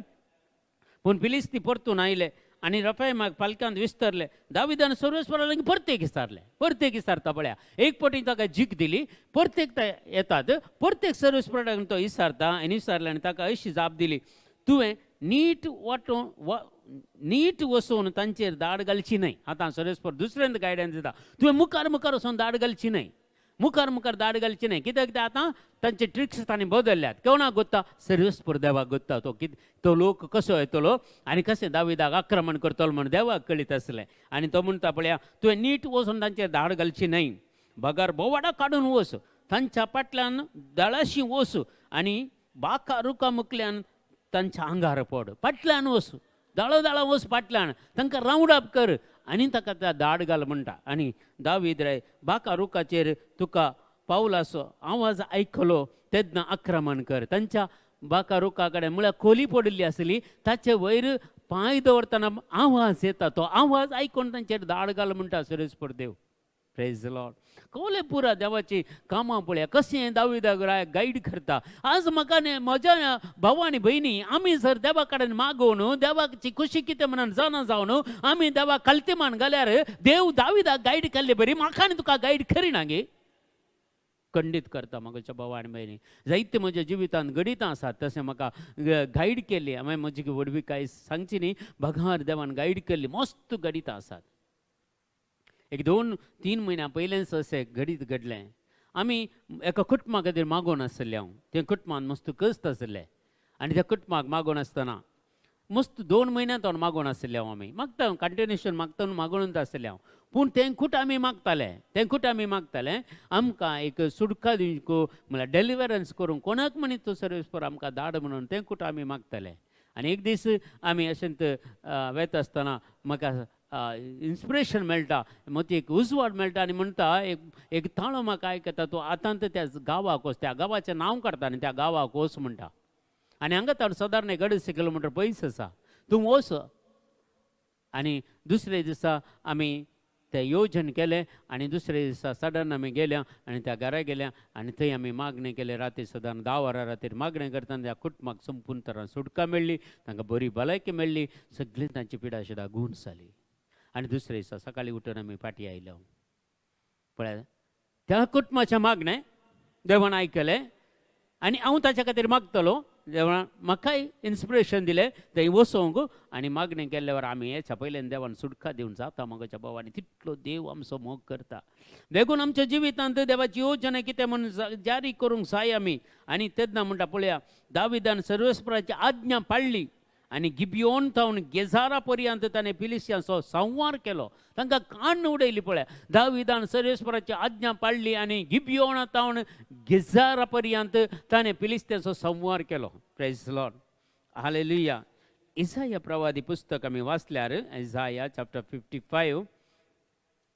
पूण फिलिस्ती परतून आयले आनी रफायमाक पालकांत विस्तरले. दाविदान सर्वेस्पराक परतेक विचारले. परतेक विचारता पळया. एक पटी ताका जीक दिली, परतेक ते येतात, परतेक सर्वेस्पराक तो विचारता. आनी विचारले आनी ताका अशी जाप दिली, तुवें नीट वाटोवन नीट वचून तांचेर दाड घालची न्हय. आतां सर्वेस्पर दुसऱ्यांत गायडन्स दिता, तुवें मुखार मुखार वचून दाड घालची न्हय, मुखार मुखार दाड घालची न्हय. कित्याक? ते आतां तांचे ट्रिक्स तांणी बदलल्यात. कोणाक गोत्ता? सर्वेस्पर देवाक गोत्ता. तो कित तो लोक कसो येतलो आनी कशें दाविदाक आक्रमण करतलो म्हण देवाक कळीत आसलें. आनी तो म्हणटा पळया, तुवें नीट वचून तांचेर धाड घालची न्हय, बगर बोवाडा काडून वच, तांच्या फाटल्यान दळाशी वच आनी बाका रुखा मुखल्यान तांच्या आंगार पड. फाटल्यान वच, दाळो दाळो वच फाटल्यान, तांकां रावंड अप कर आनी ताका त्या दाड घाल म्हणटा. आनी दावीद राय बाका रुखाचेर तुका पावलाचो आवाज आयकलो तेन्ना आक्रमण कर. तांच्या बाका रुखा कडेन म्हळ्यार खोली पडिल्ली आसली, ताचे वयर पांय दवरतना आवाज येता, तो आवाज आयकून तांचेर दाड घाल म्हणटा सुरेश देव. Praise Lord. कोले पुरा देवाची कामां पळया, कशें दाविदाक राय गायड करता. आज म्हाका न्ही, म्हज्या भाव आनी भयणी, आमी जर देवा कडेन मागोवन देवाची खुशी कितें म्हणून जाणा जावन आमी देवाक खालतेमान घाल्यार, देव दाविदाक गायड केल्ले बरी म्हाका आनी तुका गायड करिना गे? खंडीत करता. म्हज्या भाव आनी भयणी, जायते म्हज्या जिवितांत घडितां आसात तशें म्हाका गायड केल्ली. हांवें म्हजी व्हडविकाय सांगची न्ही, बगार देवान गायड केल्ली मस्त घडितां आसात. एक 2-3 म्हयन्या पयलेंच अशें घडीत घडलें. आमी एका कुटुंबा खातीर मागोवन आसलें हांव. ते कुटुंबान मस्त कश्ट आसले आनी त्या कुटुंबाक मागोवन आसतना मस्त 2 म्हयन्या तो मागोवन आसलें हांव. आमी मागता, कंटिन्युएशन मागता, मागोवनूच आसलें हांव. पूण तें खूट आमी मागताले, तें खूट आमी मागताले, आमकां एक सुटका दिवंक, म्हळ्यार डेलिवरन्स करूंक कोणाक म्हणीत तो सर्वीस आमकां धाड म्हणून तें खूट आमी मागताले. आनी एक दीस आमी अशेंच वेता आसतना म्हाका इन्स्पिरेशन मेळटा, मतीक उजवाड मेळटा. आनी म्हणटा एक एक ताळो म्हाका आयकता, तूं आतां त्या गांवाक वच, त्या गांवाचें नांव काडटा आनी त्या गांवाक वच म्हणटा. आनी हांगा तर सादारण एक 250 किलोमिटर पयस आसा, तूं वच. आनी दुसरे दिसा आमी तें योजन केलें आनी दुसरे दिसा सडन आमी गेल्या आनी त्या घरा गेल्या आनी थंय आमी मागणें केलें. राती सदां 10 वरां रातीर मागणें करतना त्या कुटुंबाक संपूर्ण तरान सुटका मेळ्ळी, तांकां बरी भलायकी मेळ्ळी, सगळीं तांची पिडा शिडा गूण जाली. आनी दुसरे दिसा सकाळीं उठून आमी फाटीं आयले. पळय, त्या कुटुंबाचें मागणें देवान आयकलें आनी हांव ताच्या खातीर मागतलो. देवान म्हाकाय इन्स्पिरेशन दिलें थंय वचोंक आनी मागणें केल्ल्या वेळार आमी हेच्या पयल्यान देवान सुटका दिवन जाता म्हज्या भावांनी. तितलो देव आमचो मोग करता. देखून आमच्या जिवितांत देवाची योजना कितें म्हूण जारी करूंक जाय आमी. आनी तेन्ना म्हणटा पळया, दाविदान सर्वेस्पराची आज्ञा पाळ्ळी आनी गिबियोन थावन गेजारा पर्यंत ताणें फिलिस्त्यांचो संवार केलो, तांकां काण्ण उडयली. पळया, दाविदान सर्वेस्पराची आज्ञा पाळ्ळी आनी गिबियोना थावन गेजारा पर्यंत ताणें फिलिस्त्यांचो संवार केलो. Praise Lord, hallelujah. इजाया प्रवादी पुस्तक आमी वाचल्यार, इजाया चॅप्टर 55,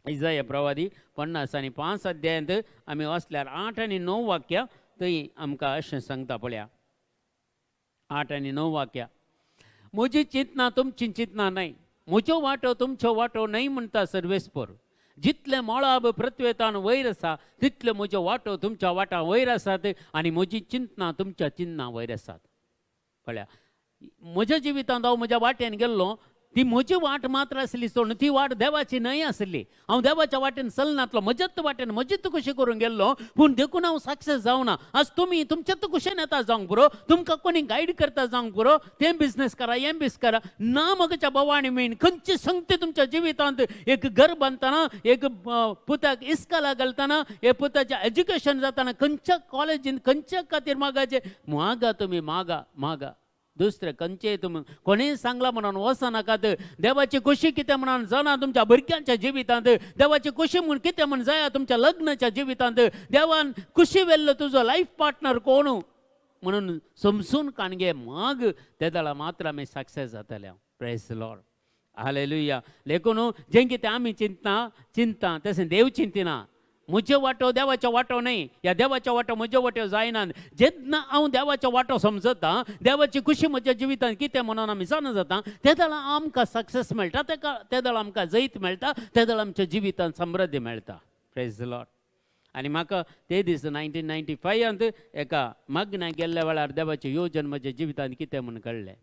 इजाया प्रवादी 55 अध्यायांत आमी वाचल्यार 8 आनी 9 वाक्या थंय आमकां अशें सांगता. पळया, 8 आनी 9 वाक्या, म्हजी चिंतना तुमची चिंतना न्हय, म्हज्यो वाटो तुमच्यो वाटो न्हय म्हणटा सर्वेस्पर. जितलें मळब पृथ्वेतान वयर आसा तितल्यो म्हज्यो वाटो तुमच्या वाटां वयर आसात आनी म्हजी चिंतना तुमच्या चिंतना वयर आसात. पळया, म्हज्या जिवितांत हांव म्हज्या वाटेन गेल्लो, ती म्हजी वाट मात्र आसली सोडून ती वाट देवाची न्हय आसली. हांव देवाच्या वाटेन चलनातलो, म्हज्याच वाटेन म्हजीच खुशी करूंक गेल्लो, पूण देखून हांव सक्सेस जावना. आज तुमी तुमच्याच खुशेन येता जावंक पुरो, तुमकां कोणी गायड करता जावंक पुरो, तें बिजनेस करा, हें बिजनेस करा ना. म्हज्या भावांनी मेन खंयची संगती तुमच्या जिवितांत, एक घर बांदतना, एक पुताक इस्काला घालतना, एक पुताचें एज्युकेशन जातना, खंयच्या कॉलेजीन खंयच्या खातीर मागाचें मागा, तुमी मागा मागा. दुसरें खंयचेय तुमी कोणेय सांगलां म्हणून वचनाकात. देवाची खुशी कितें म्हणून जाणा तुमच्या भुरग्यांच्या जिवितांत, देवाची खुशी म्हूण कितें म्हूण जाया तुमच्या लग्नाच्या जिवितांत, देवान खुशी व्हेल्लो तुजो लायफ पार्टनर कोण म्हणून समजून काणगे माग, तेदळा मात्र आमी सक्सेस जातले. Praise Lord, hallelujah. देखून जें कितें आमी चिंतना चिंता तशें देव चिंतिना. म्हज्यो वाटो देवाचो वाटो न्हय, ह्या देवाचो वाटो म्हज्यो वाट्यो जायना. जेन्ना हांव देवाचो वाटो समजता, देवाची खुशी म्हज्या जिवितांत कितें म्हणून आमी जाणा जाता, तेदळा आमकां सक्सेस मेळटा, तेका तेदळा आमकां जैत मेळटा, तेदळा आमच्या जिवितांत समृद्धी मेळटा. Praise Lord. आनी म्हाका ते दीस 1995 एका मागण्या गेल्ल्या वेळार देवाचें योजन म्हज्या जिवितांत कितें म्हूण कळ्ळें.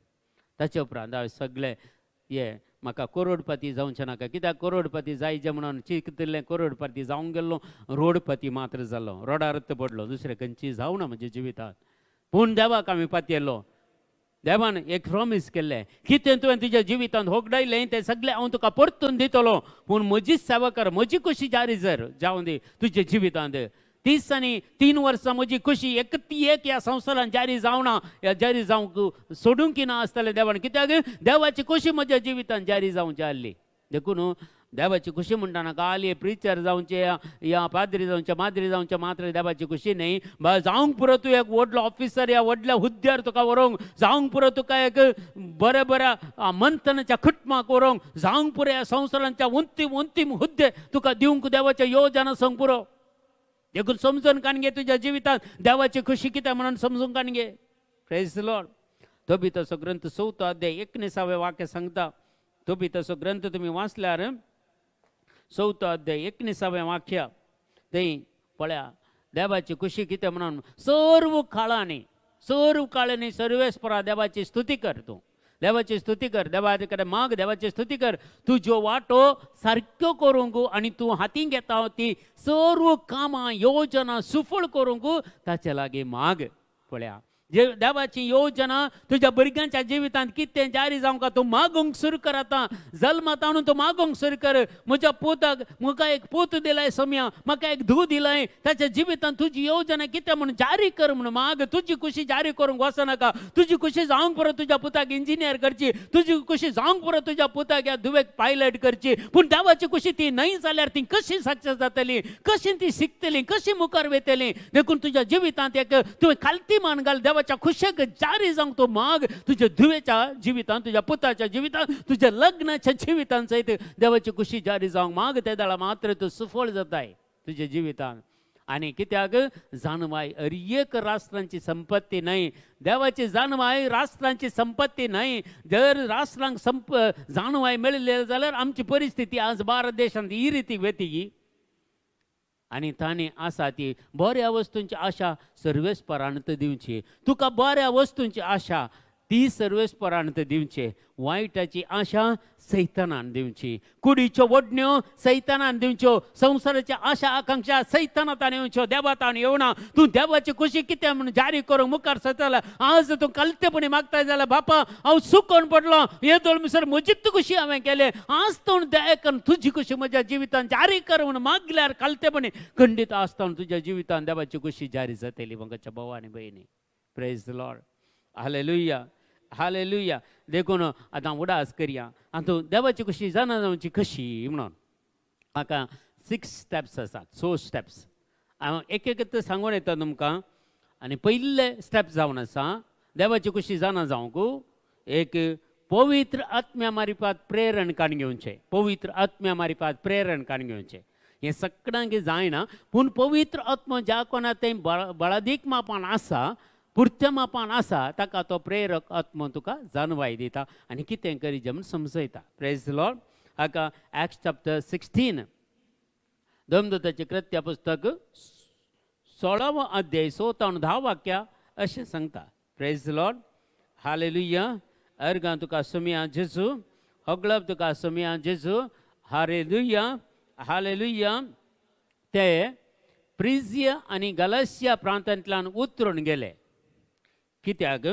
ताचे उपरांत हांवें सगळें हे म्हाका करोडपती जावचें नाका, कित्याक करोडपती जायचे म्हणून चिंतिल्लें, करोडपती जावंक गेल्लो, रोडपती मात्र जालो, रोडारच पडलो, दुसरें खंयची जावना म्हज्या जिवितांत. पूण देवाक आमी पातयेलो, देवान एक प्रॉमीस केल्लें, कितें तुवें तुज्या जिवितांत होगडायलें तें सगळें हांव तुका परतून दितलो, पूण म्हजीच सेवा कर, म्हजी खुशी जारी जर जावं दी तुज्या जिवितांत. 33 वर्सां म्हजी खुशी एक ती एक ह्या संवसारांत जारी जावना, ह्या जारी जावंक सोडूंक ना आसतलें देवान, कित्याक देवाची खुशी म्हज्या जिवितांत जारी जावची आहली. देखून देवाची खुशी म्हणटा नाका आली प्रिचर जावचे या पाद्री जावचे माद्री जावचे मात्र देवाची खुशी न्हय. जावंक पुरो तूं एक व्हडलो ऑफिसर या व्हडल्या हुद्द्यार तुका व्हरूंक, जावंक पुरो तुका एक बऱ्या बऱ्या मंथनाच्या कुटुंबाक व्हरूंक, जावंक पुरो ह्या संवसारांच्या उंतीम उंतीम हुद्दे तुका दिवंक देवाच्या योजना सांग पुरो. देखून समजून काण घे तुज्या जिवितांत देवाची खुशी कितें म्हणून समजून काण घे. Praise Lord. तोबीताचो ग्रंथ 4थो अध्याय 19वें वाक्य सांगता. तोबीताचो ग्रंथ तुमी वाचल्यार 4थो अध्याय 19वें वाक्य थंय पळया, देवाची खुशी कितें म्हणून सर्व काळांनी, सर्व काळांनी सर्वेस्परा देवाची स्तुती कर, तूं देवाची स्तुती कर, देवा कडेन माग, देवाची स्तुती कर, तुज्यो वाटो सारक्यो करूंक आनी तूं हातीं घेता ती सर्व कामां योजना सुफळ करूंक ताचे लागीं माग. पळया, जे देवाची योजना तुज्या भुरग्यांच्या जिवितांत कितें जारी जावंक तूं मागूंक सुरू कर. आतां जल्मात आणून तूं मागूंक सुरू कर, म्हज्या पुताक म्हाका एक पूत दिलाय सोम्या, म्हाका एक धूव दिलाय, ताच्या जिवितांत तुजी योजना कितें म्हूण जारी कर म्हूण माग. तुजी खुशी जारी करूंक वचनाका. तुजी खुशी जावंक पुरो तुज्या पुताक इंजिनियर करची, तुजी खुशी जावंक पुरो तुज्या पुताक ह्या धुवेक पायलट करची, पूण देवाची खुशी ती न्हय जाल्यार ती कशी सक्सेस जातली, कशी ती शिकतली, कशी मुखार वयतली? देखून तुज्या जिवितांत एक तुवें खालती मान घाल, देवाची देवाच्या खुशेक जारी जावंक तूं माग. तुज्या धुवेच्या जिवितान, तुज्या पुताच्या जिवितान, तुज्या लग्नाच्या जिवितान सयत देवाची खुशी जारी जावंक माग. ते दाळा मात्र तूं सुफळ जाताय तुज्या जिवितान. आनी कित्याक जाणवाय हर एक राष्ट्रांची संपत्ती न्हय. देवाची जाणवाय राष्ट्रांची संपत्ती न्हय. जर राष्ट्रांक जाणवाय मेळिल्ली जाल्यार आमची परिस्थिती आज भारत देशांत ही रिती वेती. आनी तांणी आसा ती बऱ्या वस्तूंची आशा सर्वेस्परान दिवची. तुका बऱ्या वस्तूंची आशा ती सर्वेस्परान दिवची, वायटाची आशा सैतानान दिवची. कुडीच्यो वडण्यो सैतानान दिवच्यो, संवसाराची आशा आकांक्षा सैताना ताणें येवच्यो, देवा ताणें येवना. तूं देवाची खुशी कितें म्हणून जारी करूंक मुखार सरताला. आज तूं कलतेपणी मागताय जाल्यार, बापा, हांव चुकोन पडलो, येदोळ मिसर म्हजीच खुशी हांवें केलें, आज तूं दया करून तुजी खुशी म्हज्या जिवितान जारी कर म्हणून मागल्यार कलतेपणी खंडीत आसतना तुज्या जिवितान देवाची खुशी जारी जातली. मोगाच्या भाव आनी भयणी, प्रेज लॉर्ड, हालेलुया, हालेलुया. देखून आतां उडास करया, आतां देवाची खुशी जाणा जावची कशी म्हणून म्हाका सिक्स स्टेप्स आसात, स स्टेप्स. हांव एक एक सांगून येता तुमकां. आनी पयले स्टेप जावन आसा देवाची खुशी जाणा जावंक, एक पवित्र आत्म्या मारिफात प्रेरण काडून घेवचें. पवित्र आत्म्या मारिफात प्रेरण काडून घेवचें. हें सगळ्यांक जायना, पूण पवित्र आत्मा ज्या कोणा तें बळादीक मापान आसा, पुरत्या मापान आसा, ताका तो प्रेरक आत्मा तुका जाणवाय दिता आनी कितें करीजे म्हूण समजयता. प्रेज लॉर्ड. हाका एक्ट्स चॅप्टर 16, धर्मदूताचें कृत्य पुस्तक 16वो अध्याय, 6 तावन 10 वाक्या अशें सांगता. प्रेज लॉर्ड, हालेलुया. अर्गां तुका सोमया जेजू, होगळप तुका सोमया जेजू. Hallelujah, hallelujah. ते प्रिजिया आनी गलासिया प्रांतांतल्यान उतरून गेले, कित्याक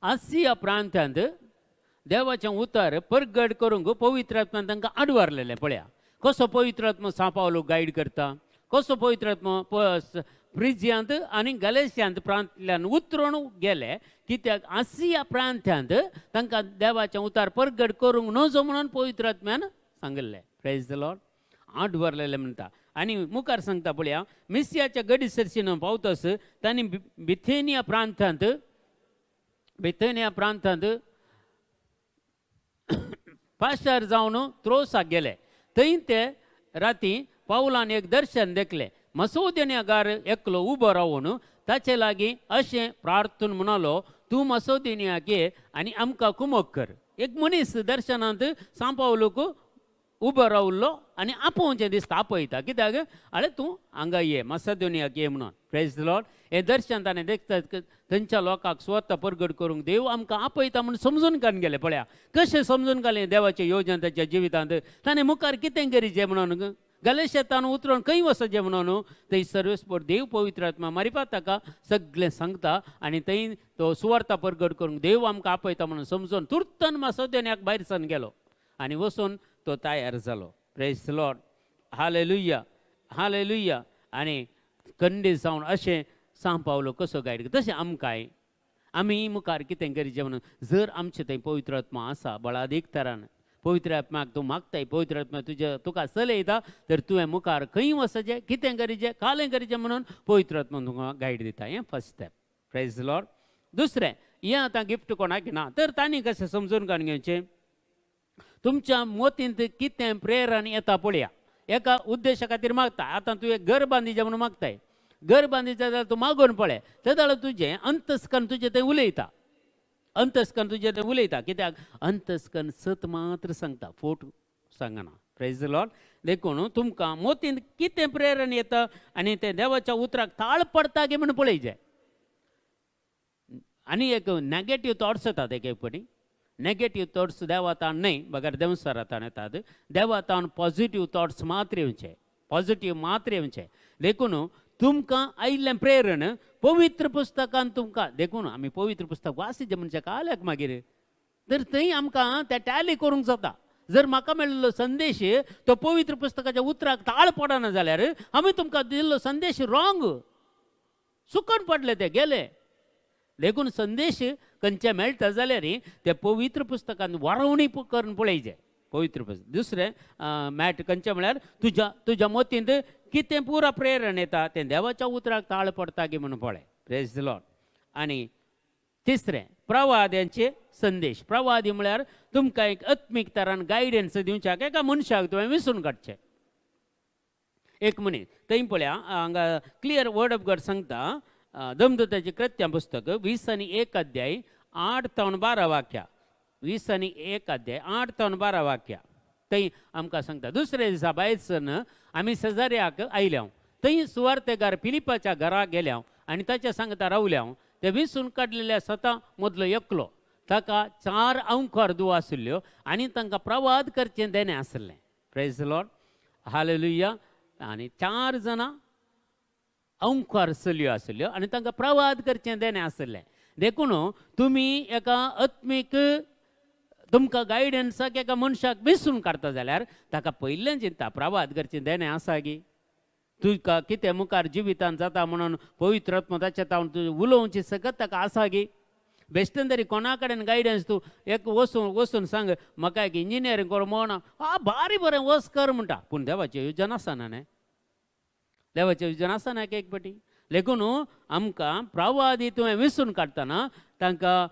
आसिया प्रांतांत देवाचें उतर परगट करूंक पवित्र आत्मान तांकां आडवारलेलें. पळया कसो पवित्र आत्मा सांपावलो गायड करता, कसो पवित्र आत्मा फ्रिजियांत आनी गलेशियांत प्रांतल्यान उतरून गेले, कित्याक आसिया प्रांतांत तांकां देवाचें उतर परगट करूंक नजो म्हणून पवित्र आत्म्यान सांगिल्लें. प्रेज the Lord. आडवारलेलें म्हणटा आनी मुखार सांगता पळया, मिसियाच्या गडी सरशीन पावतस तांणी बिथेनिया प्रांतांत पाशार जावन त्रोसाक गेले. थंय ते राती पावलान एक दर्शन देखलें. मसोदिन्यागार एकलो उबो रावन ताचे लागीं अशें प्रार्थून म्हणालो, तूं मसोदिन्याक ये आनी आमकां कुमक कर. एक मनीस दर्शनांत सांपावलूक उबो रावलो आनी आपोवचें दिसता, आपयता. कित्याक? अरे, तूं हांगा ये, मसदोनियाक ये म्हणून. प्रेज लॉर्ड. हें दर्शन ताणें देखता थंयच्या लोकांक स्वता परगट करूंक देव आमकां आपयता म्हूण समजून काडून गेले. पळया कशें समजून काडलें देवाचें योजन ताच्या जिवितांत. ताणें मुखार कितें करीचें म्हणून, गलेशेतान उतरून खंय वचचें म्हणून थंय सर्वेस्पर देव पवित्र आत्मा मारिफात ताका सगळें सांगता आनी थंय तो सुवार्ता परगट करूंक देव आमकां आपयता म्हणून समजून तुर्तन मासोदेन्याक भायर सरून गेलो आनी वचून तो तयार जालो. प्रेज लॉर्ड, हालेलुया, हालेलुया. आनी खंडीत जावन अशें सांग पावलो कसो गायड. तशें आमकांय आमी मुखार कितें करीचें म्हणून जर आमचें थंय पवित्र आत्मा आसा बळादीक तरान, पवित्र आत्म्याक तूं मागताय, पवित्र आत्मा तुज्या तुका चलयता, तर तुवें मुखार खंय वचचें, कितें करीचें, कालें करीचें म्हणून पवित्र आत्मा तुका गायड दिता. हें फर्स्ट स्टेप. प्रेज लॉर्ड. दुसरें, हें आतां गिफ्ट कोणाक ना तर तांणी कशें समजून काडून घेवचें? तुमच्या मोतींत कितें प्रेरण येता पळया. एका उद्देशा खातीर मागता. आतां तूं एक घर बांदिचें म्हणून मागताय. घर बांदिचें जाल्यार तूं मागून पळय, ते जाल्यार तुजें अंतस्कन तुजें तें उलयता. अंतस्कन तुजें तें उलयता, कित्याक अंतस्कन सत मात्र सांगता, फोट सांगना. प्रेज लॉर्ड. देखून तुमकां मोतींत कितें प्रेरण येता आनी तें देवाच्या उतराक ताळ पडटा की म्हणून पळयचें. आनी एक नॅगेटीव थॉट्स येतात एक एक फावटी. नेगेटीव थॉट्स देवातान न्हय, बगर देंवचारातान येतात. देवातान पॉझिटीव थॉट्स मात्र येवचे, पॉझिटीव मात्र येवचे. देखून तुमकां आयिल्लें प्रेरण पवित्र पुस्तकान तुमकां, देखून आमी पवित्र पुस्तक वाचिचें म्हणचे काल्याक मागीर तर थंय आमकां तें टॅली करूंक जाता. जर म्हाका मेळिल्लो संदेश तो पवित्र पुस्तकाच्या उतराक ताळ पडना जाल्यार आमी तुमकां दिल्लो संदेश रॉंग, चुकून पडले, ते गेले. देखून संदेश खंयचे मेळटा जाल्यार ते पवित्र पुस्तकान वारोवणी करून पळयचे पवित्र पुस्तक. दुसरें मॅट खंयचें म्हळ्यार तुज्या तुज्या मोतींत कितें पुरा प्रेरण येता तें देवाच्या उतराक ताळ पडटा की म्हणून पळय. Praise Lord. आनी तिसरें प्रवाद्यांचे संदेश. प्रवादी म्हळ्यार तुमकां एक आत्मीक तरान गायडन्स दिवच्याक एका मनशाक तुवें विसून काडचें. एक मनीस थंय पळया हांगा क्लियर वर्ड ऑफ गॉड सांगता, दमदूताचें कृत्यां पुस्तक 20 आनी 1 अध्याय 8 तावन 12 वाक्या, 20 आनी 1 अध्याय 8 तावन 12 वाक्या. थंय आमकां सांगता, दुसऱ्या दिसा भायर सरन आमी सेजार्याक आयल्या. थंय सुवार्तेगार फिलिपाच्या घरा गेल्या आनी ताच्या सांगता रावल्या. ते विसून काडलेल्या सता मदलो एकलो, ताका चार अंकार दुवा आशिल्ल्यो आनी तांकां प्रवाद करचें देणें आसलें. Praise Lord, hallelujah. आनी चार जाणां अंकार चलयो आशिल्ल्यो आनी तांकां प्रवाद करचें देणें आशिल्लें. देखून तुमी एका आत्मीक तुमकां गायडन्साक एका मनशाक विसून काडटा जाल्यार ताका पयलें चिंता, प्रवाद करचें देणें आसा गी? तुका कितें मुखार जिवितान जाता म्हणून पवित्र आत्मो ताच्या तावन तूं उलोवची सकत ताका आसा गी? बेश्टेन तरी कोणा कडेन गायडन्स तूं एक वचून वचून सांग, म्हाका एक इंजिनियरींग कर म्हण, आ बारी बरें वच कर म्हणटा. पूण देवाचें योजन आसना न्ही, देवाचें योजन आसना एक एक पाटी. देखून आमकां प्रवादी तुवें विसून काडटना तांकां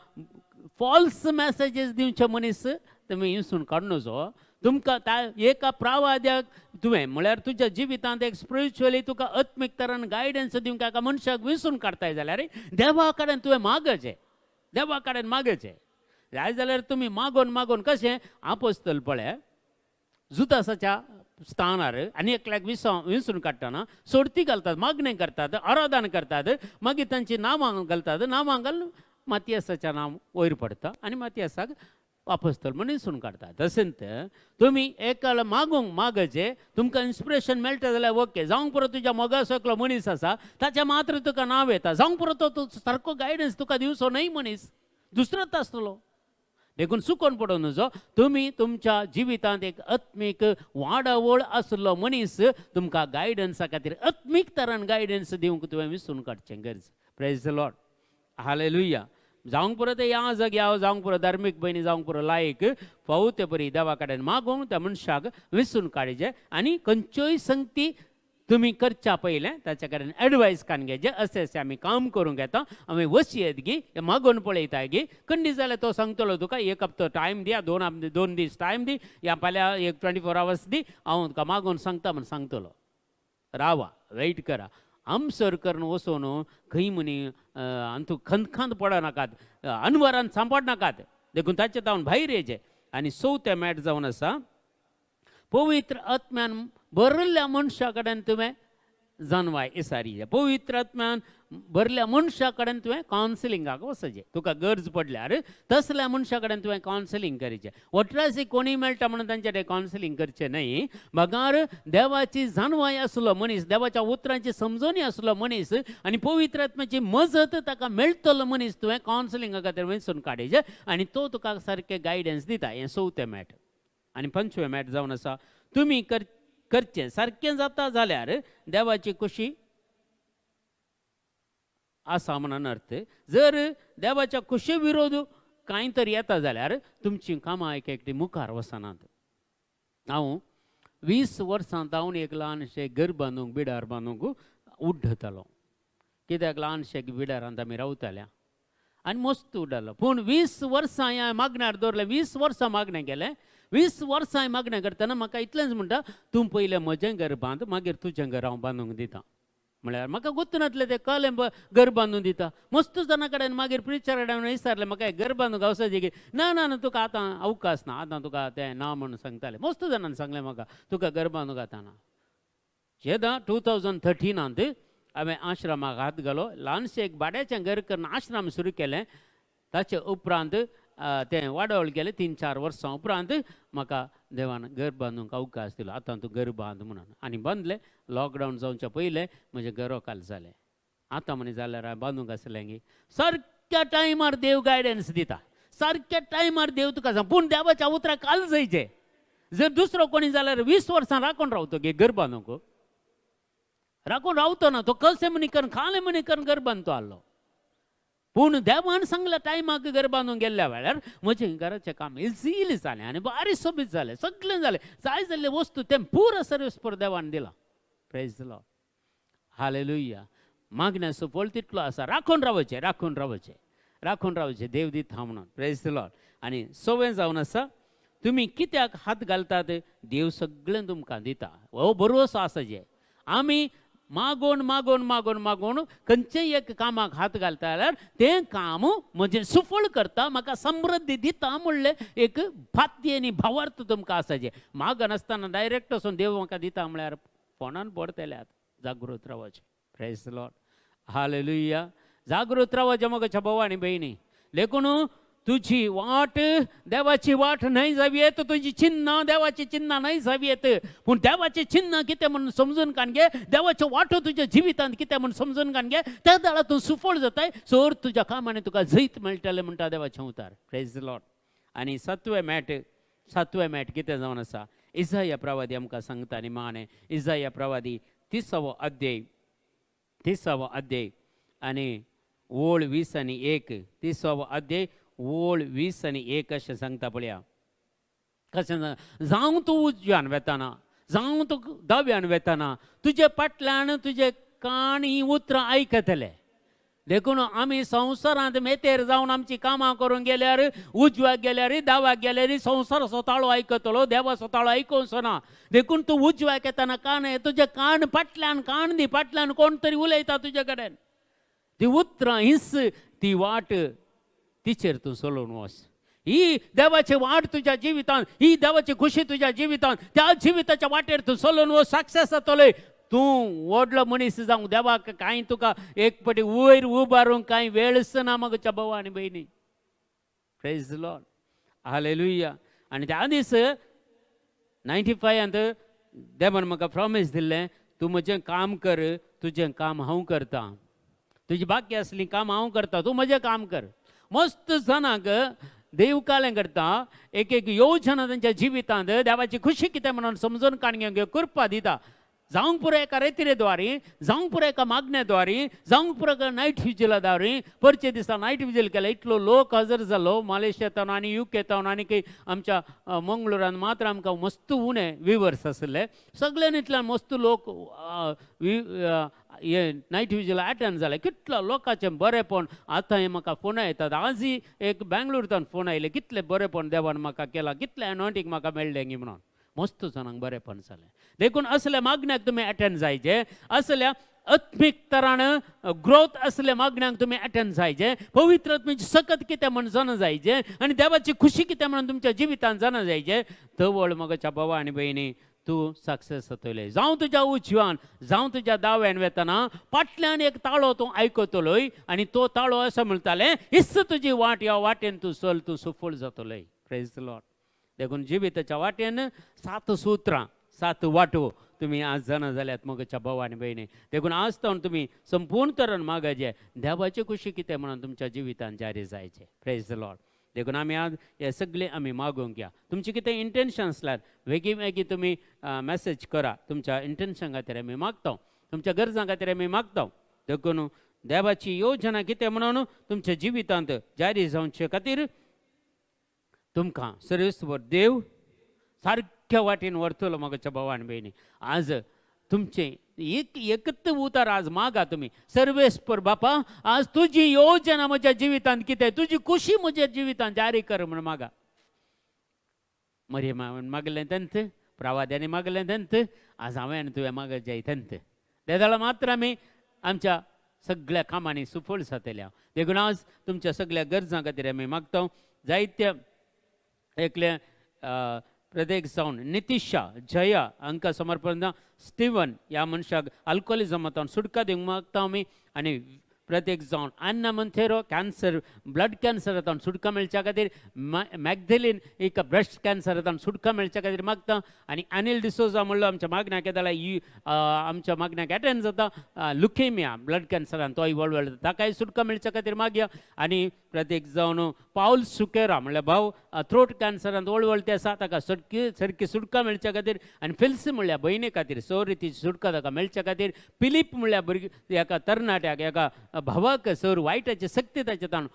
फॉल्स मॅसेजीस दिवचे मनीस तुमी विसून काडूं नजो. तुमकां एका प्रवाद्याक तुवें म्हळ्यार तुज्या जिवितांत एक स्पिरिच्युअली तुका आत्मीक तरान गायडन्स दिवंक एका मनशाक विसून काडताय जाल्यार देवा कडेन तुवें मागचें, देवा कडेन मागचें. जाय जाल्यार तुमी मागोन मागोन कशें आपोस्तल पळय जुदासाच्या स्थानार आनी एकल्याक विसरून काडटना सोडती घालतात, मागणें करतात, आराधन करतात, मागीर तांची नांवां घालतात. नांवां घालून मातियासाचें नांव वयर पडटा आनी मातियासाक आपोस्तल म्हूण विसरून काडटा. तशेंच तुमी एकाला मागूंक मागचें, तुमकां इन्स्पिरेशन मेळटा जाल्यार ओके. जावंक पुरो तुज्या मोगाचो एकलो मनीस आसा, ताच्या मात्र तुका नांव येता. जावंक पुरो तो सारको गायडन्स तुका दिवचो न्हय, मनीस दुसरोच आसतलो. देखून चुकोन पडोवं नजो. तुमी तुमच्या जिवितांत एक आत्मीक वाडावळ आशिल्लो मनीस तुमकां गायडन्सा खातीर आत्मीक तरान गायडन्स दिवंक तुवें विसरून काडचें गरज. Praise the Lord, hallelujah. जावंक पुरो ते याजक या जावंक पुरो धार्मीक भयणी, जावंक पुरो लायक, फावो ते परी देवा कडेन मागूंक त्या मनशाक विसून काडचें आनी खंयच्योय संगती तुमी करच्या पयलें ताच्या कडेन एडवायस कान घेवचें. अशें अशें आमी काम करूंक येता, आमी वचयेत गी, हें मागून पळयता गी? खंडी जाल्यार तो सांगतलो तुका, एक हप्तो टायम दी, 2 दीस टायम दी, या फाल्यां एक 24 आवर्स दी, हांव तुका मागून सांगता म्हूण सांगतलो. रावा, वेट करा. आमसर करून वचून खंय म्हणी अंतू खंदखांत पडनाकात, अनवरान सांपडनाकात. देखून ताचे तावन भायर येयचें. आनी चवथें मॅट जावन आसा, पवित्र आत्म्यान भरिल्ल्या मनशा कडेन तुवें जानवाय इसारी. पवित्र आत्म्यान भरल्या मनशा कडेन तुवें कावन्सिलिंगाक वचचें. तुका गरज पडल्यार तसल्या मनशा कडेन तुवें कावन्सिलींग करचें. वटरासी कोणीय मेळटा म्हणून तांचे कडेन कावन्सिलींग करचें न्हय. बगार देवाची जानवाय आसलो मनीस, देवाच्या उतरांची समजणी आसलो मनीस आनी पवित्र आत्म्याची मजत ताका मेळटलो मनीस तुवें कावन्सिलिंगा खातीर वेंचून काडचें आनी तो तुका सारकें गायडन्स दिता. हें चवथें मॅट. आनी पंचवें मॅट जावन आसा, तुमी करचें सारकें जाता जाल्यार देवाची खुशी आसा म्हणून अर्थ. जर देवाच्या खुशी विरोध कांय तरी येता जाल्यार तुमचीं कामां एक एकटी मुखार वचनात. हांव 20 वर्सां जावन एक ल्हानशें घर बांदूंक, बिडार बांदूंक उड्डतालो. कित्याक ल्हानशें बिडारांत आमी रावताले आनी मस्त उडलो. पूण 20 वर्सां हांवें मागण्यार दवरलें, 20 वर्सां मागणें केलें. 20 वर्सां हांवें मागणें करतना म्हाका इतलेंच म्हणटा, तूं पयलें म्हजें घर बांद, मागीर तुजें घर हांव बांदूंक दिता. म्हळ्यार म्हाका गोत्त नासलें तें कळ्ळें घर बांदून दिता. मस्त जाणा कडेन मागीर प्रिचरा कडेन विचारलें, म्हाका हें घर बांदूंक गावसाचें की ना? ना ना, तुका आतां अवकाश ना, आतां तुका तें ना म्हणून सांगतालें. मस्त जाणान सांगलें म्हाका, तुका घर बांदूंक आतां ना. जेन्ना 2013त हांवें आश्रमाक हात घालो, ल्हानशें एक भाड्याचें घर करून आश्रम सुरू केलें. ताचे उपरांत तें वाडवळ गेलें. 3-4 वर्सां उपरांत म्हाका देवान घर बांदूंक अवकाश दिलो, आतां तूं घर बांद म्हणून. आनी बांदलें. लॉकडावन जावच्या पयलें म्हजें घर काल जालें. आतां म्हणे जाल्यार हांवें बांदूंक आसलें गी? सारक्या टायमार देव गायडन्स दिता, सारक्या टायमार देव तुका सांग. पूण देवाच्या उतराक काल जायचें. जर दुसरो कोणी जाल्यार 20 वर्सां राखून रावतो गे घर बांदूंक? राखून रावतो ना तो. कशें म्हणी करून, खालें म्हणी करून घर बांदतो आहलो. पूण देवान सांगल्या टायमाक घर बांदूंक गेल्ल्या वेळार म्हजें घराचें काम इझिली जालें आनी बारी सोबीत जालें, सगळें जालें. जाय जाल्ले वस्तू तें पुरो सर्वीस पुरो देवान दिला. Praise Lord, hallelujah. मागण्याचो फळ तितलो आसा. राखून रावचें, राखून रावचें, राखून रावचें, देव दिता म्हणून. प्रेज the Lord. आनी सवें जावन आसा, तुमी कित्याक हात घालतात, देव सगळें तुमकां दिता. हो भरवसो आसा जे आमी मागोवन मागोवन मागोवन मागोवन खंयचेय एक कामाक हात घालता जाल्यार तें काम म्हजें सुफळ करता, म्हाका समृद्धी दिता म्हणलें एक भात्य आनी भावार्थ तुमकां आसा. जें मागनासतना डायरेक्ट वचून देव म्हाका दिता म्हळ्यार फोंडान पडटले. जागृत रावचें. Praise the Lord. Hallelujah. जागृत रावचें म्हज्या भाव आनी भयणी. देखून तुजी वाट देवाची वाट न्हय जावयेत, तुजी चिन्नां देवाची चिन्नां न्हय जावयेत, पूण देवाचें चिन्नां कितें म्हणून समजून काण घे, देवाच्यो वाटो तुज्या जिवितांत कितें म्हूण समजून काण घे, त्या वेळार तूं सुफळ जाताय. सोर तुज्या कामांनी तुका जैत मेळटलें म्हणटा देवाचें उतार. Praise the Lord. आनी सातवें मॅट, सातवें मॅट कितें जावन आसा, इजाया प्रवादी आमकां सांगता आनी माने इजाया प्रवादी 30वो अध्याय, 30वो अध्याय आनी ओळ 20 आनी 1, 30वो अध्याय ओळ 20 आनी 1 अशें सांगता पळया. कशें जावं तूं उजव्यान वेताना, जावं तूं दाव्यान वेताना, तुजे फाटल्यान तुजे कान ही उतरां आयकतले. देखून आमी संवसारांत मेतेर जावन आमची कामां करूंक गेल्यार, उजव्याक गेल्यार, दाव्याक गेल्यार संवसाराचो ताळो आयकतलो, देवाचो ताळो आयकोवचो ना. देखून तूं उजव्याक येतना कान, तुजे कान फाटल्यान कान दी, फाटल्यान कोण तरी उलयता तुजे कडेन. ती उतरां हीच ती वाट, तिचेर तूं चलोवन वच. ही देवाची वाट तुज्या जिवितांत, ही देवाची खुशी तुज्या जिवितांत, त्या जिविताच्या वाटेर तूं चलोवन वच, सक्सेस जातलो. तूं व्हडलो मनीस जावं देवाक कांय तुका एक पटी वयर उबारूंक कांय वेळच ना म्हज्या भाव आनी भयणी. Praise Lord. Hallelujah. आनी त्या दीस 95त देवान म्हाका प्रॉमीस दिल्लें, तूं म्हजें काम कर, तुजें काम हांव करतां, तुजी बाकी आसली काम हांव करता, तूं म्हजें काम कर. मस्त जाणांक देव कालें करता, एक एक योजना तेंच्या जिवितांत देवाची खुशी कितें म्हणून समजून काण घेवंक कृपा दिता. जावंक पुरो एका रेतिरे द्वारी, जावंक पुरो एका मागण्या द्वारी, जावंक पुरो एका नायट विजिला द्वारी. परचे दिसा नायट विजील केलें, इतलो लोक हजर जालो मलेशिया आनी युके तावन आनी आमच्या मंगळुरान मात्र आमकां मस्त उणें विवर्स आसले. सगळ्यांनी मस्त लोक हे नायट विजील अटेंड जाले. कितलो लोकांचें बरेंपण. आतां हे म्हाका फोन येतात, आजय एक बेंगलोरच्यान फोन आयले, कितलें बरेंपण देवान म्हाका केलां, कितलें एनॉयंटींग म्हाका मेळ्ळें गी म्हणून. मस्त जाणांक बरेंपण जालें. देखून असल्या मागण्याक तुमी अटेंड जायचे, असल्या आत्मीक तरान ग्रोथ असल्या मागण्यांक तुमी अटेंड जायचे, पवित्र आत्म्याची सकत कितें म्हण जाणा जायचे आनी देवाची खुशी कितें म्हणून तुमच्या जिवितांत जाणा जायचे. तवळ म्हज्या भावा आनी भयणी तूं सक्सेस जातले. जावं तुज्या उजव्यान, जावं तुज्या दाव्यान वेतना फाटल्यान एक ताळो तूं आयकतलोय आनी तो ताळो असो म्हणटाले, इस्स तुजी वाट, ह्या वाटेन तूं चल, तूं सफळ जातलोय. Praise the Lord. देखून जिविताच्या वाटेन सात सुत्रां, सात वाटो तुमी आज जाणा जाल्यात म्हज्या भाव आनी भयणी. देखून आज तावन तुमी संपूर्ण तरान मागाचे, देवाची खुशी कितें म्हणून तुमच्या जिवितान जारी जायचे. Praise the Lord. देखून आमी आज हे सगळे आमी मागूंक या. तुमचें कितें इंटेन्शन आसल्यार बेगीन बेगीन तुमी मॅसेज करा. तुमच्या इंटेन्शन खातीर आमी मागता, तुमच्या गरजां खातीर आमी मागता. देखून देवाची योजना कितें म्हणून तुमच्या जिवितांत जारी जावचे खातीर तुमकां सर्वेस्वर देव सारक्या वाटेन व्हरतलो म्हज्या भाव आनी भयणी. आज तुमचें एक एकच उतार आज मागा तुमी, सर्वेस्पर बापा, आज तुजी योजना म्हज्या जिवितांत कितें, तुजी खुशी म्हज्या जिवितांत जारी कर म्हण मागा. मरियमान मागलें तेंत, प्रवाद्यांनी मागलें तेंत, आज हांवें आनी तुवें मागत जाय तेंत. तेदळा मात्र आमी आमच्या सगळ्या कामांनी सुफळ जातल्या. देखून आज तुमच्या सगळ्या गरजां खातीर आमी मागता. जायत्या एकले प्रत्येक जावन नितिशा जया हांकां समर्पण, स्टिवन ह्या मनशाक अल्कोहोलिजमांत सुटका दिवंक मागता आमी. आनी प्रत्येक जावन अन्ना मंथेरो कॅन्सर, ब्लड कॅन्सरांत सुटका मेळच्या खातीर, मॅगधेलीन एक ब्रेस्ट कॅन्सरांत सुटका मेळच्या खातीर मागता. आनी अनिल डिसोजा म्हणलो आमच्या मागण्याक येताल्या आमच्या मागण्याक एटेंड जाता, लुकेमिया ब्लड कॅन्सरान तोय वळवळ, ताकाय सुटका मेळच्या खातीर मागया. आनी प्रत्येक जावन पावल सुकेरा म्हणल्यार भाव थ्रोट कॅन्सरान वळवळते आसा, ताका सारकी सारकी सुटका मेळच्या खातीर. आनी फिल्सी म्हणल्यार भयणी खातीर सो रितीची सुटका ताका मेळच्या खातीर. पिलीप म्हणल्यार भुरगे एका तरणाट्याक, एका भावाक सर वायटाची शक्ती ताचे ताण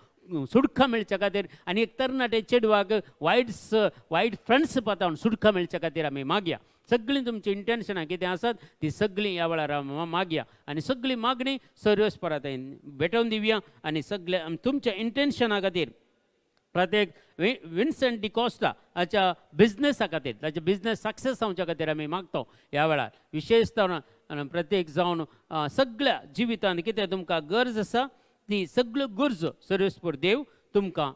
सुटका मेळच्या खातीर आनी एक तरणाटे चेडवाक वायट वायट फ्रेंड्स पातावन सुटका मेळच्या खातीर आमी मागया. सगळीं तुमची इंटेन्शनां कितें आसात ती सगळीं ह्या वेळार मागया आनी सगळी मागणी सर्वेस्परात भेटोवन दिवया. आनी सगळे तुमच्या इंटेन्शना खातीर प्रत्येक विन्सेंट डिकॉस्टा हाच्या बिजनेसा खातीर, ताच्या बिजनेस सक्सेस जावच्या खातीर आमी मागतो ह्या वेळार. विशेश प्रत्येक जावन सगळ्या जिवितांत कितें तुमकां गरज आसा ती सगळ्यो गरजो सर्वेस्पर देव तुमकां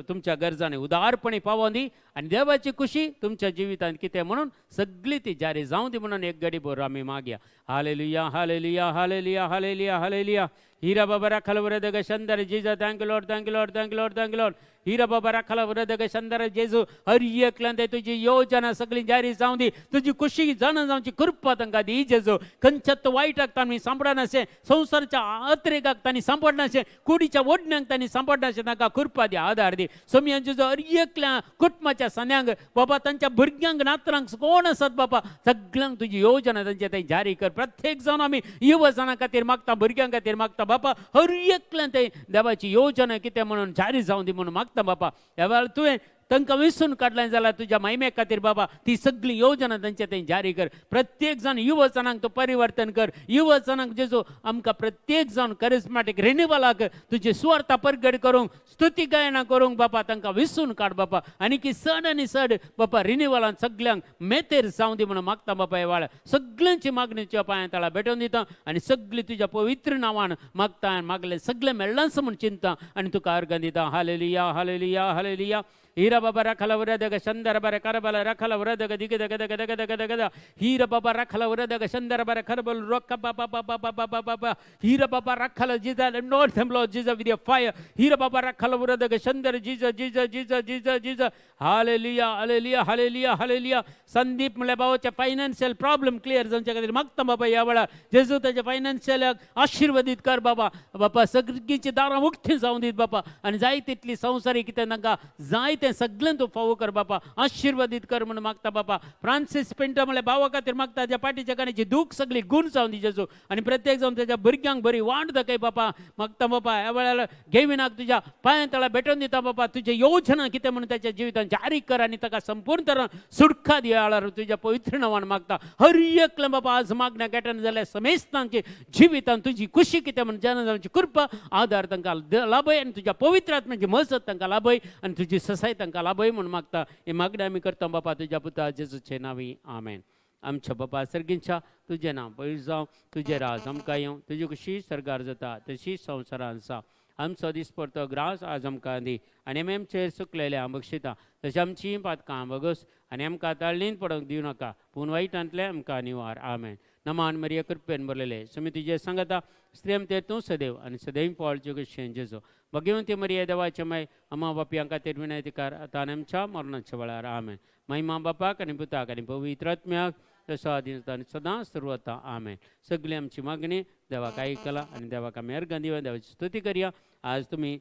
तुमच्या गरजांनी उदारपणी पावोवन दी आनी देवाची खुशी तुमच्या जिवितांत कितें म्हणून सगळी ती जारी जावं दी म्हणून एक गडी भर आमी मागया. Hallelujah hallelujah hallelujah hallelujah hallelujah. Hira Baba Rakhal वरदग शंदर Jesus. Thank you Lord, thank you Lord, thank you Lord, thank you Lord. Hira Baba Rakhal वरदग शंदर जेजू. हर एकल्यान तुजी योजना सगळी जारी जावं दी, तुजी खुशी जाणा जावची कृपा तांकां दी जेजू. खंयच्यात वायटाक तांणी सांपडनाशें, संवसाराच्या अत्रेगाक तांणी सांपडनाशें, कुडीच्या ओडण्यांक तांणी सांपडनाशें, तांकां कृपा दी, आदार दी सोमयान जेजू. हर एकल्या कुटुंबाच्या सन्यांक बाबा, तांच्या भुरग्यांक, नातरांक कोण आसात बाबा, सगळ्यांक तुजी योजना तांचे थंय जारी कर. प्रत्येक जावन आमी युवजनां खातीर मागता, भुरग्यां खातीर मागता बापा. हर एकल्यान ते देवाची योजना कितें म्हणून जारी जावं दी म्हणून मागता बापा. ह्या वेळार तुवें तांकां विसून काडलें जाल्यार तुज्या महिमे खातीर बाबा ती सगळी योजना तांचे थंय जारी कर. प्रत्येक जाण युवजनांक तूं परिवर्तन कर. युवजनांक जेजू आमकां प्रत्येक जाण करिस्मॅटीक रिनिवलाक तुजी सुवार्था परगट करूंक, स्तुती गायना करूंक बाबा तांकां विसून काड बाबा. आनी की चड आनी चड बाबा रिनिवलान सगल्यांक मेतेर जावं दी म्हणून मागता बाबा. ह्या वेळार सगल्यांची मागणी तुज्या पांया तळा भेटोवन दिता आनी सगळी तुज्या पवित्र नांवान मागता आनी मागले सगळें मेळ्ळांच म्हूण चिंता आनी तुका अर्गां दिता. Hallelujah hallelujah hallelujah. हीरा बाबा रखल वरदग शंदर बर करबल रखल वरदग दिग दग दग दग दग दग दग. हीरा बाबा रखल वरदग शंदर बर करबल रोक बाबा बाबा बाबा बाबा बाबा. हीरा बाबा रखल Jesus. Anoint them Lord Jesus with your fire. Hira Baba रखल वरदग शंदर Jesus Jesus Jesus Jesus Jesus. Hallelujah hallelujah hallelujah hallelujah. Sandeep म्हणल्यार बाबाच्या फायनान्शियल प्रॉब्लेम क्लियर जावच्या खातीर मागता बाबा ह्या वेळार जेजू. ताच्या फायनान्शियलाक आशिर्वादीत कर बाबा. बाबा सगळींची दारां उक्ती जावं दीत बाबा आनी जाय तितली संवसारी कितें तांकां जाय तें सगळें तूं फावो कर बाबा, आशिर्वादीत कर म्हणून मागता बाबा. फ्रांसीस पिंटो म्हणल्यार भावा खातीर मागता, त्या पाठीच्या कानाची दूख सगळी गुण जावं दी जेजू आनी प्रत्येक जावन त्याच्या भुरग्यांक बरी वाट दाखय बाबा मागता बाबा. ह्या वेळार घेविनाक तुज्या पांया तळा भेटोवन दिता बाबा. तुजे योजना कितें म्हणून त्याच्या जिवितान जारी कर आनी ताका संपूर्ण तरान सुटका दी वेळार तुज्या पवित्र नांवान मागता. हर एकलें बाबा आज मागण्या गेटन जाल्यार समेस्तांचे जिवितान तुजी खुशी कितें म्हणून जाणा जावची कृपा आदार तांकां लाभय आनी तुज्या पवित्र आत्म्याची मजत तांकां लाभय आनी तुजी ससाय तांकां लाभय म्हणून मागता. हे मागणें आमी करता बापा तुज्या पुता जेजूचे नांवी, आमेन. आमच्या बापा सर्गींच्या, तुजें नांव पयस जावं, तुजें राज आमकां येवं, तुजी खुशी सर्गार जाता तशी संवसारान जावं. आमचो दिसपडतो ग्रास आज आमकां दी आनी आमी आमचेर चुकलेले आम बक्षिता तशें आमची पातकां बगस आनी आमकां ताळणीन पडोवंक दिवं नाका, पूण वायटांतलें आमकां निवार. आमेन. नमान मरिया, कृपेन भरलेले, सुमी तुजें सांगता. स्त्रियम ते तूं सदैव आनी सदैव फळ जुगशें जेजो. भगवंती मरिया, देवाचे माय, अम्मा बापयांक खातीर विनंती कर, आतां आनी आमच्या मरणाच्या वेळार. आमेन. महिमा बापाक आनी पुताक आनी पवित्र आत्म्याक, तसो आदी आनी सदां सुरवता. आमेन. सगळी आमची मागणी देवाक आयकला आनी देवाक आमी अर्गां दिवया, देवाची स्तुती करया. आज तुमी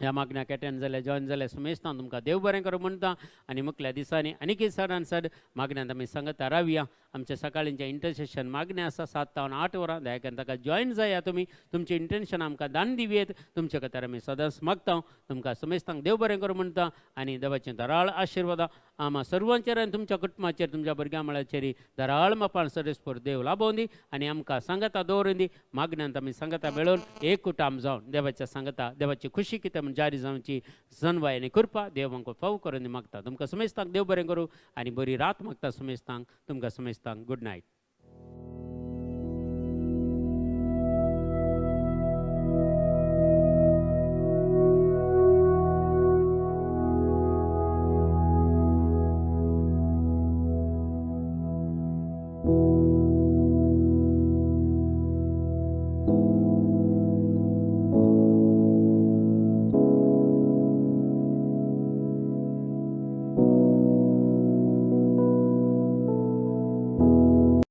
ह्या मागण्याक एटेंड जाले, जॉयन जाले समेस्तां तुमकां देव बरें करूं म्हणटा आनी मुखल्या दिसांनी आनीक सडान सड मागण्यांत आमी सांगता रावया. आमच्या सकाळींचें इंटरसेशन मागणें आसा 7 तावन 8 वरां. दयाकन ताका जॉयन जाया तुमी, तुमचें इंटेन्शन आमकां दान दिवयेत. तुमच्या खातीर आमी सदांच मागता. तुमकां समेस्तांक देव बरें करूं म्हणटा आनी देवाचें दराळ आशिर्वाद आमा सर्वांचेर आनी तुमच्या कुटुंबाचेर, तुमच्या भुरग्यां मळाचेर दराळ मापान सर्वेस्पर देव लाभोवन दी आनी आमकां सांगता दवरून दी. मागण्यांत आमी सांगता मेळोवन एक कुटाम जावन देवाच्या सांगता देवाची खुशी कितें म्हूण जारी जावची जनवाय आनी कृपा देव आमकां फाव करून मागता. तुमकां समेस्तांक देव बरें करूं आनी बरी रात मागता समेस्तांक. तुमकां समेस्तांक गुड नायट.